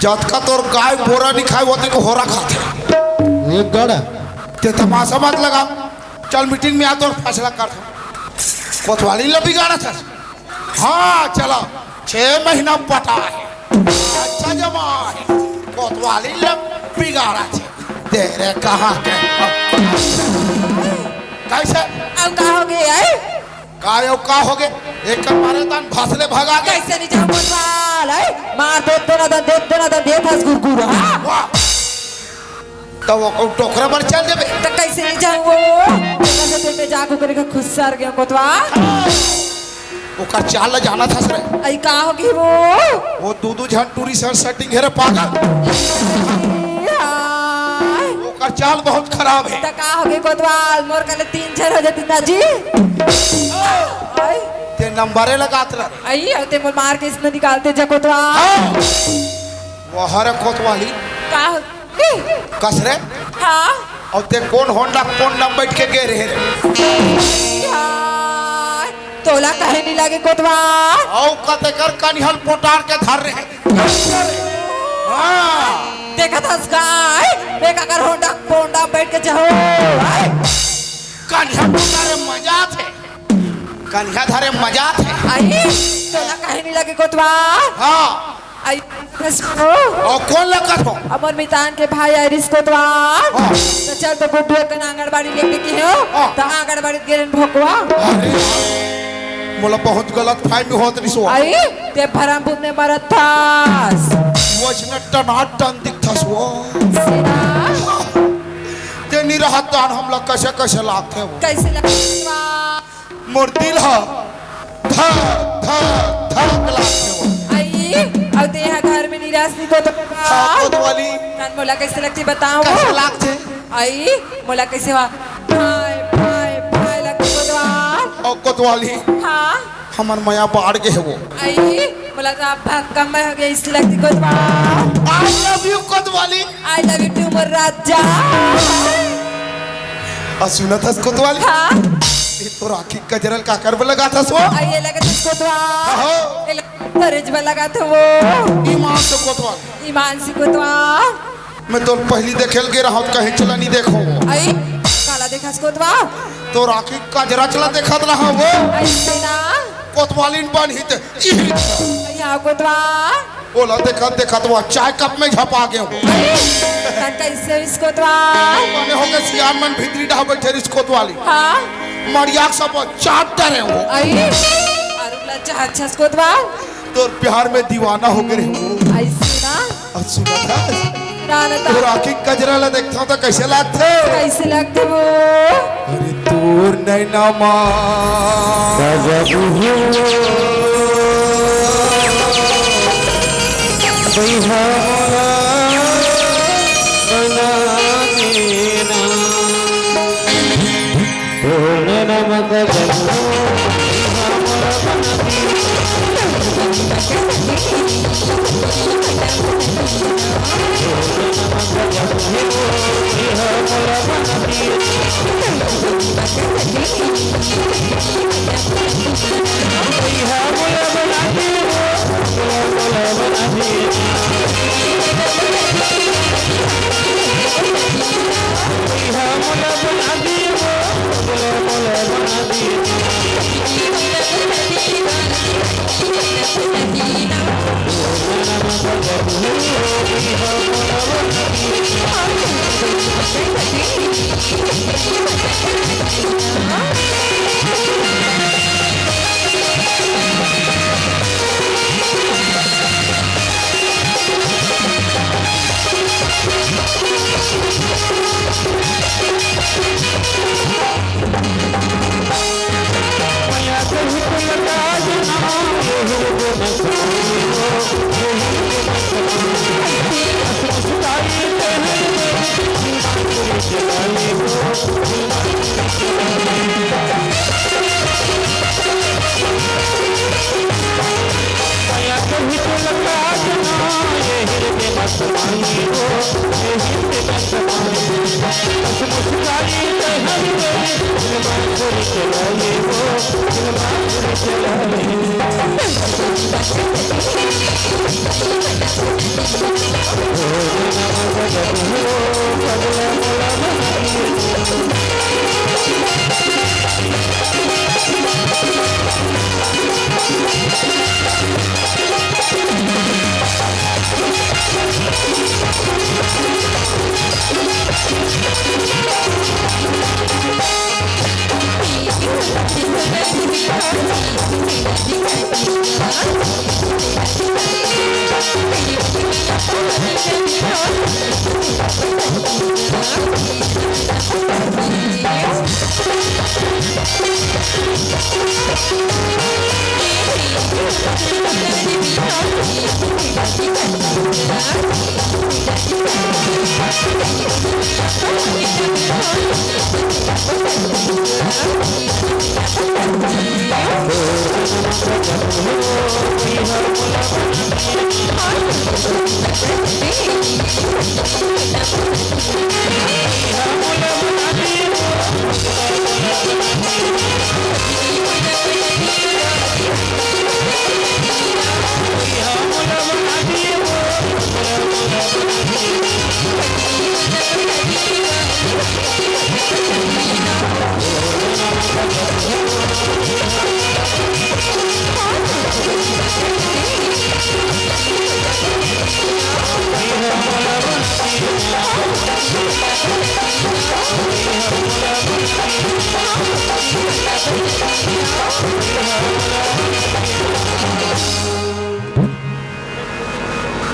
जतका तोर गाय बोरा नहीं खाए, ओतका होरा खाथे। एक गड़। ते तमाशा मत लगा। चल मीटिंग में आ, तोर फैसला कर। कोतवालिन ल बिगाड़त हे। हाँ, चला। छह महीना पटा हे। अच्छा जमा हे। कोतवालिन ल बिगाड़त हे। तेरे कहाँ के? कैसे? अब का हो गया है? का यो, का होगे? एक मारे तन भसले भगा गे। कइसे नइ जाहूं कोतवाल? हैं? मार दे दे ना दन, दे दे ना दन, देत हस गुरगुर, हां? वाह। त वो टोकरा बर चल देबे। त कइसे नइ जाहूं वो? तेकर से तेते जाके ओकरे घर खुसर गेंव कोतवाल। ओकर चाल ल जानत हस रे। अई का होगे वो? वो दू दू झन टूरी सन setting हे रे पागल। हाय। ओकर चाल बहुत खराब हे। त का होगे कोतवाल? मोर कने तीन झन हो जातिस ना जी। हाय। ते नंबरे लगात रह। अई, अउ ते मोर मार के इसने निकालते जा कोतवाल। हां। वो हरे कोतवाली। का हो? कस रे? हां। अउ ते कोन होंडा कोन नम बइठ के गे रहे रे? हां, तोला कहे नइ लगे कोतवाल? अउ कते कर कनिहल पोटार के धर रहे। हां। देखत हस गाय, एक अगर होंडा पोंडा बइठ के जाहूं। कनिहल पोटार मजा आथे। कनिहा धरे मजा आथे। अई, तोला कहे नइ लगे कोतवाल? हां। अई, बस वो। अउ कोन लगत हो? हमर मितान के भाई आइरिस कोतवाल। हां। त चल तो गुड्डू एक कन आंगनबाड़ी लेके के हो। हां। त आंगनबाड़ी गेरन भोकवा। अरे, मोला बहुत गलत फहमी होत रिहिस वो। अई, ते भरमपुर में मरत थस। वइसने टनाटन दिखथस वो। सीधा। ते नइ रहत तहान हमला कइसे कइसे लागथे वो। कइसे लागथे? मोर दिल ह धक, धक, धक लागथे वो। अई, अउ ते ह घर में नइ रहस नी कोतवाल। हां, कोतवाली। तहान मोला कइसे लगथे बताओ? कइसे लागथे? अई, मोला कइसे वा? भाई, भाई, भाई लगथे कोतवाल। अउ कोतवाली। हां। हमर मया बाढ़ गे हे वो। अई, मोला तो अब भक्कम में हो गया, इसलिए लगथे कोतवाल। I love you कोतवाली। I love you too मोर राजा। अ सुनत हस कोतवाली? हां। ए तोर आँखी कजरा ल काकर बर लगाथस वो? अई ए लगाथस कोतवाल। अहो। ए ल-, तोरेच बर लगाथंव वो। ईमान से कोतवाल। ईमान से कोतवाल। मैं तोर पहिली देखे ल गे रहंव त कहेंच ला नइ देखंव वो। अई, काला देखस कोतवाल? तोर आँखी कजरा ल देखत रहंव वो। अइसे ना। कोतवालिन बनही ते। अई हां कोतवाल। ओला देखत देखत वो चाय कप में झपा गेंव। तहान कइसे होइस कोतवाल? बने होगे सियान मन भीतरी डहा बइठे रिहिस कोतवाली। हां। मड़िया के सब चाट डरेंव वो। अई, अरुण ला चाहत हस कोतवाल? तोर प्यार में दीवाना होगे रहेंव वो। अइसे ना। अउ सुनत हस? ना, ना, ना। तोर आँखी कजरा ला देखथंव त कइसे लागथे? कइसे लागथे वो? अरे तोर नैना मा गजब हो। बइहा मोला बना देना। तोर नैना मा गजब हो।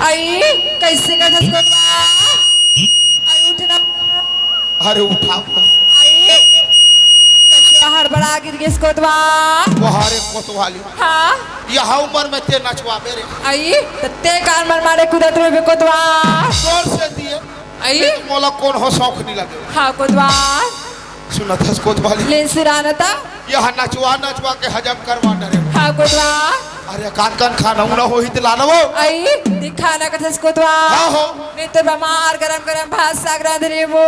आई, कैसे करथस कोतवाल? आई, उठ ना। अरे उठाव। आई, कैसे हड़बड़ा गिर गेस कोतवाल? वाह रे कोतवाली। हाँ। यह उम्र में ते नचवाबे रे। आई, त ते कान मन मारे कूदत रहे बे कोतवाल। जोर से दिए। आई। मोला कोनो शौक नहीं लगे। हाँ कोतवाल। सुनत हस कोतवाली? ले सुना न ता। यह नचवा नचवा के हजम करवा डरे। हाँ कोतवाल। अरे कान कान खाना उना होही त लाना वो। आई, दिखा ना कथस कोतवाल। हाँ हो। नहीं तो बमार गरम गरम भात साग रांध रे वो।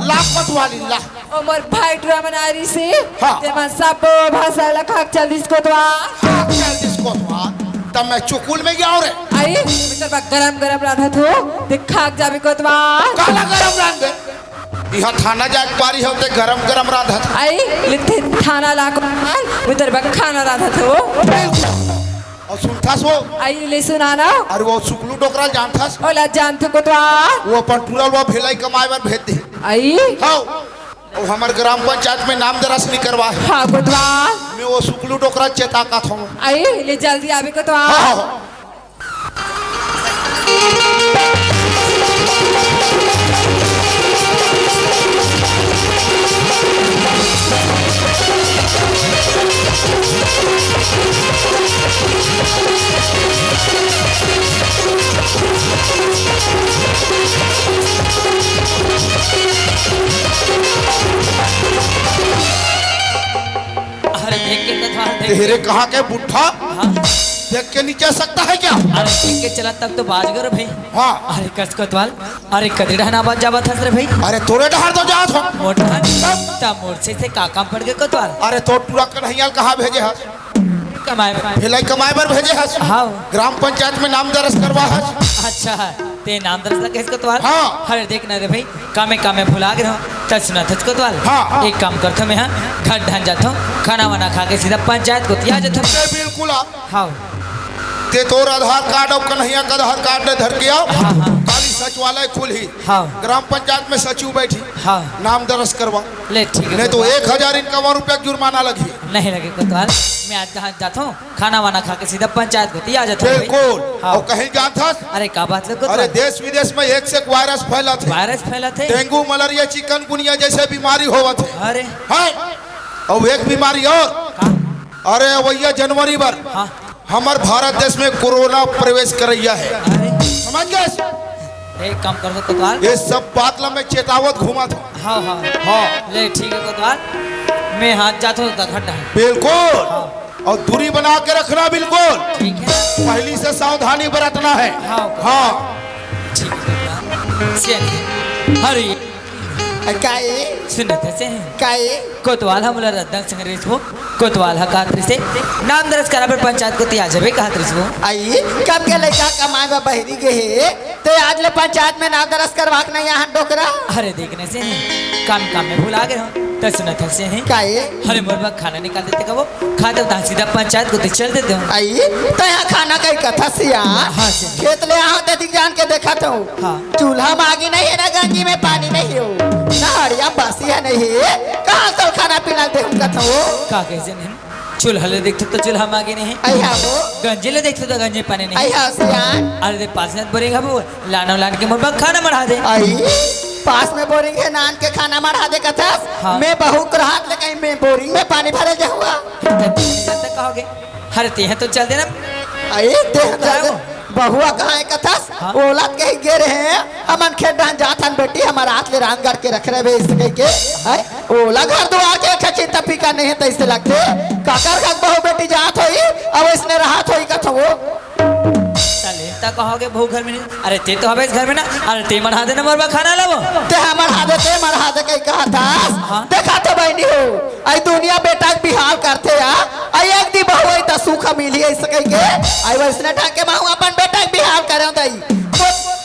ला कोतवाली ला। ओ मोर भाई टुरा मन आरी से। हाँ। ते मन सब भाषा ला खाक चल दिस कोतवाल। खाक चल दिस कोतवाल। तब मैं चुकुल में गया रे। आई, मैं तोर बर गरम गरम रांधत हो। ते खाक जाबे कोतवाल। काला गरम रांध दे। इहाँ थाना जाके पारी हो ते गरम गरम रांधत। आई, लिखते थाना ला कोतवाल। मैं तोर बर खाना रांधत हो। बिल्कुल। अउ सुनथस वो? आई, ले सुना ना। अरे वो सुकलू डोकरा जानथस? ओला जानथो कोतवाल। वो अपन टुरा ला भिलाई कमाए बर भेज दे। आई। हाँ। अउ हमर ग्राम पंचायत में नाम दरज नहीं करवा हे। हाँ कोतवाल। मैं वो सुकलू डोकरा चेता का था। आई, ले जल्दी आबे कोतवाल। हाँ, हाँ। अरे देख के कोतवाल, देख तेरे के। कहाँ के बुढ़ा? हाँ। देख के नहीं चल सकता है क्या? अरे देख के चला तब तो बाज गो रे भाई। हाँ। अरे कस कोतवाल, अरे कदरी डहना बाज जावत हस रे भाई। अरे तोरे डहर तो जात हो। मोर डहर? तब? तब मोर से, से का काम पड़ गए कोतवाल? अरे तोर टुरा कन्हैया ल कहाँ भेजे हस? कमाए बर। भिलाई कमाए बर भेजे हस? हाँ। ग्राम पंचायत में नाम दरज करवा हस? अच्छा, ते नाम दरज ला कहेस कोतवाल? हाँ। अरे देख ना रे भाई, कामे कामे भुला गे हो। त सुनत हस कोतवाल? हाँ। एक काम करथो मैं, हाँ, घर ढान जाथो, खाना वाना खा के सीधा पंचायत कोती आ जाथो। अरे बिल्कुल आ। हाँ। ते तोर आधार कार्ड अउ कन्हैया का आधार कार्ड ले धर के आव। हाँ, हाँ। काली सचिवालय खुलही। हाँ। ग्राम पंचायत में सचिव बैठी। हाँ। नाम दरज करवा। ले, ठीक है, नहीं तो कोतवाल। एक हजार इनका रुपया जुर्माना लगही। नहीं लगे कोतवाल, मैं आज कहाँ जाता हूँ, खाना वाना खा के सीधा पंचायत कोती आ जाता हूँ भाई। बिल्कुल। हाँ। अउ कहीं जानथस? अरे, का बात लगे अरे, कोतवाल? देश विदेश में एक से एक वायरस फैलत हे। वायरस फैलत हे? डेंगू, मलेरिया, चिकनगुनिया जैसे बीमारी होवत हे। अरे। हैं? अउ एक बीमारी अउ। का? अरे, अवइया जनवरी बर हाँ। हमर भारत देश में कोरोना प्रवेश करइया हे। अरे। समझ गेस? एक काम कर दो कोतवाल। ये सब बात ला मैं चेतावत घूमत हूँ। हाँ, हाँ। हाँ। ले, ठीक है कोतवाल, मैं हाथ जाता हूँ घर ढान। बिल्कुल। हाँ। अउ दूरी बना के रखना बिल्कुल। ठीक है। पहली से सावधानी बरतना हे। हाँ। हाँ। ठीक है कोतवाल। सियानी। हरी। अ, का ए? सुनत हस? का ए? कोतवाल ह मोला रद्दा संग रहिस वो। कोतवाल ह कहत रहिस हे, नाम दरज कराबे पंचायत कोती आ जाबे कहत रहिस वो। आई, कब के लइका कमाए बर बहरी गे हे, ते आज ले पंचायत में नाम दरज करवा के नहीं आहन डोकरा। अरे देख न सियानी, काम काम में भुला गे हो, त सुनत हस? का ए? अरे मोर बर खाना निकाल देते कबो, खा देव तहाँ सीधा पंचायत कोती चल देते हो। आई, तैं हा खाना कही कथस या? हाँ, सियानी। खेत ले आहो ते दिख जान के देखत हो। हाँ। चूल्हा मागे नहीं हे ना गंजी में पानी नहीं हो, ना हड़िया बासी हे नहीं हे, कहाँ से खाना पीना दे हम कथो? का कहे सियानी? चूल्हा ले देखथो त चूल्हा मागे नहीं हे। अइहा वो। गंजी ले देखथो त गंजी पानी नहीं हे। अइहा सियान। अरे दे पास में बोरिंग हबो, लानो लान के मोर बर खाना मढ़ा दे। आई। पास में बोरिंग हे, नान के खाना मढ़ा दे कथस। हाँ। मैं बहू के रहत ले कहीं मैं बोरिंग में पानी भरे जाहूँ। त कहोगे, हरे तेहा तो चल देना। अरे तेहा चल दे। बहुआ कहाँ हे कथस? हाँ। ओला कहीं गे रहे हैं, हमन खेत डाहन जात हन बेटी, हमर हाथ ले रांध गढ़ के रख रहे बे, इस कहीं के। हैं? ओला घर दुआर के एक ठा चिंता फिकर नहीं हे, तइसे लगथे। काकर घर बहू बेटी जात होई, अब इसने रहत होई कथो वो। साले, त कहोगे बहू घर में नहीं। अरे ते तो हबे इस घर में ना। अरे ते मढ़ा देना मोर बर खाना लाबो। ते हा मढ़ा दे, ते मढ़ा दे कहीं कहा था। हाँ। देखा तो बहनी हो, आई दुनिया बेटा के बिहाव करथे या। आई एक दी बहू आई त सुख मिली ऐसे कहीं के। आई वैसने ढंग के महू अपन बेटा के बिहाव करे दई।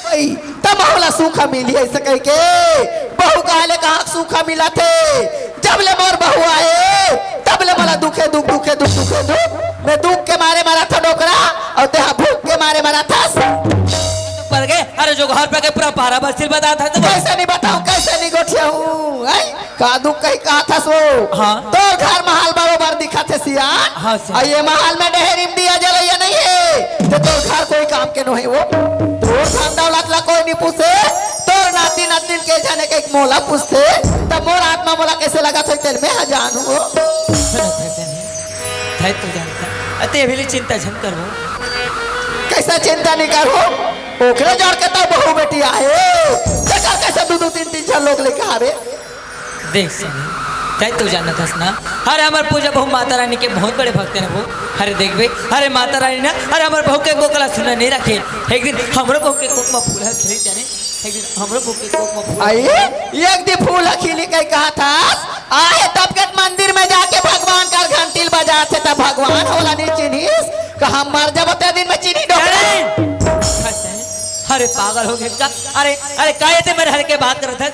भाई, त महू ला सुख मिली ऐसे कहीं के। बहू काले कहाँ सुख मिला थे? जब ले मोर बहू आए, तब ले मोला दुखे दुख, दुखे दुख, दुखे दुख। मैं दुख के मारे मरा था डोकरा, अउ तेहा भूख के मारे मरा था। पर गए, अरे जो घर पे के पूरा पहरा बस्ती ल बता था तो कैसे नहीं बताऊं, कैसे नहीं गोठिया हूँ, हैं? का दुख कहीं कहा था सो? हाँ। तोर घर महल बरोबर दिखा थे सियान। हाँ, सियान। अउ ये महल में डहेरिम दिया जलैया नहीं हे, तो तोर घर कोई काम के नहीं वो। तोर धन दौलत ला कोई नहीं पूछे, तोर नाती नातिन के जाने के एक मोला पूछते, तब मोर आत्मा मोला कैसे लगा था तेल में हजान हो। धैर्य तो जानता। अते अभी ले चिंता झन करबो। कैसा चिंता नहीं करबो? ओकरे जड़ के तो बहू बेटी आहे। देखा कैसे दू दू तीन तीन झन लोग लेके आ रे। देख सनी, तै तो जानत हस ना, अरे हमर पूजा बहू माता रानी के बहुत बड़े भक्त हे वो। अरे देखबे, अरे माता रानी ना, अरे हमर बहू के कोकला सुना नहीं रखे। एक दिन हमरो बहू के कोक में फूल ह खिली जाने, एक दिन हमरो बहू के कोक में फूल ह आई, खिली। एक दिन फूल ह खिली कहीं कहा था, आहे तब के मंदिर में जाके भगवान का घंटी ल बजात हे, तब भगवान होला नहीं चिन्हिस, कहा मर जब ते दिन में चिन्ही डोकरा। अरे, अरे पागल हो गए का? अरे, अरे काहे ते मेरे हर के बात करत है?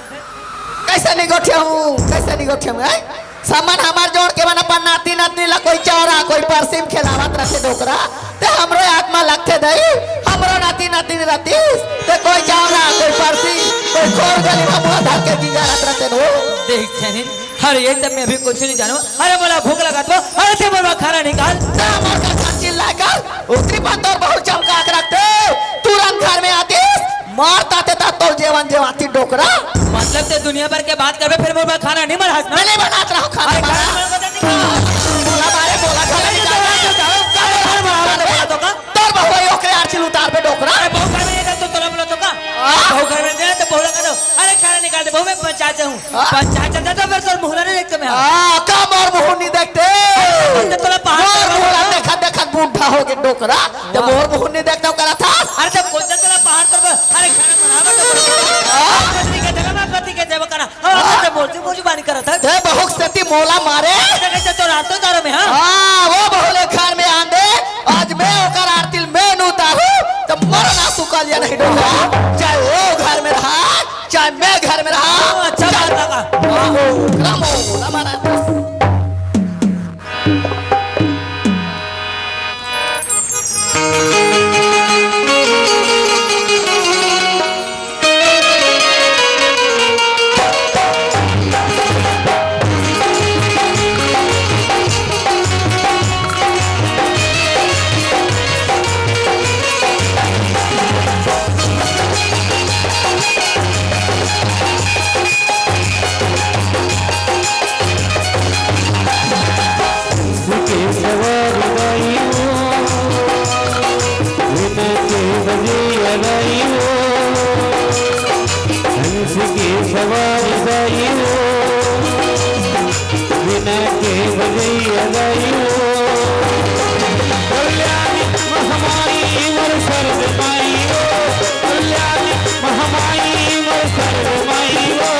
कैसे नहीं गोठिया हूँ, कैसे नहीं गोठिया हूँ, हैं? समन हमार जोड़ के मन अपन नाती नतनी ला कोई चौरा, कोई परसिम खेलावत रथे डोकरा, ते हमरो आत्मा लगथे दई, हमरो नाती नतनी रतीस, ते कोई चौरा, कोई परसिम, कोई खोर गली में मुँह धर के गिंगारत रथे नो। देख छनिन, अरे ये सब मैं अभी कुछ नहीं जानू। अरे मोला भूख लगत बा, अरे ते मोर बर खाना निकाल। ना मोर का खान चिल्ला कर, उतरी पर तोर बहुत चमका के रखते, तुरंत घर में आतीस, मार ताते ता तोर जेवन जेवाती डोकरा। मतलब ते दुनिया भर के बात करबे, फिर मोर बर खाना नहीं बनास ना? मैं नहीं बनात रहूं खाना। अरे, बना। खाना बना के नहीं खाओ। बोला मारे, बोला खाना अरे, निकाल। तो जाओ, जाओ, खाना बना, बना, बना दो का? तोर बहु ओकरे आरचिल उतार बे डोकरा। अरे, बहू घर में ये तो तोला बोला तो का? हाँ? बहू घर में दे तो बहू लगा दो। अरे, खाना निकाल दे, बहू मैं पंचायत से हूँ। हाँ? पंचायत चल जा तो फिर तोर मुहला नहीं देखते मैं। हाँ, का मोर मुहून नहीं देखते? अरे, तो तोला पहाड़ मोर मुहून देखा, देखा बूढ़ा हो गए डोकरा। जब मोर मुहून नहीं देखता हूँ करा था। अरे, जब कोई तोला पहाड़ पर, अरे, खाना बनावा तो हाँ? पत्नी के जगह में पति के सेवा करा। हाँ, हाँ? तो मोजू, मोजू बानी करा था। ते बहुक सेती मोला मारे। अरे, तो रात तो तारो में, हाँ? हाँ, वो बहुले घर में आंदे। आज मैं ओकर आरती मैं नू उतारू, तो मरना सुकल या नहीं डोकरा। चाहे वो घर में रहा, चाहे मैं घर में रहा। हाँ, अच्छा बात लगा। हाँ, रामो, रामा, रामा। के सवार दाई हो, बिना के बजैया दाई हो, हंस के सवार दाई हो, बिना के बजैया दाई हो। कल्याणी महामाई मोर शरद माई हो, कल्याणी महामाई मोर शरद माई हो।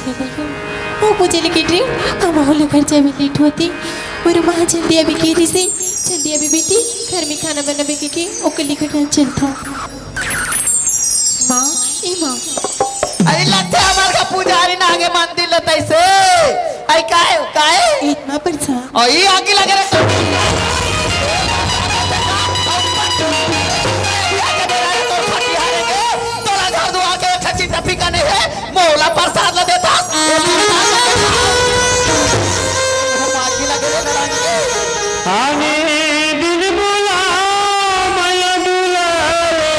ओ पूजा ले कहि रहे, अब मोला घर जाए में लेट होथे। मोर माँ जल्दी अभी कहि रहिसे, जल्दी अभी बेटी, घर में खाना बनाबे कहिके, ओकर लिए घर चलथों। माँ, ए माँ। अरे लत्थे हमर का पुजारी ना आगे मंदिर ले तैसे। आई काहे, काहे? इत माँ प्रसाद। ओ ई आगी लगे रे। तोला घर दुआर के एक ठा चिंता फिकर नहीं है। मोला प्रसाद ला देता। आने दिन बोला मया दुलारे,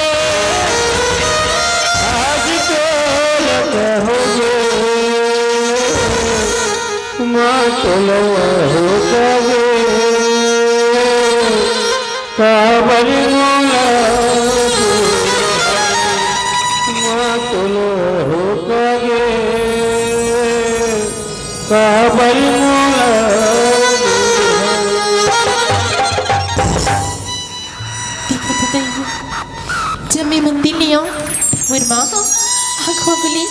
आज तोला कहोगे, माँ तोला हो कहे, काबर मोला माँ तोला हो कहे। काबर मोला देखत हई, जब मैं मंदिर ले आऊं, मोर माँ आँख में बोली,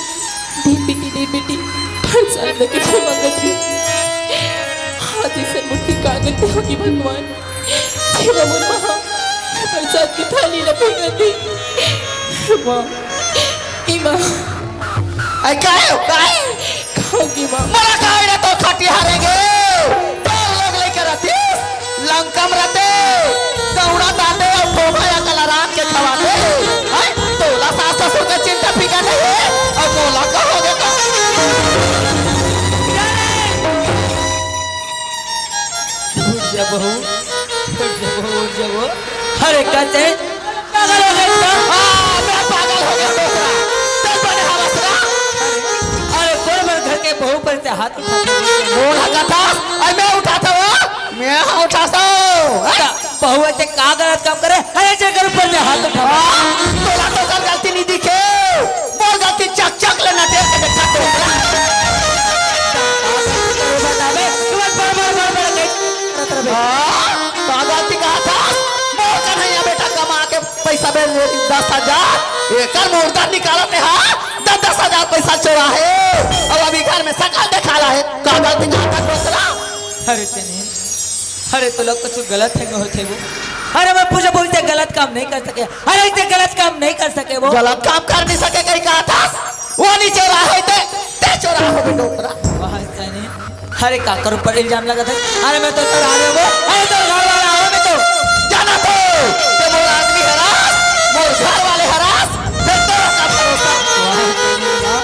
"देख बेटी, देख बेटी, प्रसाद लेके तो मंगत रही।" हाँ, जैसे मुझसे कागज पे होगी भगवान। हे मोर माँ, प्रसाद के थाली ला फेंकत हे। माँ, ए माँ। आई काहे हो, काहे? खाओगी माँ। मोला खावे ना तो खटिया हरे गे। तोर लोग लेके रहतीस, लंका में रहते। दौड़ा दाते और ठोभा या कला रात के खवाते। हैं? तोला सास ससुर का चिंता फिकर नहीं है। और मोला कहोगे का? उठ जा बहू, उठ जा बहू, उठ जा बहू। अरे कहते हैं, पागल हो गए क्या? हाँ, मैं पागल हो गया डोकरा। चल बने हवस ना। अरे कौन बर घर के बहू पर से हाथ उठाते हैं? कौन हकाता? अरे मैं उठाता हूँ, मैं हाँ उठाता हूँ। हैं? बहू ऐसे का गलत काम करे? अरे जेकर ऊपर से हाथ उठा। हाँ, तोला तो कर गलती नहीं दिखे। मोर गलती चक चक ले नटेर के देखा तो। ये बतावे, तू बस बड़ बड़ बड़ बड़ नहीं करत रहे। हाँ, का गलती कहा था? मोर कन्हैया बेटा कमा के पैसा बे दस हजार, एकर मुर्दा निकालत हे, हाँ, दस दस हजार पैसा चोरा हे। अब अभी घर में सकल देखाला हे, का गलती कहा था दूसरा? अरे चने, अरे तो लोग कुछ गलत है होते वो। अरे मैं पूजा बोलते गलत काम नहीं कर सके। अरे इसे गलत काम नहीं कर सके वो। गलत काम कर नहीं सके कहीं कहा था? वो नहीं चोरा है ते, ते चोरा हो बेटो तेरा। वाह सैनी, अरे काकर ऊपर इल्जाम लगा था? अरे मैं तो तेरा आ रहे वो, अरे तो घर वाला हो मैं तो। जाना तो, ते मोर आदमी हरास, मोर घर वाले हरास, फिर तेरा का भरोसा। वाह सैनी, वाह।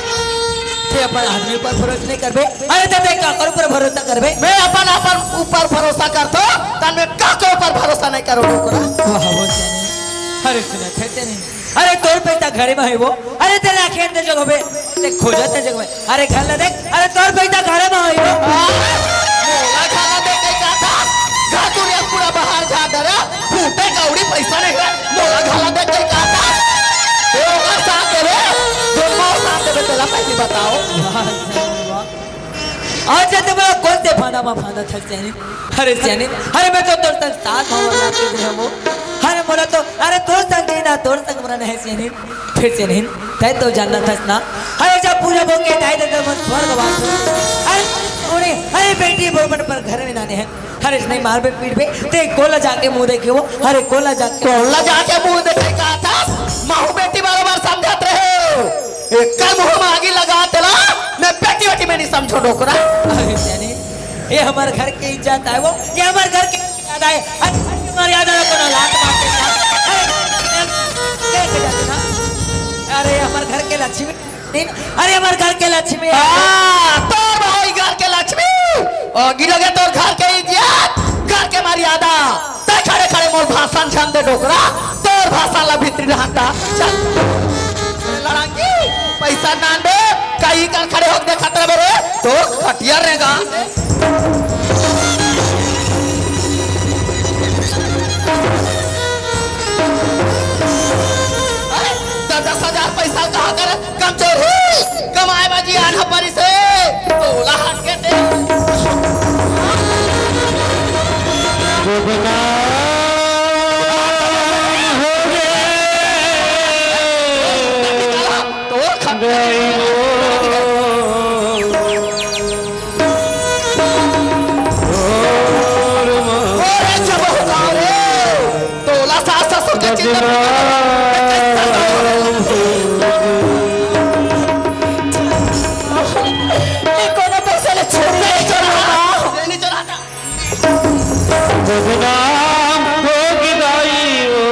ते अपन आदमी पर भरोसा नहीं करबे, अरे ते, ते काकर ऊपर भरोसा करबे? मैं अपन, अपन ऊपर भरोसा करतो, तन मैं काकर ऊपर भरोसा नहीं करो डोकरा। वाह, वाह सैनी, अरे सुना थे तेरी अरे तोर पैसा घरे में है वो। अरे तेरे आंखें अंदर जगह पे, ते खोजा ते जगह में। अरे घर ला देख, अरे तोर पैसा घरे में है वो। मोला घर ला देख के कहा था, घर तू रे पूरा बाहर जा डरा, फूटे कौड़ी पैसा नहीं है। मोला घर ला देख के कहा था, ये ओकर साथ देवे, दोनों साथ देवे, तेला पहली बताओ। वाह, वाह। आज जैसे मैं कौन से फांदा मा फांदा थक जाने। अरे सियानी, अरे मैं तो तोर संग साथ मा वरना के दे हूँ। अरे मोला तो, अरे तोर संग जीना, तोर संग मरना है सियानी। फिर सियानी, तै तो जानना थस ना। अरे जब पूजा बोल के ताई दे तो मन स्वर्ग वास। अरे उन्हें, अरे बेटी बोल मन पर घर में नाने हैं। अरे नहीं मार बे पीट बे, ते कोला जाके मुंह देखे वो। अरे कोला जाके कोला जाके मुंह देखे का था? महू बेटी बराबर समझत रहे हो। एक मुंह में आगी लगा तेला, मैं बेटी बेटी में नहीं समझो डोकरा। अरे सियानी, ये हमारे घर की इज्जत है वो, ये हमारे घर की मर्यादा है। अरे, हमारी मर्यादा को ना लात मार के ना। अरे, ये के जाते ना। अरे, हमारे घर के लक्ष्मी नहीं, अरे, हमारे घर के लक्ष्मी है। हाँ, तोर भाई घर के लक्ष्मी। और गिरोगे तोर घर के इज्जत, घर के मर्यादा। तै खड़े खड़े मोर भाषण झन दे डोकरा, तोर भाषण ला भीतरी रहता। चल। लड़ांगी, पैसा नान बे, कहीं कर खड़े होके देखत रहे रे, तो खटिया रेगा। अरे, दस दस हजार पैसा कहाँ कर कमजोर हो, कमाए बाजी आना परी से, तोला हट के दे। बदनाम हो गे। तोर खत्म। कोनो पैसा ले छोड़ी नहीं चला। बदनाम हो गिदाई ओ।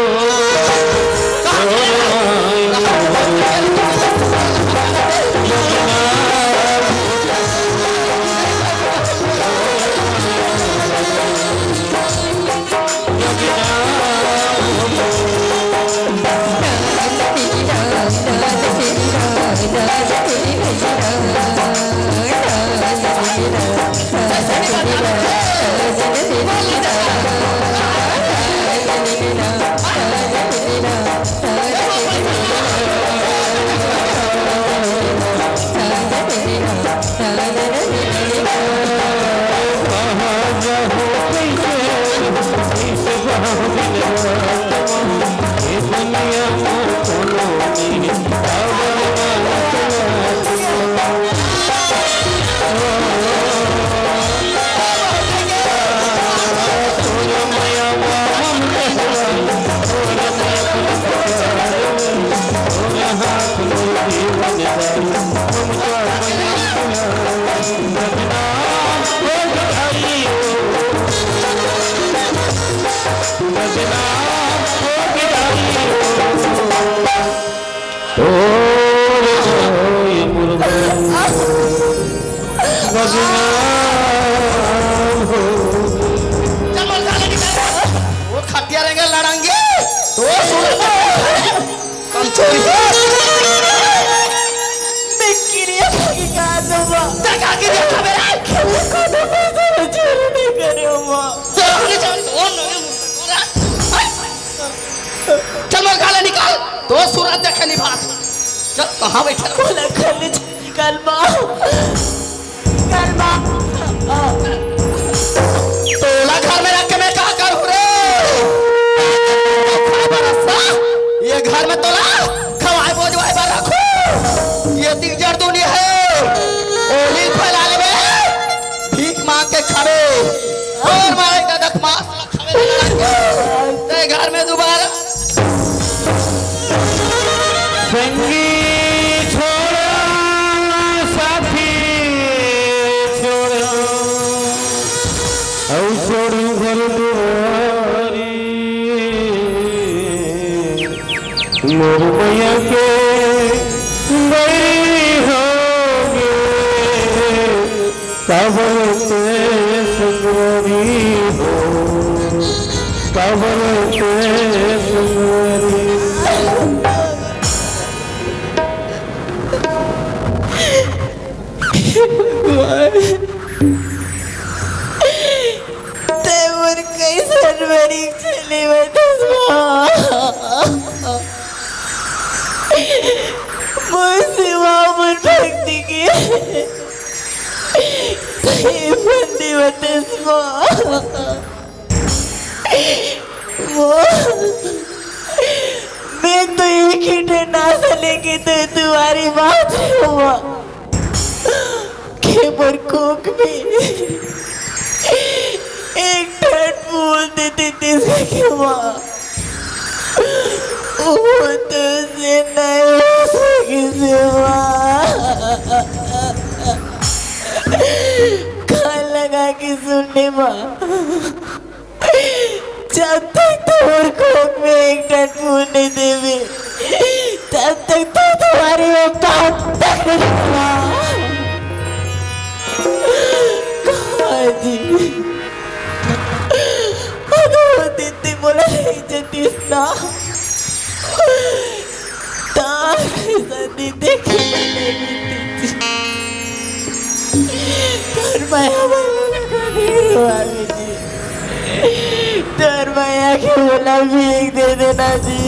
वो खटिया रहेंगे लड़ांगे। तो सुन, कमजोरी। मैं किरिया खाके कहा दूंगा। क्या क्या किरिया खा मेरा? मैं कोनो पैसा चोरी नहीं करे हुआ। चोरी नहीं, चोरी तो नहीं। चल मोर गाला निकाल। तो सूरत देखे निभात। चल कहाँ बैठे रहो? बोला खाली निकाल माँ। निकाल माँ। तोला घर में रख के मैं का करूँ रे? खाए बर रस्ता? ये घर में तोला खवाए बोजवाए बर रखूँ? ये तीन चार दुनिया है। ओली फैला ले बे। भीख मांग के खावे। और मारे का दख मार। ते घर में दोबारा संगी छोड़ा, साथी छोड़ा, अउ छोड़ू घर दुआरी। मोर मैया के बैरी होगे, काबर ते संगवारी हो, काबर ते संगवारी। भगवान, ते मोर कइसन बरी चले बतस माँ। मोर सेवा मोर भक्ति के ते मन देवतस माँ। वो, मैं तो एक ही ठन आस लेके तो तुम्हारी बात हुआ। के मोर कोख में एक ठन फूल दे देते सके माँ। वो तो से नहीं हो सके से माँ। कान लगा के सुन ले माँ। जब तक तोर कोख में एक ठन फूल नहीं देवे, तब तक तो तुम्हारी औकात तक नहीं। काजी, अगर वो दिन ते मोला नहीं जतिस ना, तार शादी देखे नहीं। तोर मया बर मोला कभी रुआ जी। तोर मया के मोला भीख दे देना जी।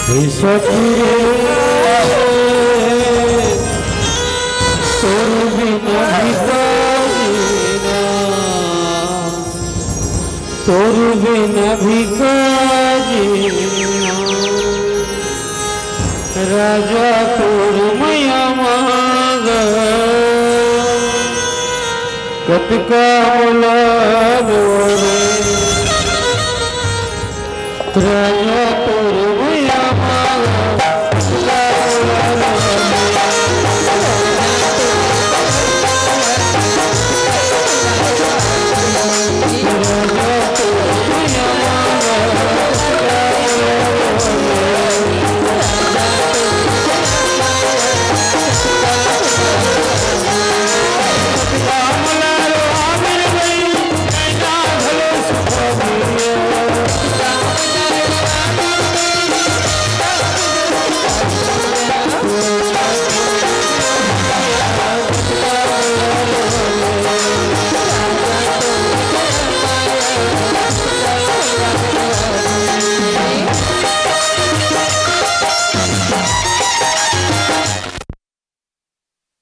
हे सखी रे, तोर बिना भी का जीना। तोर बिना भी का जीना, राजा तोर मया मांगा। कतका मोला